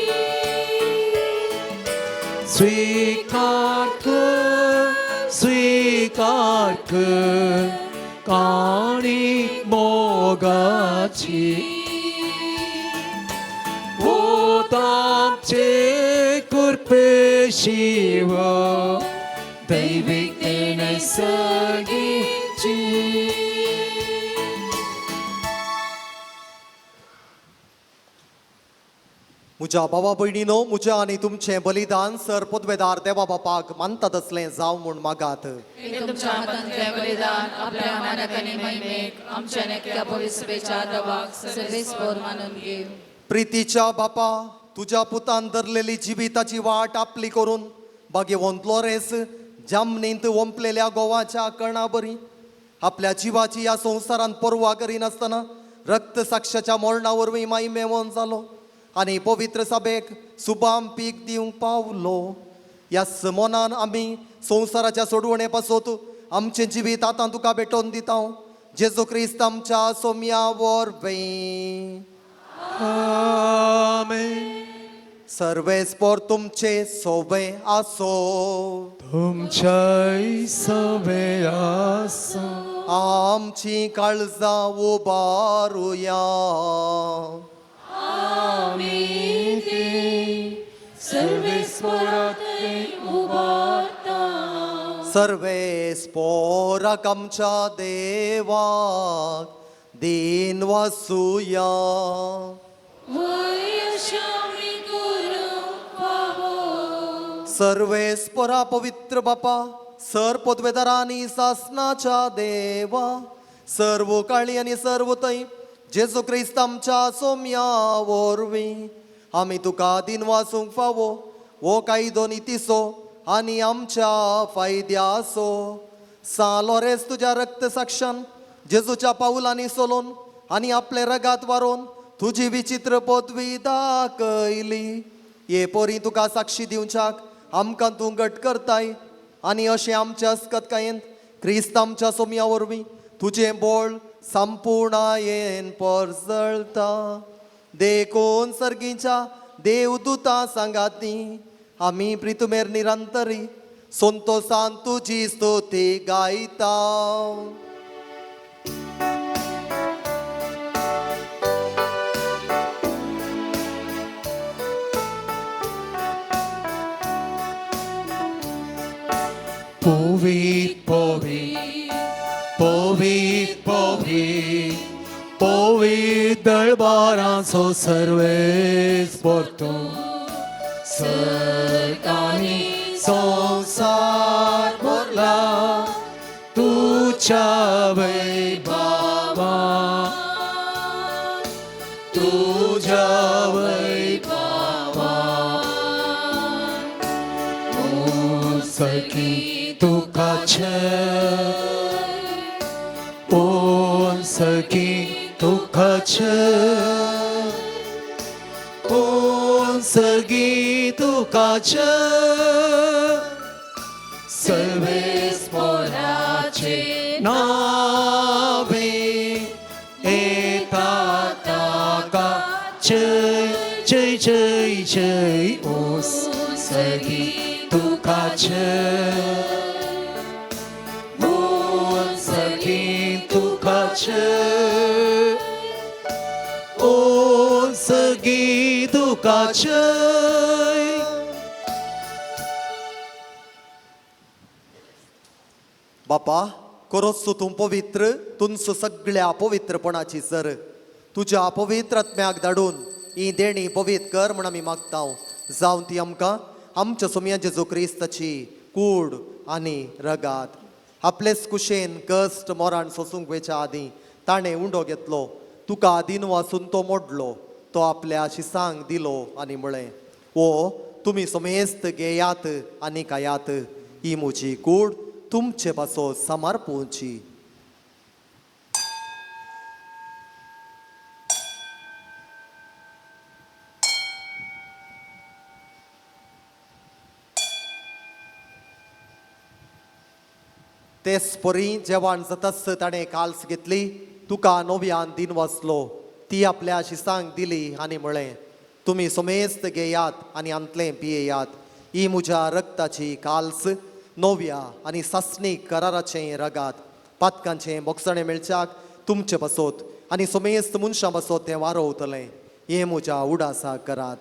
A: स्वीकार कर, स्वीकार कर काणीक मोगाची, ओ आमचे कृपेशी दैवीक देणे सगळीची.
B: म्हज्या भावा भयणीनो, म्हज्या आनी तुमचें बलिदान सर पदवेदार देवा बापाक मानतात असलें जावं म्हूण मागात.
E: तुमच्या हातांतलें बलिदान आपल्या मानक आनी महिमेक आमच्या नेकल्या पवित्र दवाक सर्वेस्पोर मानून घेव.
B: प्रितीच्या बापा, तुज्या पुतान धरलेली जिविताची वाट आपली करून बागेवंत लोरेस जामनींत ओंपलेल्या गोवाच्या कणा बरी आपल्या जिवाची ह्या संवसारांत पर्वा करिनासतना रक्त साक्षाच्या मरणा वरवीं मायमेवन जालो आनी पवित्र सभेक सुबाम पीक दिवंक पावलो. ह्या मनान आमी संवसाराच्या सोडवणे पासत आमचें जिवीत आतां तुका भेटोवन दिता. जेजू क्रिस्त आमच्या सोम्या वरवीं.
A: आमेन.
B: सर्वेस्पोर तुमचे सोबे आसो.
A: तुमच्याय सवे आसूं.
B: आमची काळजां उबारुया. सर्वेस्पोराक आमच्या देवाक दीन वासुया. सर्वेस्पोरा पवित्र बापा, सर पदवेदारांनी सासनाच्या देवा, सर्व काळी आनी सर्व थंय जेजू क्रिस्त आमच्या सोम्या वरवीं आमी तुका दिन वासूंक फावो हो कायदो नितीचो आनी आमच्या फायद्याचो. सां लॉरेन्स तुज्या रक्त साक्षान जेजूच्या पावलांनी सोलोन आनी आपले रगात वारोवन तुजी विचित्र पदवी दाखयली. हे पोरी तुका साक्षी दिवच्याक आमकां तूं घट करताय आनी अशें आमच्या अस्कतकायेंत क्रिस्त आमच्या सोम्या वरवीं तुजें बोळ संपूर्णायेन परजळता. देखून सर्गीच्या देवदूता सांगाती आमी प्रितुमेर निरंतरी संतोसान तुजी स्तुती गायता.
A: पवित पवित पवित पवित पवित दळबारांचो सर्वेस्पोर तूं, सर्गांनी संवसार भरला तुज्या वैभवान, तुज्या वैभवान. सखी तुका छे, ओम सखी तुका छे, ओम सखी तुका छे, सर्वेस्पोराचे नावे येता ताका जय जय जय जय. ओम सखी तुका छे, ओम सखी तुका छे, ओम सखी तुका छे.
B: बापा करोस तूं पवित्र तुमचो सगळ्या पवित्रपणाची सर तुज्या पवित्र आत्म्याक धाडून ही देणी पवित्र कर म्हण आमी मागता. जावन ती आमकां आमच्या सोम्या जेजू क्रिस्ताची कूड आनी रगात. आपलेच कुशेन कश्ट मोरान सोसूंक वेच्या आदीं ताणें उंडो घेतलो, तुका आदीन वासून तो मोडलो, तो आपल्या शिसांक दिलो आनी म्हळें, ओ तुमी समेस्त घेयात आनी खायात, ही म्हजी कूड तुमचे पासो समर्पूची. तेच परी जेवण जाताच ताणें काल्स घेतली, तुका नव्यान दिन वाचलो, ती आपल्या शिसांक दिली आनी म्हळें, तुमी समेस्त घेयात आनी आंतलें पियेयात, ही म्हज्या रक्ताची काल्स नव्या आनी सासणीक कराराचें रगात, पातकांचें बोगसणें मेळच्याक तुमचे पासत आनी समेस्त मनशां पासत तें वारोवतलें, हें म्हज्या उडासाक करात.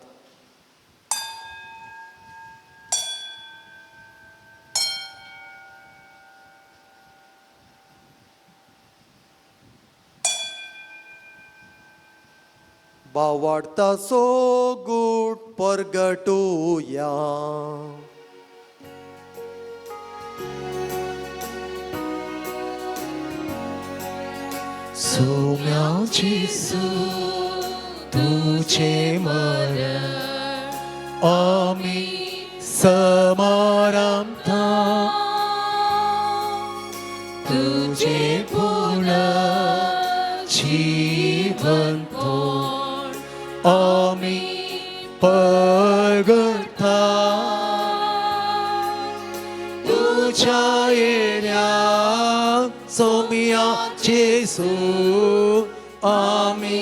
B: बावाडता सो गूट परगटुया.
A: सोम्या जेजू तुझे मरण आमी समारंभता, तुझे पूर्ण जीवनपण आमी परगटा, तुझ्या येण्या
H: सोमिया जेसू आमी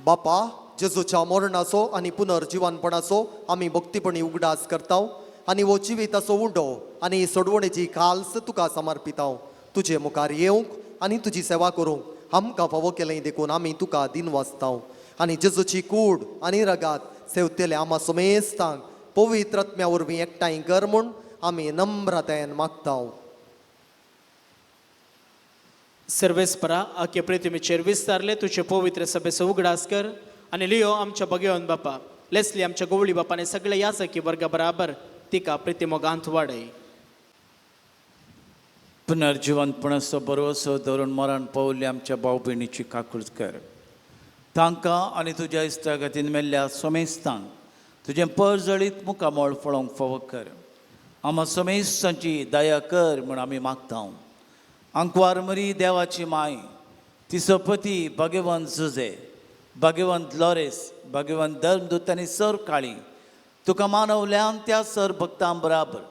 B: बापा जेजूच्या मरणाचो आनी पुनर्जिवनपणाचो आमी भक्तीपणी उगडास करताव आनी हो जिविताचो उंडो आनी सोडवणेची खाल्स तुका समर्पिताव. तुजे मुखार येवंक आनी तुजी सेवा करूंक आमकां फावो केलें देखून आमी तुका दिनवासताव आनी जेजूची कूड आनी रगात सेवतेले आमा सुमेस्तांक पवित्र आत्म्या वरवीं एकठांय कर म्हूण आमी नम्रतायेन मागताव.
I: सर्वेस्परा आख्या पृथ्वीचेर विस्तारले तुजे पवित्र सभेचो उगडास कर आनी लियो आमच्या भगेवन बापा लेस्ली आमच्या गोवळी बापाने सगळे याचकी वर्गा बराबर तिका प्रितीमोगांत वाडय.
H: पुनर्जिवनपणाचो बरोसो धरून मरण पावल्ले आमच्या भाव भयणीची काकूळ कर. तांकां आनी तुज्या इश्टागतीन मेल्ल्या सोमेस्तांक तुजें परजळीत मुखामळ फळोवंक फावो कर. आमा सोमेस्तांची दया कर म्हूण आमी मागता. आंकवार मरी देवाची माय, तिचो पती भगवंत जुजे, भगवंत लॉरेस, भगवंत धर्मदूत आनी सर काळी तुका मानवल्यान त्या सर भक्तां बराबर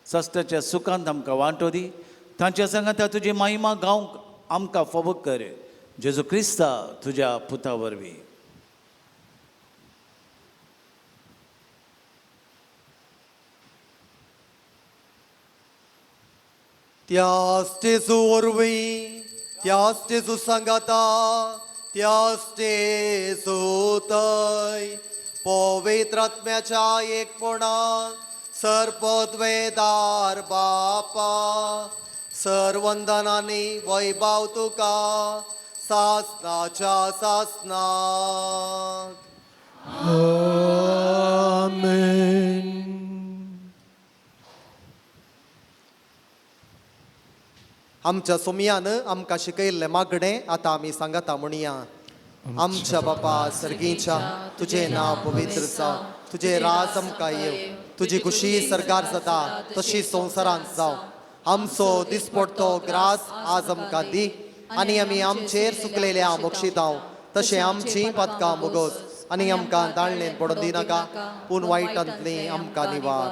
H: सस्ताच्या सुखांत आमकां वांटो दी. तांच्या सांगाता तुजी महिमा गावंक आमकां फावो कर. जेजू क्रिस्ता तुज्या पुता वरवीं.
B: त्यास जेजू वरवीं, त्यास जेजू सांगाता, त्यास जेजू तय पवित्र आत्म्याच्या एकपणान सर्पद्वेदार बापा सर्वंदनानी वैभाव तुका सासनाच्या सासनाक.
A: आमेन.
B: आमच्या सोमयान आमकां शिकयल्लें मागणें आतां आमी सांगाता म्हणया. आमच्या बापा सर्गीच्या, तुजें नांव पवित्र जावं, तुजें राज आमकां येवं, तुजी खुशी सरकार जाता तशी संवसारांत जावं. आमचो दिसपडतो ग्रास आज आमकां दी आनी आमी आमचेर सुकलेल्या बक्षितांव तशें आमचीं पातकां मुगोस आनी आमकां दाळणेन पडोवन दिनाका, पूण वायटांतली आमकां निवार.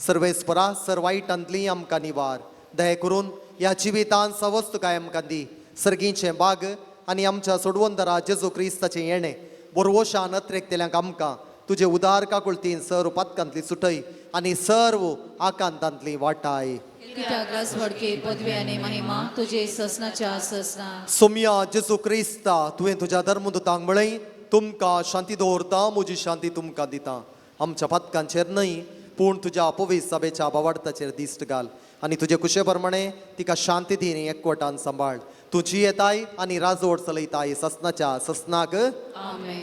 B: सर्वेस्परा सर वायटांतली आमकां निवार. दया करून ह्या जिवितांत सवस्त काय आमकां दी. सर्गीचें बाग आनी आमच्या सोडवंदरा जेजू क्रिस्ताचें येणें बोरवोशान अत्रेकतेल्यांक आमकां तुजे उदार काकुळतीन सर्व पातकांतली सुटय आनी सर्व आकांतांतली वाटाय.
E: कित्याक राजवडके पदवी आनी महिमा तुजे ससनाच्या ससना.
B: सोमया जेजू क्रिस्ता, तुवें तुज्या धर्मदूतांक म्हळें, तुमकां शांती दवरता, म्हजी शांती तुमकां दिता. आमच्या पातकांचेर न्हय पूण तुज्या पवित्र सभेच्या भावार्थाचेर दिश्ट घाल आनी तुजे कुशे प्रमाणे तिका शांती दी आनी एकवटान सांबाळ. तूं जियेताय आनी राजवट चलयताय ससनाच्या ससनाक.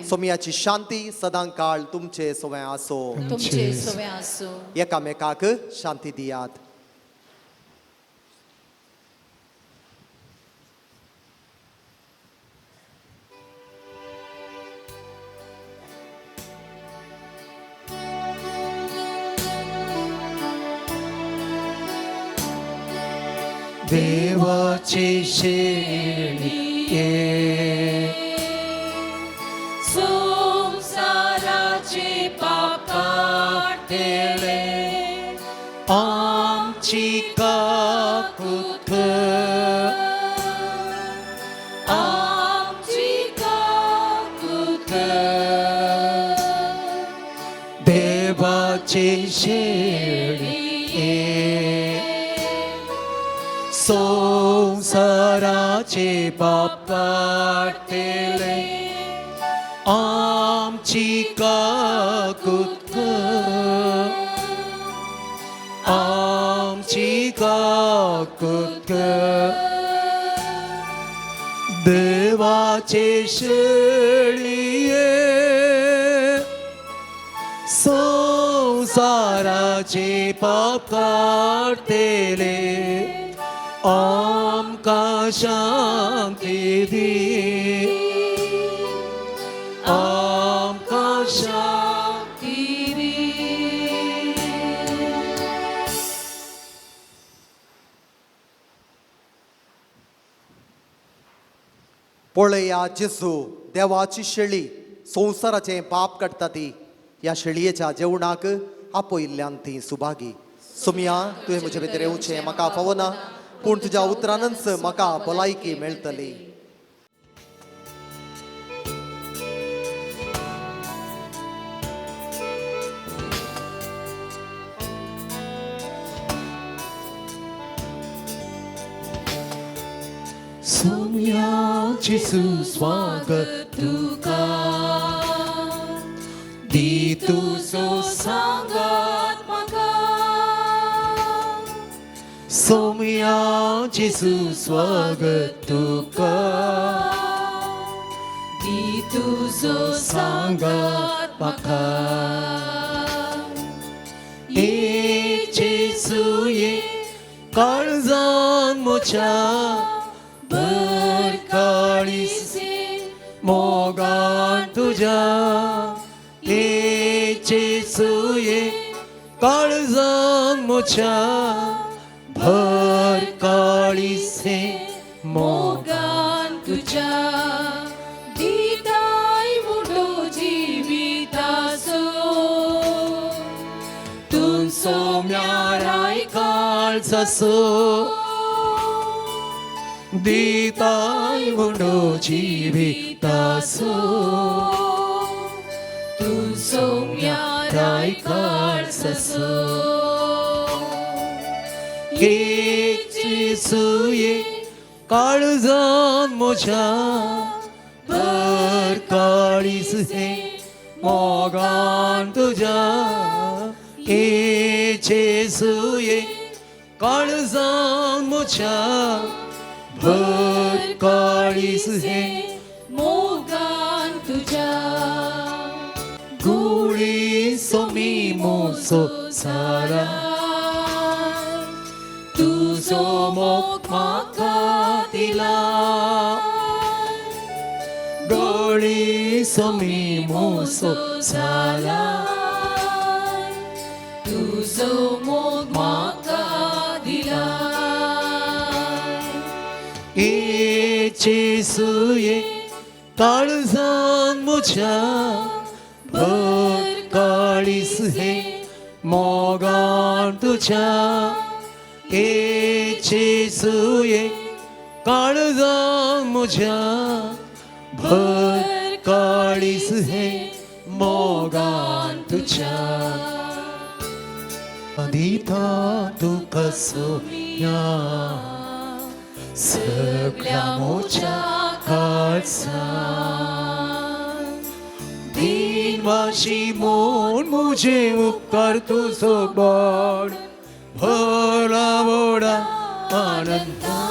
B: सोमयाची शांती सदां काळ तुमचे सोवे आसो.
E: तुमचे सोवे आसो.
B: एकामेकाक शांती दियात.
H: देवाची शेळये
G: संसाराचे पाप काडटले
H: आमची काकूत कर,
G: आमची काकूत कर.
H: देवाची शेळये संसाराचे पाप काडटले आमची काकूत कर, आमची काकूत कर. देवाचे शेळये संसाराचे पाप काडटले आमकां शांती दी, आमकां शांती दी.
B: पळया जेजू देवाची शेळी संवसाराचें पाप काडटा ती. ह्या शेळयेच्या जेवणाक आपयिल्ल्यान ती सुभागी. सोमिया, तुवें म्हजे भितर येवचें म्हाका फावना, पूण तुज्या उतरानच म्हाका भलायकी मेळटली.
C: सोम्या जेसू स्वागत तुका, दी तुजो सांगात म्हाका. सोम्या जेसू स्वागत तुका,
E: दी तुजो
C: सांगात म्हाका. ए जेसू ये काळजान म्हज्या भर काळीज मोगान तुज्या. ए जेसू ये काळजान म्हज्या भर काळीज
E: मोगान तुज्या. दिताय मुंडो जिविताचो,
C: तूं सोम्याराय काळजाचो, दिताय मुंडो जिविताचो,
E: तूं सोम्याराय काळजाचो.
C: एक जेसू ये काळजान म्हज्या भर काळीज हे मोगान तुज्या. ए जेसू ये काळजान म्हज्या भर काळीज हे
E: मोगान तुज्या.
C: गुळी सोमी मोसो सारा, तुजो मोग म्हाका दिला. गोळी सोमी मोसो सारा,
E: तुजो मोग म्हाका दिला.
C: ए जेसू ये काळजान म्हज्या भर काळीज हे मोगान तुज्या. ए जेसू ये काळजान म्हज्या भर काळीज हे मोगान तुज्या. दिता तुका सोम्या सगळ्या म्हज्या काळजान. दिनवाशी म्हूण म्हजे उपकार तुजो बोड भोला वोडा आनंदा.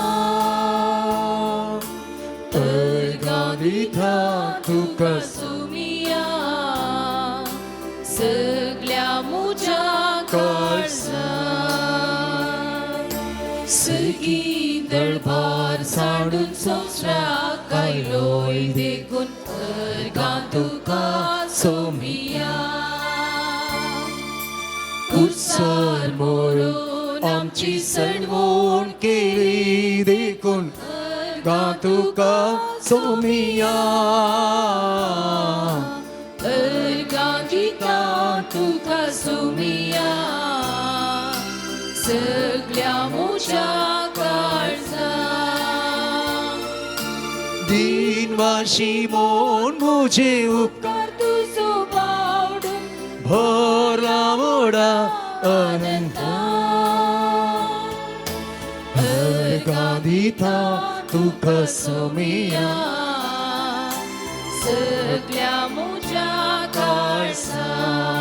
C: अर्गां दिता तुका
E: सोमिया सगळ्या म्हज्या काळजान. सगळी दळभार सांडून संवसाराक आयलोय देखून अर्गां तुका सोमिया.
C: कुर्सार मरून आमची सणवण केली देखून अर्गां तुका सोमिया.
E: अर्गां दिता तुका सोमिया सगळ्या म्हज्या काळजान.
C: दिनवाशी म्हूण म्हजे उपकार
E: तुजो बावडून
C: भरला मोडा अनंता. अर्गां दिता तुका सोमिया
E: सगळ्या म्हज्या काळजान.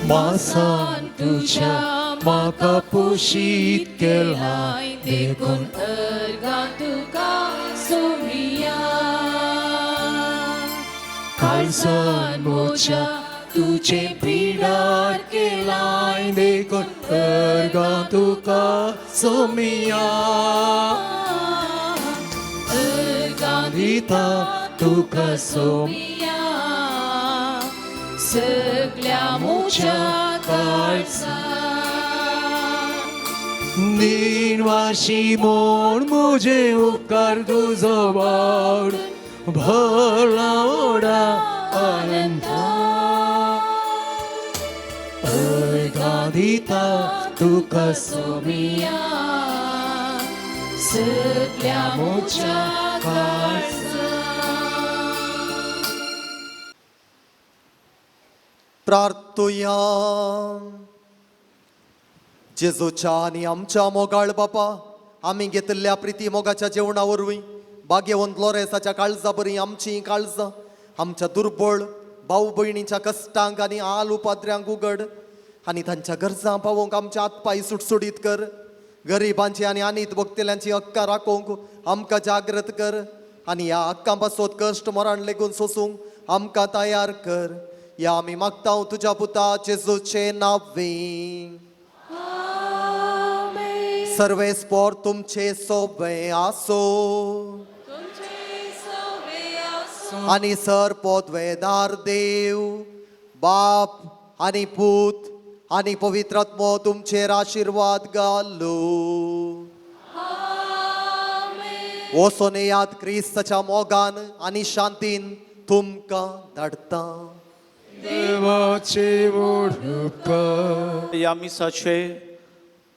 C: मासान तुज्या म्हाका पोशीत केलाय देखून
E: अर्गां तुका सोमिया.
C: काळजान म्हज्या तुजें पिडार केलाय देखून अर्गां तुका सोमिया.
E: अर्गां
C: दिता तुका सोमिया
E: सगळ्या म्हज्या काळजान.
C: दिनवाशी म्हूण म्हजे उपकार तुजो वाड भरला ओडा अनंता.
A: अर्गां दिता तुका सोमिया सगल्या म्हज्या काळजा.
B: प्रार्थुया. जेजूच्या आनी आमच्या मोगाळ बापा, आमी घेतिल्ल्या प्रिती मोगाच्या जेवणा वरवीं भाग्यवंत लोरेसाच्या काळजा बरी आमचीं काळजां आमच्या दुर्बळ भाव भयणीच्या कश्टांक आनी आल उपाद्र्यांक उगड आनी तांच्या गरजां पावोवंक आमच्या हातपाय सुटसुटीत कर. गरिबांची आनी आनीत भोगतेल्यांची हक्कां राखोवंक आमकां जागृत कर आनी ह्या हक्कां पासत कश्ट मरण लेगून सोसूंक आमकां तयार कर. ह्या आमी मागता तुज्या पुता जेजूचे नांवी. सर्वेस्पोर तुमचे सोबे आसो आनी सर पोदवेदार देव बाप आनी पूत आनी पवित्रात्मो तुमचेर आशिर्वाद घालू. वचोन याद क्रिस्ताच्या मोगान आनी शांतीन तुमकां धाडटा.
A: देवाचे ओडुपकार.
H: ह्या मिसाचे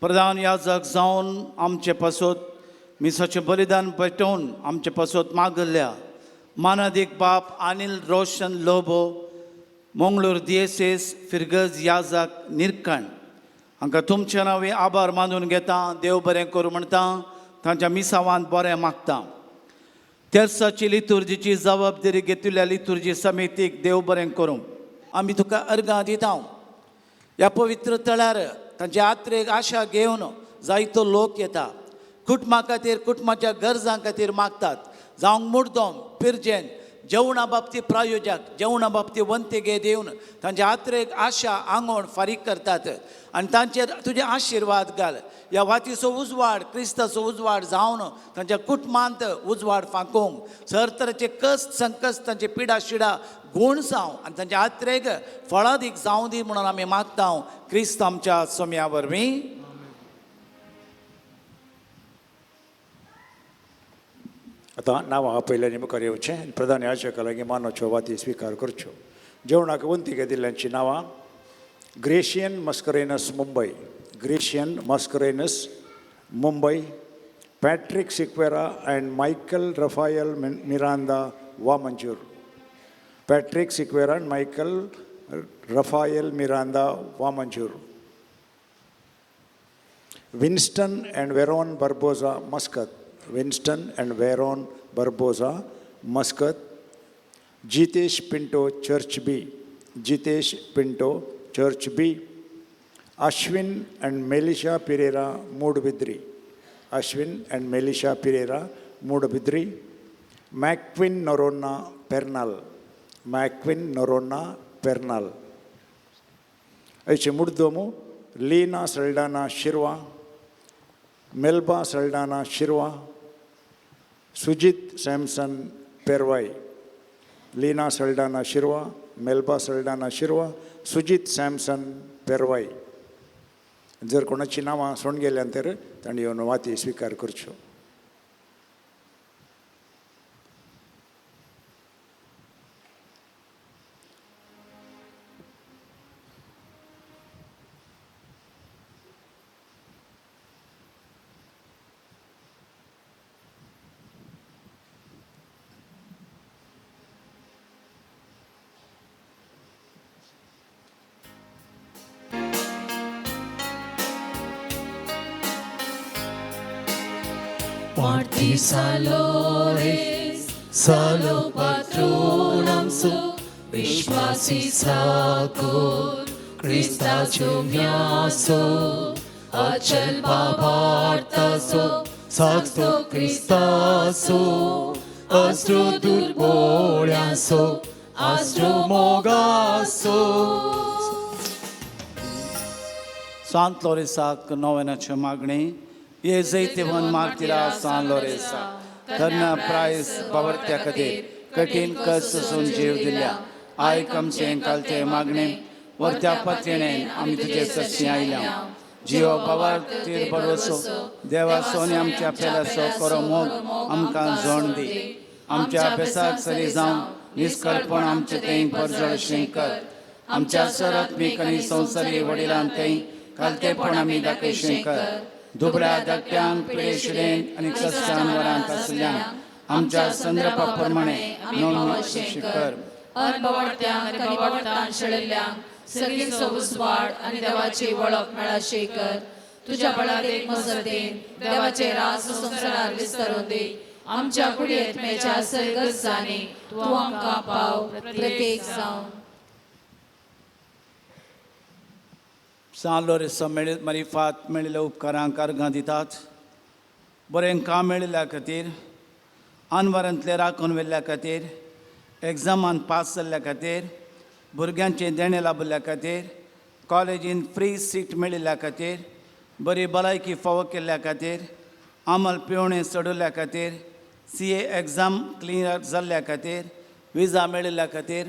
H: प्रधान याजक जावन आमचे पासत मिसाचें बलिदान पेटोवन आमचे पासत मागल्ल्या मानादीक बाप अनिल रोशन लोबो, मंगळूर दियेसेस फिरगज याजक निरकण हांकां तुमचे नांवे आभार मानून घेता. देव बरें करूं म्हणटा, तांच्या मिसावान बरें मागता. तेर्साची लितुर्जीची जबाबदारी घेतिल्ल्या लितुर्जी समितीक देव बरें करूं. आमी तुका अर्गां दिता. ह्या पवित्र तळ्यार तांच्या आत्रेक आशा घेवन जायतो लोक येता. कुटुंबा खातीर, कुटुंबाच्या गरजां खातीर मागतात. जावंक मुर्दोम पिरजेन जेवणा बाबतींत प्रायोजक जेवणा बाबतींत वंतेगे दिवन तांच्या आत्रेक आशा आंगवण फारीक करतात आनी तांचेर तुजे आशिर्वाद घाल. ह्या वातीचो उजवाड क्रिस्ताचो उजवाड जावन तांच्या कुटुंबांत उजवाड फांकोवंक सर तरेचे कश्ट संकश्ट तांचे पिडा शिडा गूण जावं आनी तांच्या आत्रेक फळादीक जावं दी म्हणून आमी मागता क्रिस्त आमच्या सोम्या वरवीं.
J: आतां नांवां आपयल्यानी मुखार येवचें आनी प्रधान याजका लागीं मानाच्यो वाती स्विकार करच्यो. जेवणाक वंती घेतिल्ल्यांचीं नांवां: Gracian Mascarenhas Mumbai, Gracian Mascarenhas Mumbai, Patrick Sequeira and Michael Raphael Miranda Vamanjoor, Patrick Sequeira and Michael Raphael Miranda Vamanjoor, Winston and Veron Barbosa Muscat, Winston and Veron Barbosa Muscat, Jitesh Pinto Church B, Jitesh Pinto Church B, Ashwin and Melisha Pereira Moodbidri, Ashwin and Melisha Pereira Moodbidri, Macquin Noronha Pernal, Macquin Noronha Pernal. ऐचे मुड्दोमु Leena Saldanha Shirva, Melba Saldanha Shirva, Sujit Samson Pervai, Leena Saldanha Shirva, Melba Saldanha Shirva, Sujit Samson Pervai. जर कोणाची नांवां सोडून गेल्यान तर तांणी येवन वाती स्विकार करच्यो.
E: Marti Salores, Salo patronamso, विश्वासी साकोर, क्रिस्ताच्यो म्यासो, अचल बाबार्थासो, साक्षो क्रिस्तासो, अस्त्रो दुर्बोळ्यांसो, आस्त्रो मोगासो.
H: सांत लोरेसाक नोवेनाचें मागणें. ये जैतिवन मार्तिरा सान लोरेसा, तरना प्रायस बावरत्या खातीर कठीण कश्ट सोसून जीव दिल्या. आयक आमचें कालचें मागणें, वरत्या पत्रिणेन आमी तुजे सरशी आयल्या. जियो बाबार तीर भरवसो देवासो आनी आमच्या पेल्याचो करो मोग आमकां जोण दी. आमच्या अभ्यासाक सरी जावन निस्कळपण आमचें तें परजळ कर.
K: आमच्या सरात्मीक आनी संवसारी वडिलांक खालतेपण आमी दाखयशें कर. दुबळ्या धाकट्यांक पिडेशिडेन आनी कश्टान वरांत आसल्यांक आमच्या संदर्भा प्रमाणे नोंद कर.
E: अनबवाडत्यांक आनी बावडतान शेळिल्ल्यांक सगळींचो उजवाड आनी देवाची वळख मेळाशें कर. तुज्या बळादेक मजतीन देवाचे राज संवसारार विस्तारून दी. आमच्या कुडयेतमेच्या सरगर्जांनी तूं आमकां पाव प्रत्येक जावं.
H: सान लोरेसो मारीफात मेळिल्ल्या उपकारांक अर्गां दितात. बरें काम मेळिल्ल्या खातीर, आनवरांतले राखून व्हेल्ल्या खातीर, एग्जामान पास जाल्ल्या खातीर, भुरग्यांचें देणें लाबिल्ल्या खातीर, कॉलेजीन फ्री सीट मेळिल्ल्या खातीर, बरी भलायकी फावो केल्ल्या खातीर, आमल पिवणें चडयल्ल्या खातीर, CA exam क्लियर जाल्ल्या खातीर, विजा मेळिल्ल्या खातीर,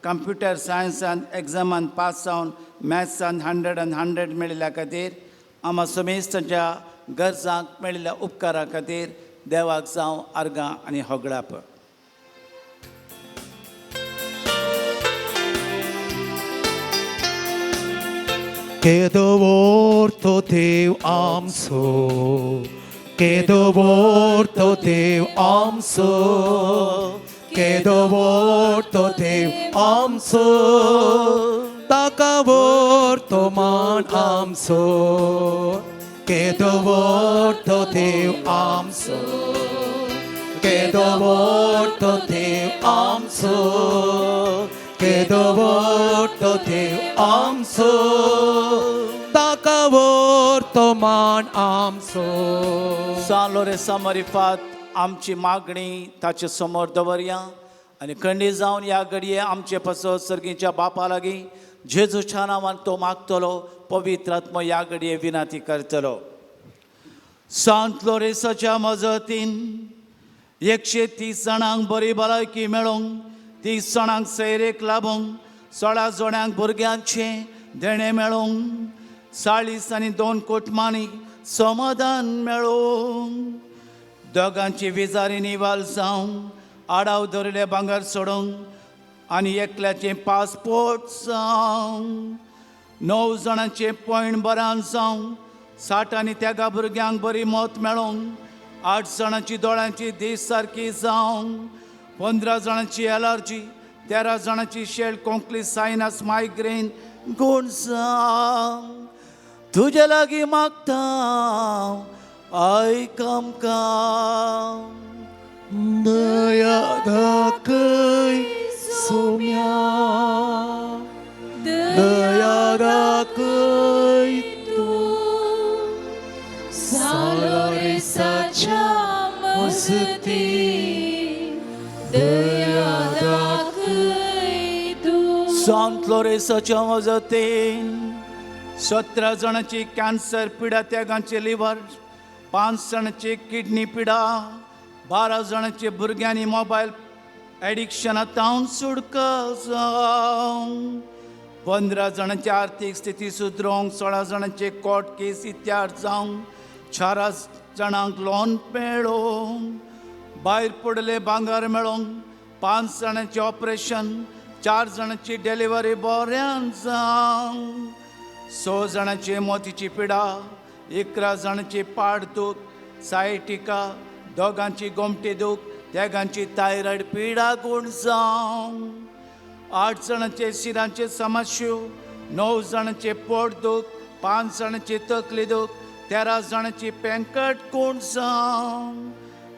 H: कंप्युटर सायन्सान एग्जामान पास जावन मॅथ्सान 100 मेळिल्ल्या खातीर, आमा समेस्तांच्या गरजांक मेळिल्ल्या उपकारा खातीर देवाक जावं आर्गां आनी होगडाप.
C: केदो व्हड देव आमचो, केदो व्हड देव आमचो, केदो व्हड देव आमचो, ताका व्हड मान आमचो. केदो व्हड देव आमचो, केदो व्हड देव आमचो, केदो व्हड देव आमचो, ताका व्हड मान आमचो.
H: सान लोरेसा मारीफात आमची मागणी ताचे समोर दवरया आनी खंडीत जावन ह्या घडये आमचे पासत सर्गीच्या बापा लागीं जेजूच्या नांवान तो मागतलो. पवित्र आत्मो ह्या घडये विनंती करतलो. सांत लोरेसाच्या मजतीन 130 जाणांक बरी भलायकी मेळोंक, 30 जाणांक सैरेक लाबोंक, 16 जाणांक भुरग्यांचें देणें मेळोंक, 40 आनी 2 कुटुंबांनी समाधान मेळोंक, दोगांची विजारी निवाल जावंक, आडाव धरले भांगर सोडूंक आनी एकल्याचें पासपोर्ट जावंक, 9 जाणांचें पॉयंट बरान जावंक, 60 आनी तेगा भुरग्यांक बरी मत मेळोंक, 8 जाणांची दोळ्यांची दीस सारकी जावंक, 15 जाणांची एलर्जी, 13 जाणांची शेळ कोंकली सायनस मायग्रेन गुण जावंक. तुजे लागीं मागता आयक आमकां.
C: दया दाखय सोम्या, दया दाखय तूं, सान लोरेसाच्या मजतीन दया दाखय तूं.
H: सांत लोरेसाच्या मजतीन 17 जाणांची कॅन्सर पिडा, त्यागांचे लिव्हर, 5 जाणांची किडनी पिडा, 12 जाणांचे भुरग्यांनी मोबायल एडिक्शना तावन सुटका जावं, 15 जाणांची आर्थीक स्थिती सुदरोंक, 16 जाणांचे कोर्ट केस इत्यार जावंक, 4 जाणांक लोन मेळोंक, भायर पडले भांगर मेळोंक, 5 जाणांचें ऑपरेशन, 4 जाणांची डिलिव्हरी बऱ्यान जावंक, 6 जाणांची मोतीची पिडा, 11 जाणांची पाड दूख, सायटिका, 2 गोमटी दूख, 3 थायरॉयड पिडा गुण जावं, 8 जाणांचे शिरांचे समस्यो, 9 जाणांचे पोट दूख, 5 जाणांची तकली दूख, 13 जाणांची पेंकट गुण जावं,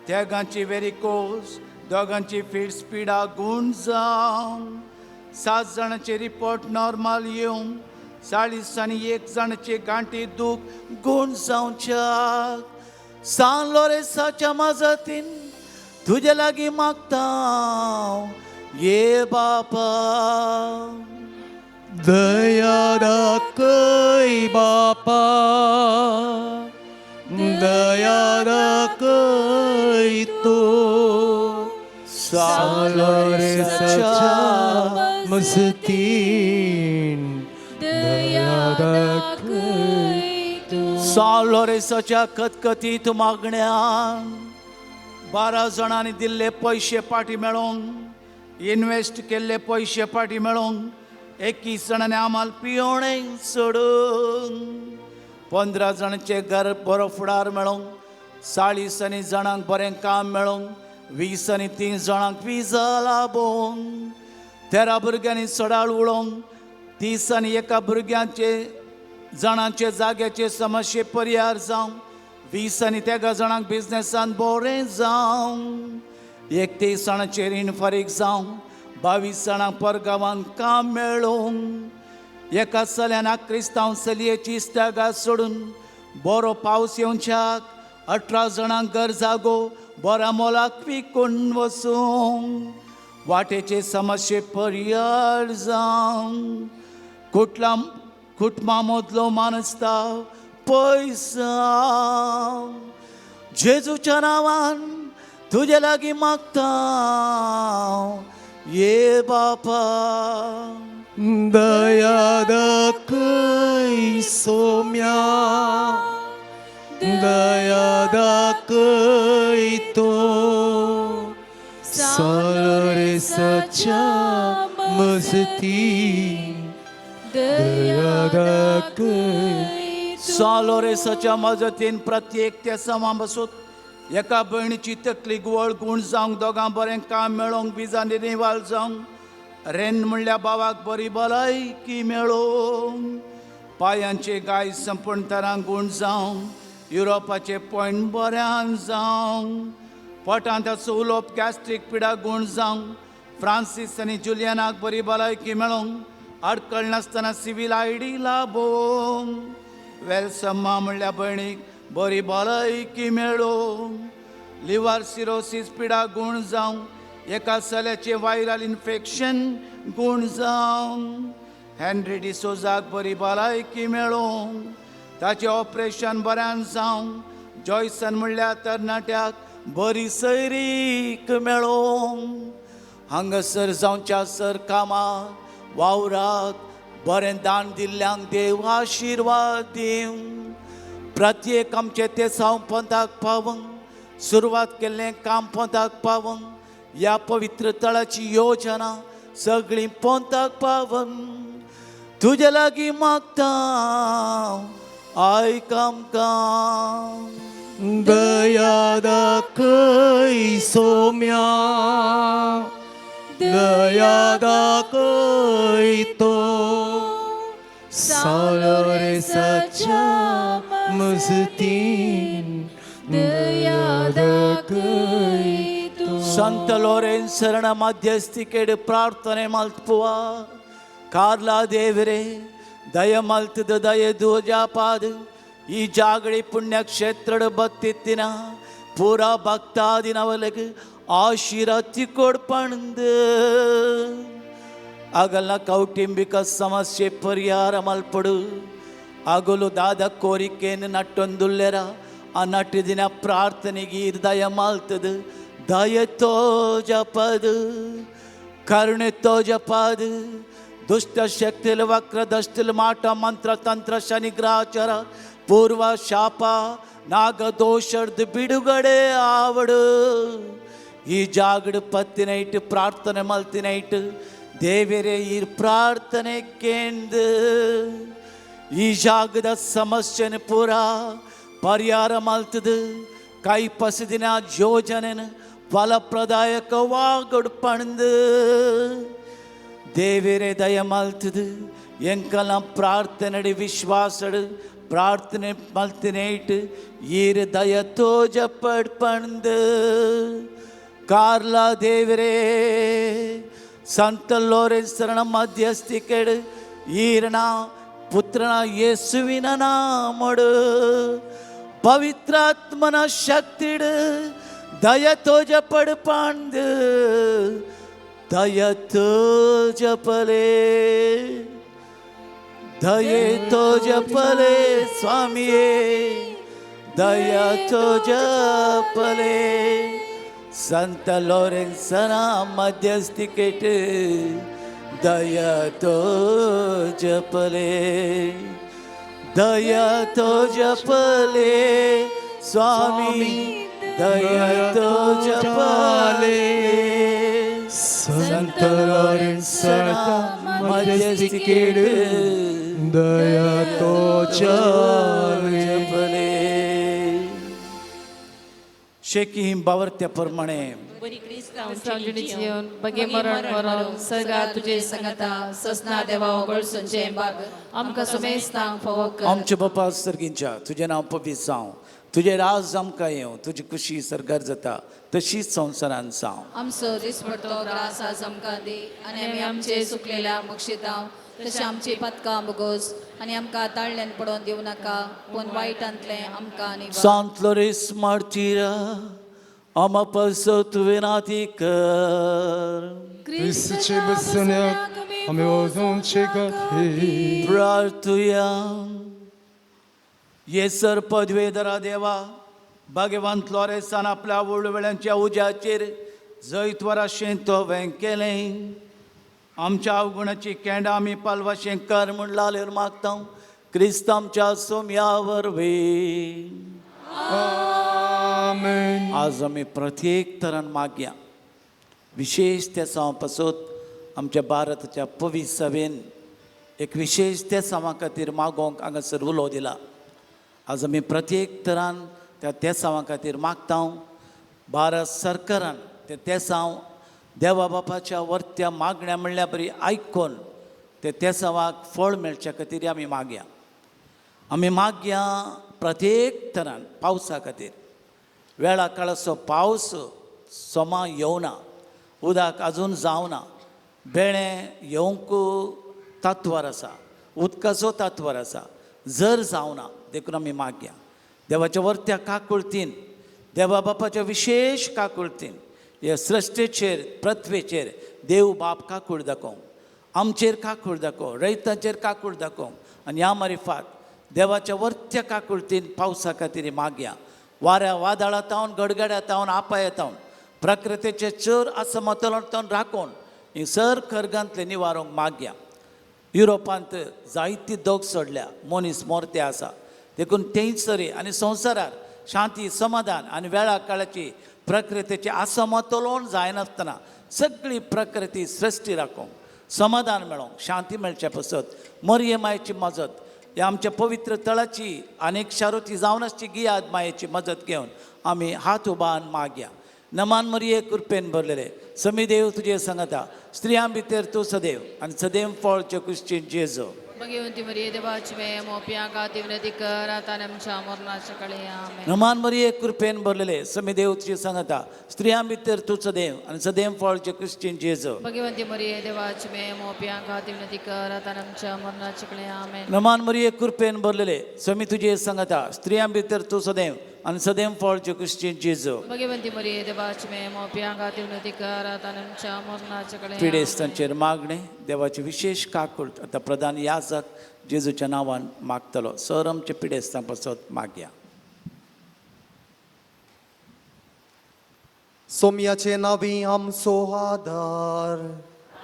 H: 3 वेरिकोस, 2 फिट्स पिडा गुण जावं, 7 जाणांचे रिपोर्ट नॉर्मल येवंक, 40 आनी 1 जाणांची गांठी दूख गुण जावच्याक. सान लोरेसाच्या मजतीन तुजे लागीं मागता ये बापा.
C: दया दाखय बापा, दया दाखय तूं, सान लोरेसाच्या मजतीन दया दाखय तूं.
H: सान लोरेसाच्या खतखतीत मागण्यान 12 जाणांनी दिल्ले पयशे पाटी मेळोंक, इन्वेस्ट केल्ले पयशे पाटी मेळोंक, 21 जाणांनी आमाल पियोणे सोडून, 15 जाणांचे घर बरो फुडार मेळोंक, 40 आनी जाणांक बरें काम मेळोंक, 20 आनी 3 जाणांक विजा लाबोवंक, 13 भुरग्यांनी सडाळ उडोवंक, 30 आनी 1 भुरग्यांचे जाणांचे जाग्याचे समस्ये परिहार जावंक, 20 आनी 13 जाणांक बिजनेसान बरें जावंक, 31 जाणांचे रीण फारीक जावंक, 22 जाणांक परगांवान काम मेळोवंक, एका चल्यान क्रिस्तांव चलयेची इश्टागात सोडून बरो पावस येवच्याक, 18 जाणांक घर जागो बऱ्या मोलाक विकून वचूंक, वाटेचे समस्ये परिहार जावंक, कुटुंबा मदलो मानसता पयस, जेजूच्या नांवान तुजे लागीं मागता ये बापा.
A: दया दाखय सोम्या, दया दाखय तो सालोरेसाच्या मजती, दया दाखय
H: सालोरेसाच्या मजतीन प्रत्येक त्या समा बसूत एका भयणीची तकली गुवळ गूण जावंक, दोगां बरें काम मेळोवंक, बिजांनी निवाल जावंक, रेन म्हणल्या भावाक बरी भलायकी मेळोवंक, पांयांचे गाय संपूर्ण तरांक गूण जावंक, युरोपाचे पॉयंट बऱ्यान जावंक, पोटांत आसो उलोवप गॅस्ट्रीक पिडा गूण जावंक, फ्रांसीस आनी जुलियनाक बरी भलायकी मेळोवंक, आडकळ नासतना सिवील आयडी लाबोवंक, वेलसम्मा म्हणल्या भयणीक बरी भलायकी मेळोवंक, लिव्हर सिरोसीस पिडा गूण जावंक, एका चल्याचें वायरल इन्फेक्शन गूण जावंक, हेनरी डिसोजाक बरी भलायकी मेळोवंक, ताचें ऑपरेशन बऱ्यान जावंक, जॉयसन म्हणल्या तरणाट्याक बरी सैरीक मेळोवंक, हांगासर जावच्या सर कामाक वावराक बरें दान दिल्ल्यांक देव आशिर्वाद दिवं, प्रत्येक आमचे ते साव पंथाक पावंक, सुरवात केल्लें काम पंथाक पावंक, ह्या पवित्र तळाची योजना सगळीं पंथाक पावंक, तुजे लागीं मागता आयक आमकां.
A: दया दाखय सोम्या, दया दाखय तो सालोरेसाच्या मजतीन, दया दाखय तो.
H: संत लोरेन्स शरण मध्यस्थिकेड प्रार्थನೆ ಮಲ್ಪುವ ಕಾರ್ಲಾ ದೇವರೇ, ದಯ ಮಲ್ತದ ದಯ ದೋಜಾಪಾದ ಈ ಜಾಗಡಿ ಪುಣ್ಯಕ್ಷೇತ್ರದ ಬತ್ತಿತ್ತಿನ ಪೂರಾ ಭಕ್ತಾದಿನವಲಗ ಆಶೀರ್ವಾದಿ ಕೊಡ್ಪಂದು, ಅಗಲ ಕೌಟುಂಬಿಕ ಸಮಸ್ಯೆ ಪರಿಹಾರ ಮಲ್ಪಡು, ಅಗಲು ದಾದ ಕೋರಿಕೆಯನ್ನು ನಟ್ಟೊಂದುಲ್ಲೆರ ಆ ನಟ್ಟು ದಿನ ಪ್ರಾರ್ಥನೆಗೆ ದಯ ಮಲ್ತದು, ದಯ ತೋಜಪದು, ಕರುಣೆ ತೋಜಪದು, ದುಷ್ಟ ಶಕ್ತಿಲು ವಕ್ರ ದಷ್ಟಿಲು ಮಾಟ ಮಂತ್ರ ತಂತ್ರ ಶನಿಗ್ರಹಾಚಾರ ಪೂರ್ವ ಶಾಪ ನಾಗದೋಷರ್ದು ಬಿಡುಗಡೆ ಆವಡು, ಈ ಜಾಗಡು ಪತ್ತಿನೈಟ್ ಪ್ರಾರ್ಥನೆ ಮಲ್ತಿನೈಟ್ ದೇವರೇ ಈ ಪ್ರಾರ್ಥನೆ ಕೇಂದು ಈ ಜಾಗದ ಸಮಸ್ಯೆನ ಪೂರ ಪರಿಹಾರ ಮಲ್ತದು, ಕೈ ಪಸದಿನ ಯೋಜನೆನ ಫಲಪ್ರದಾಯಕವಾಗಡು ಪಣದು, ದೇವರೇ ದಯ ಮಲ್ತದು ಎಂಕಲ ಪ್ರಾರ್ಥನೆಡಿ ವಿಶ್ವಾಸಡು ಪ್ರಾರ್ಥನೆ ಮಲ್ತಿನೈಟ್ ಈರು ದಯ ತೋಜಪಡ್ ಪಣದು, ಕಾರ್ಲಾ ದೇವರೇ ಸಂತ ಲೋರೆನ್ಸರನ ಮಧ್ಯಸ್ಥಿಕೆಡು ಈರನ ಪುತ್ರನ ಯೇಸುವಿನ ನಾಮಡು ಪವಿತ್ರಾತ್ಮನ ಶಕ್ತಿಡು ದಯ ತೋಜಪಡು ಪಾಂದು, ದಯ ತೋಜಪಲೇ, ದಯೆ ತೋಜಪಲೇ ಸ್ವಾಮಿಯೇ, ದಯ ತೋಜಪಲೇ. ಸಂತ ಲೋರೆನ್ಸನ ಮಧ್ಯಸ್ಥಿಕೆಟ್ ದಯ ತೋಜಪಲೇ, ದಯ ತೋಜಪಲೇ ಸ್ವಾಮಿ, ದಯ ತೋಜಪಲೇ.
A: ಸಂತ ಲಾರೆನ್ಸನ
C: मध्यस्थिकेड दया तोच्या
H: जपले शेकी बावरत्या प्रमाणे
E: जिवन बगे मरण मरण सगळा तुझे संगता ससना देवा ओगळसूनचे बाग आमकां सुमेस्तांक फावो कर.
H: आमच्या बापा सर्गींच्या तुजें नांव पवित्र जावं, तुजें राज आमकां येवं, तुजी खुशी सरकार जाता तशीच संवसारान जावं.
E: आमचो दिसपडतो ग्रास आज आमकां दी आनी आमी आमचे सुकलेल्या मुक्षितांव तशें आमची पदकां बोगोस आनी आमकां ताळल्यान पडोवन दिवं नाका पूण वायटांतलें आमकां निवार.
H: Sant Loris martira, आमा पासत तुवें नाती कर.
A: क्रिस्तचे बसण्याक आमी वचोवचे खातीर
H: प्रार्थुया. ये सर पदवेधरा देवा, भाग्यवंत लॉरेसान आपल्या वळवळ्यांच्या उज्याचेर जैतवराशें तो केलें. आमच्या अवगुणाची केंडां आमी पालवाशें कर म्हूण लालेर मागता क्रिस्त आमच्या सोम्या वरवीं.
A: आमेन.
H: आज आमी प्रत्येक तरान मागया, विशेश त्या सावा पासत आमच्या भारताच्या पवित्र सभेन एक विशेश त्या सावा खातीर मागोवंक हांगासर उलो दिला. आज आमी प्रत्येक तरान त्या तेसांवा खातीर मागता. भारत सरकारान ते तेसांव देवा बापाच्या वर्त्या मागण्या म्हणल्या बरी आयकून ते तेसांवाक फळ मेळच्या खातीर आमी मागया. आमी मागया प्रत्येक तरान पावसा खातीर. वेळा काळाचो पावस सोमा येवना, उदक अजून जावना, बेळें येवंक तात्वार आसा, उदकाचो तात्वार आसा, जर जावना देखून आमी मागया देवाच्या वर्त्या काकुळतीन, देवा बापाच्या विशेश काकुळतीन हे सृश्टेचेर पृथ्वेचेर देव बाप काकूळ दाखोवंक, आमचेर काकूळ दाखोवंक, रयतांचेर काकूळ दाखोवंक आनी ह्या मारिफात देवाच्या वर्त्या काकुळतीन पावसा खातीर मागया. वाऱ्या वादळा तावन, गडगड्या तावन, आपाया तावन, प्रकृतीचे चर असमतोलन तावन राखून ही सर खर्गांतले निवारूंक मागया. युरोपांत जायती दोग सोडल्या, मनीस मोर्ते आसा, देखून तेंच सरी आनी संवसारार शांती समाधान आनी वेळा काळाची प्रकृतीचे असमतोलन जायनासतना सगळी प्रकृती सृश्टी राखूंक समाधान मेळोवंक शांती मेळच्या पासत मरये मायेची मजत ह्या आमच्या पवित्र तळाची आनीक शारुती जावन आसची गियाद मायेची मजत घेवन आमी हात उबान मागया. नमान मरये कृपेन भरलेले समीदेव तुजे संगता, स्त्रियां भितर तूं सदैव आनी सदैव फळ कुश्चीन जेजो.
E: भगवंती मरिये देवाची मे मोप्या खातीर विनंती कर आता आनी आमच्या मरणाच्या काळी. आमेन.
H: नमान मरिये कृपेन भरलेले समीदेव तुजे संगता, स्त्रियां भितर तूं सदैव आनी सदैव फळ कुश्चीन जेजो.
E: भगवंती मरिये देवाची मे मोप्या खातीर विनंती कर आता आनी आमच्या मरणाच्या काळी. आमेन.
H: नमान मरिये कृपेन भरलेले समी तुजे संगता, स्त्रियां भितर तूं सदैव आनी सदैव फळ कुश्चीन जेजो.
E: भगवंती मरिये देवाची मे मोप्या खातीर विनंती कर आता आनी आमच्या मरणाच्या काळी.
H: पिडेस्तांचेर मागणें देवाची विशेश काकूळ आतां प्रधान याजक जेजूच्या नांवान मागतलो. सर आमच्या पिडेस्तां पासत मागया.
B: सोम्याचे नावी आमचो आदार,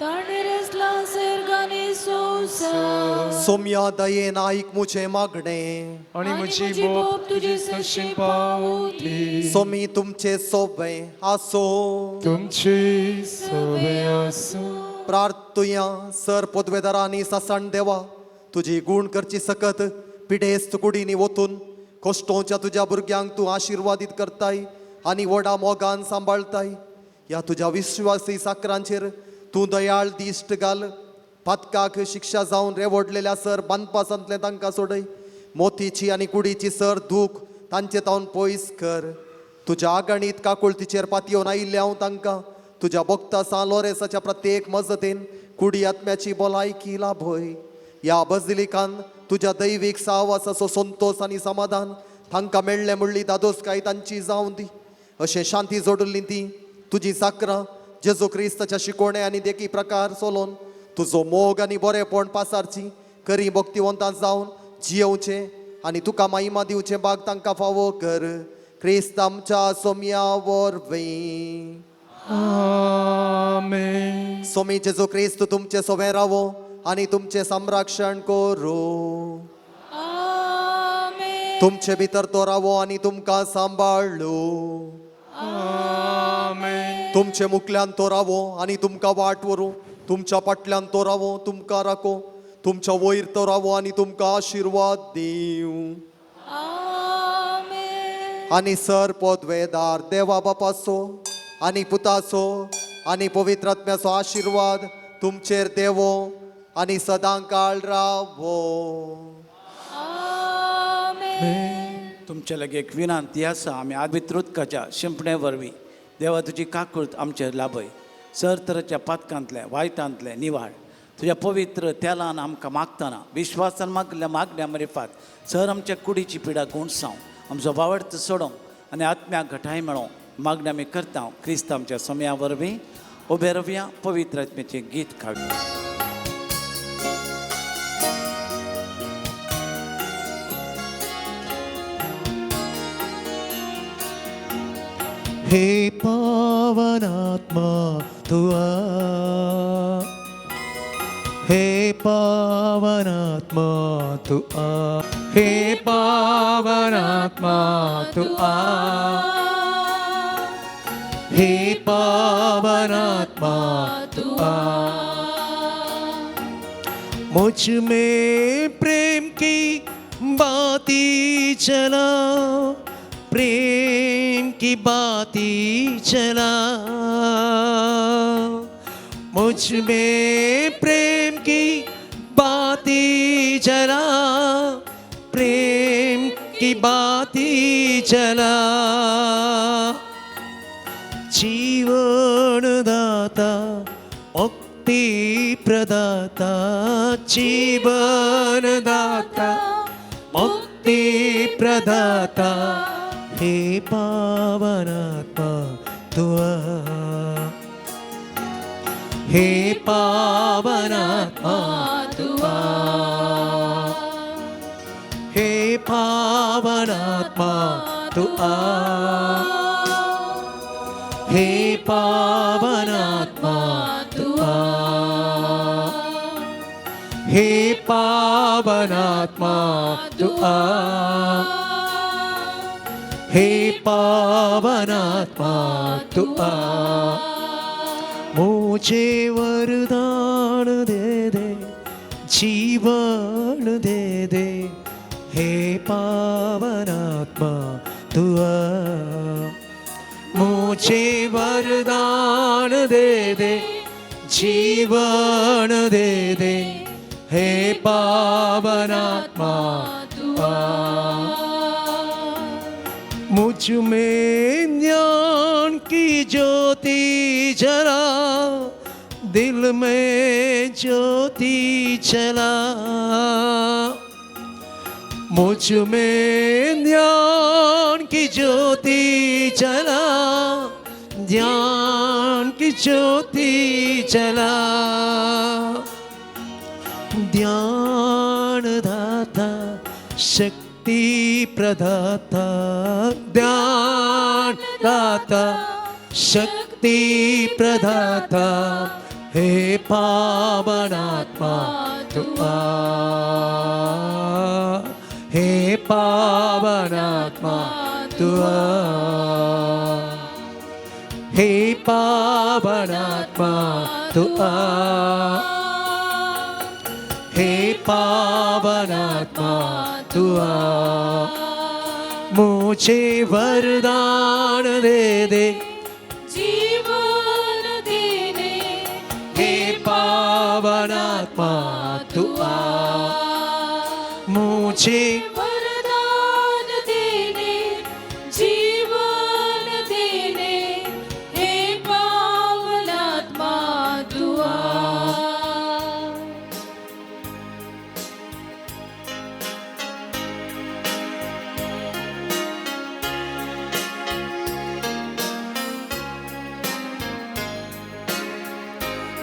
E: ताणें रचला सर्ग आनी संवसार.
B: सोम्या दयेन आयक मुझे मागणें
A: आनी म्हजी बोप तुजे सरशीं पावती.
B: सोमी तुमचे सोबे आसो,
A: तुमची सोबे आसूं.
B: प्रार्थुया. सर पदवेदारांनी सासण देवा, तुजी गूण करची सकत पिडेस्त कुडींनी वतून कोश्टोच्या तुज्या भुरग्यांक तूं आशिर्वादीत करताय आनी व्हडा मोगान सांबाळताय. ह्या तुज्या विश्वासी साकरांचेर तूं दयाळ दिश्ट घाल. पातकाक शिक्षा जावन रेवडलेल्या सर बांदपासांतलें तांकां सोडय. मोतीची आनी कुडीची सर दूख तांचे तावन पयस कर. तुज्या आगणीत काकुळतीचेर पातयेवन आयिल्लें हांव तांकां तुज्या भक्ता सान लोरेसाच्या प्रत्येक मजतीन कुडी आत्म्याची भलायकी लाभय. ह्या बजलिकान तुज्या दैवीक साहवासाचो संतोश आनी समाधान तांकां मेळ्ळें म्हणली दादोसकाय तांची जावं दी. अशें शांती जोडली ती तुजी साकरां जेजू क्रिस्ताच्या शिकोवणे आनी देखी प्रकार चलोवन तुजो मोग आनी बरेपण पासारची करी भक्तिवंतां जावन जियोवचें आनी तुका महिमा दिवचें भाग तांकां फावो कर. क्रिस्त आमच्या सोम्या वरवीं.
A: आमेन.
B: सोमी जेजू क्रिस्त तुमचे सोवे रावो आनी तुमचें संरक्षण करूं.
E: आमेन.
B: तुमचे भितर तो रावो आनी तुमकां सांबाळ्ळू.
A: आमेन.
B: तुमचे मुखल्यान तो रावो आनी तुमकां वाट व्हरूं. तुमच्या फाटल्यान तो रावो तुमकां राखो, तुमच्या वयर तो रावो आनी तुमकां आशिर्वाद दिवं. आनी सर पदवेदार देवा बापाचो आनी पुताचो आनी पवित्र आत्म्याचो आशिर्वाद तुमचेर देवो आनी सदां काळ रावो.
H: तुमच्या लागीं एक विनंती आसा. आमी आबितृतकाच्या शिंपणे वरवीं देवा तुजी काकूळत आमचेर लाभय. सर तरेच्या पातकांतलें वायटांतलें निवाळ तुज्या पवित्र तेलान आमकां मागतना विश्वासान मागल्या मागण्या मरिफात सर आमच्या कुडीची पिडा गुणसांव आमचो बावडत सोडोंक आनी आत्म्याक घटाय मेळोंक मागण्या आमी करता क्रिस्त आमच्या समया वरवीं. उबे रवया, पवित्र आत्म्याचें गीत काडूं.
L: हे पावनात्मा तू आ, हे पावनात्मा तू आ, हे पावनात्मा तू आ, हे पावनात्मा तू आ. मुझ में प्रेम की बाती चला, प्रेम की बाती चला, मुझ में प्रेम की बाती चला, प्रेम की बाती चला. जीवन दाता मुक्ति प्रदाता, जीवन दाता मुक्ति प्रदाता, हे पावनात्मा तू आ, हे पावनात्मा तू आ, हे पावनात्मा तू आ, हे पावनात्मा तू आ, हे पावनात्मा तू आ, हे पावनात्मा तू आ. मुझे वरदान दे दे, जीवन दे दे, हे पावनात्मा तू आ. मुझे वरदान दे दे, जीवन दे दे, हे पावनात्मा तू आ. मुझ में ज्ञान की ज्योति जला, दिल में ज्योति जला, मुझ में ज्ञान की ज्योति जला, ज्ञान की ज्योति जला. ध्यान दाता शक्ति प्रदाता, ज्ञान दाता शक्ति प्रदाता, हे पावनात्मा तू आ, हे पावनात्मा तू आ, हे पावनात्मा तू आ, हे पावनात्मा तू आ. मुझे वरदान दे दे,
G: जीवन देने,
L: हे पावनात्मा तू आ. मुझे
G: वरदान देने, जीवन देने, हे पावनात्मा तू आ.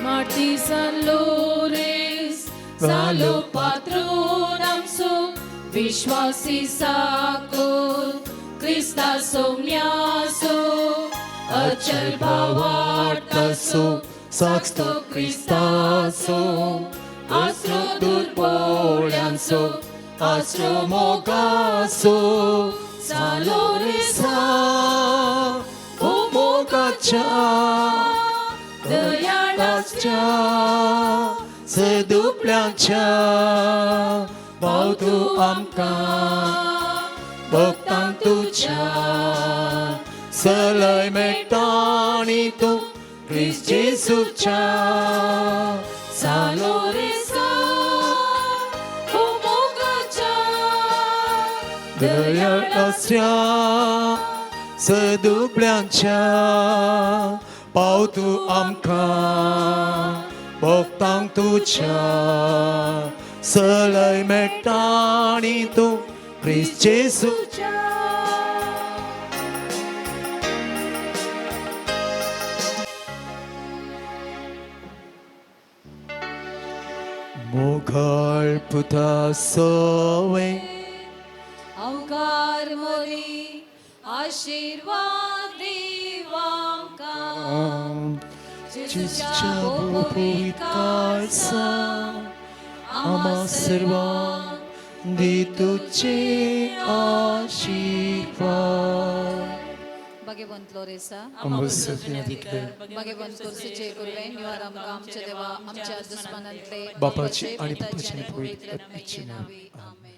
G: Marti San Lorenz, Salo patronamso, विश्वासी साको, क्रिस्ता सोम्यासो, अचल भावार्थासो,
L: साक्स्तो क्रिस्तासो, आसरो दुर्बोळ्यांचो, आसरो मोगासो,
G: सालो रे
L: सा ओ मोगाच्या
G: दयाळाच्या
L: आसच्या सदुपल्यांच्या भाव तूं आमकां भक्तांक तुज्या सलय मेळटा आनी तूं क्रिस्त जेजूच्या
E: सालो रे सा हो मोगाच्या
L: दयाळ आसच्या सदुबल्यांच्या पाव तूं आमकां भक्तांक तुज्या सलय मेळटा आनी तूं क्रिस्त जेजूच्या. मोगाळ पुता सोवे
E: अवकार मोरी आशीर्वाद दिवांका
L: जेजूच्या भोवीत काळसा आम्हा सर्वांक दी तुझे आशीर्वाद.
E: भगवंत लोरेसा
A: आमकां सगळ्यांक दिकर.
E: भगवंत कुर्सीचे कुर्वे निवार आमकां आमच्या देवा आमच्या दुस्मानांतले
A: बापाचे आणि पुताचे आणि पवित्र आत्म्याचे नावे.
E: आमेन.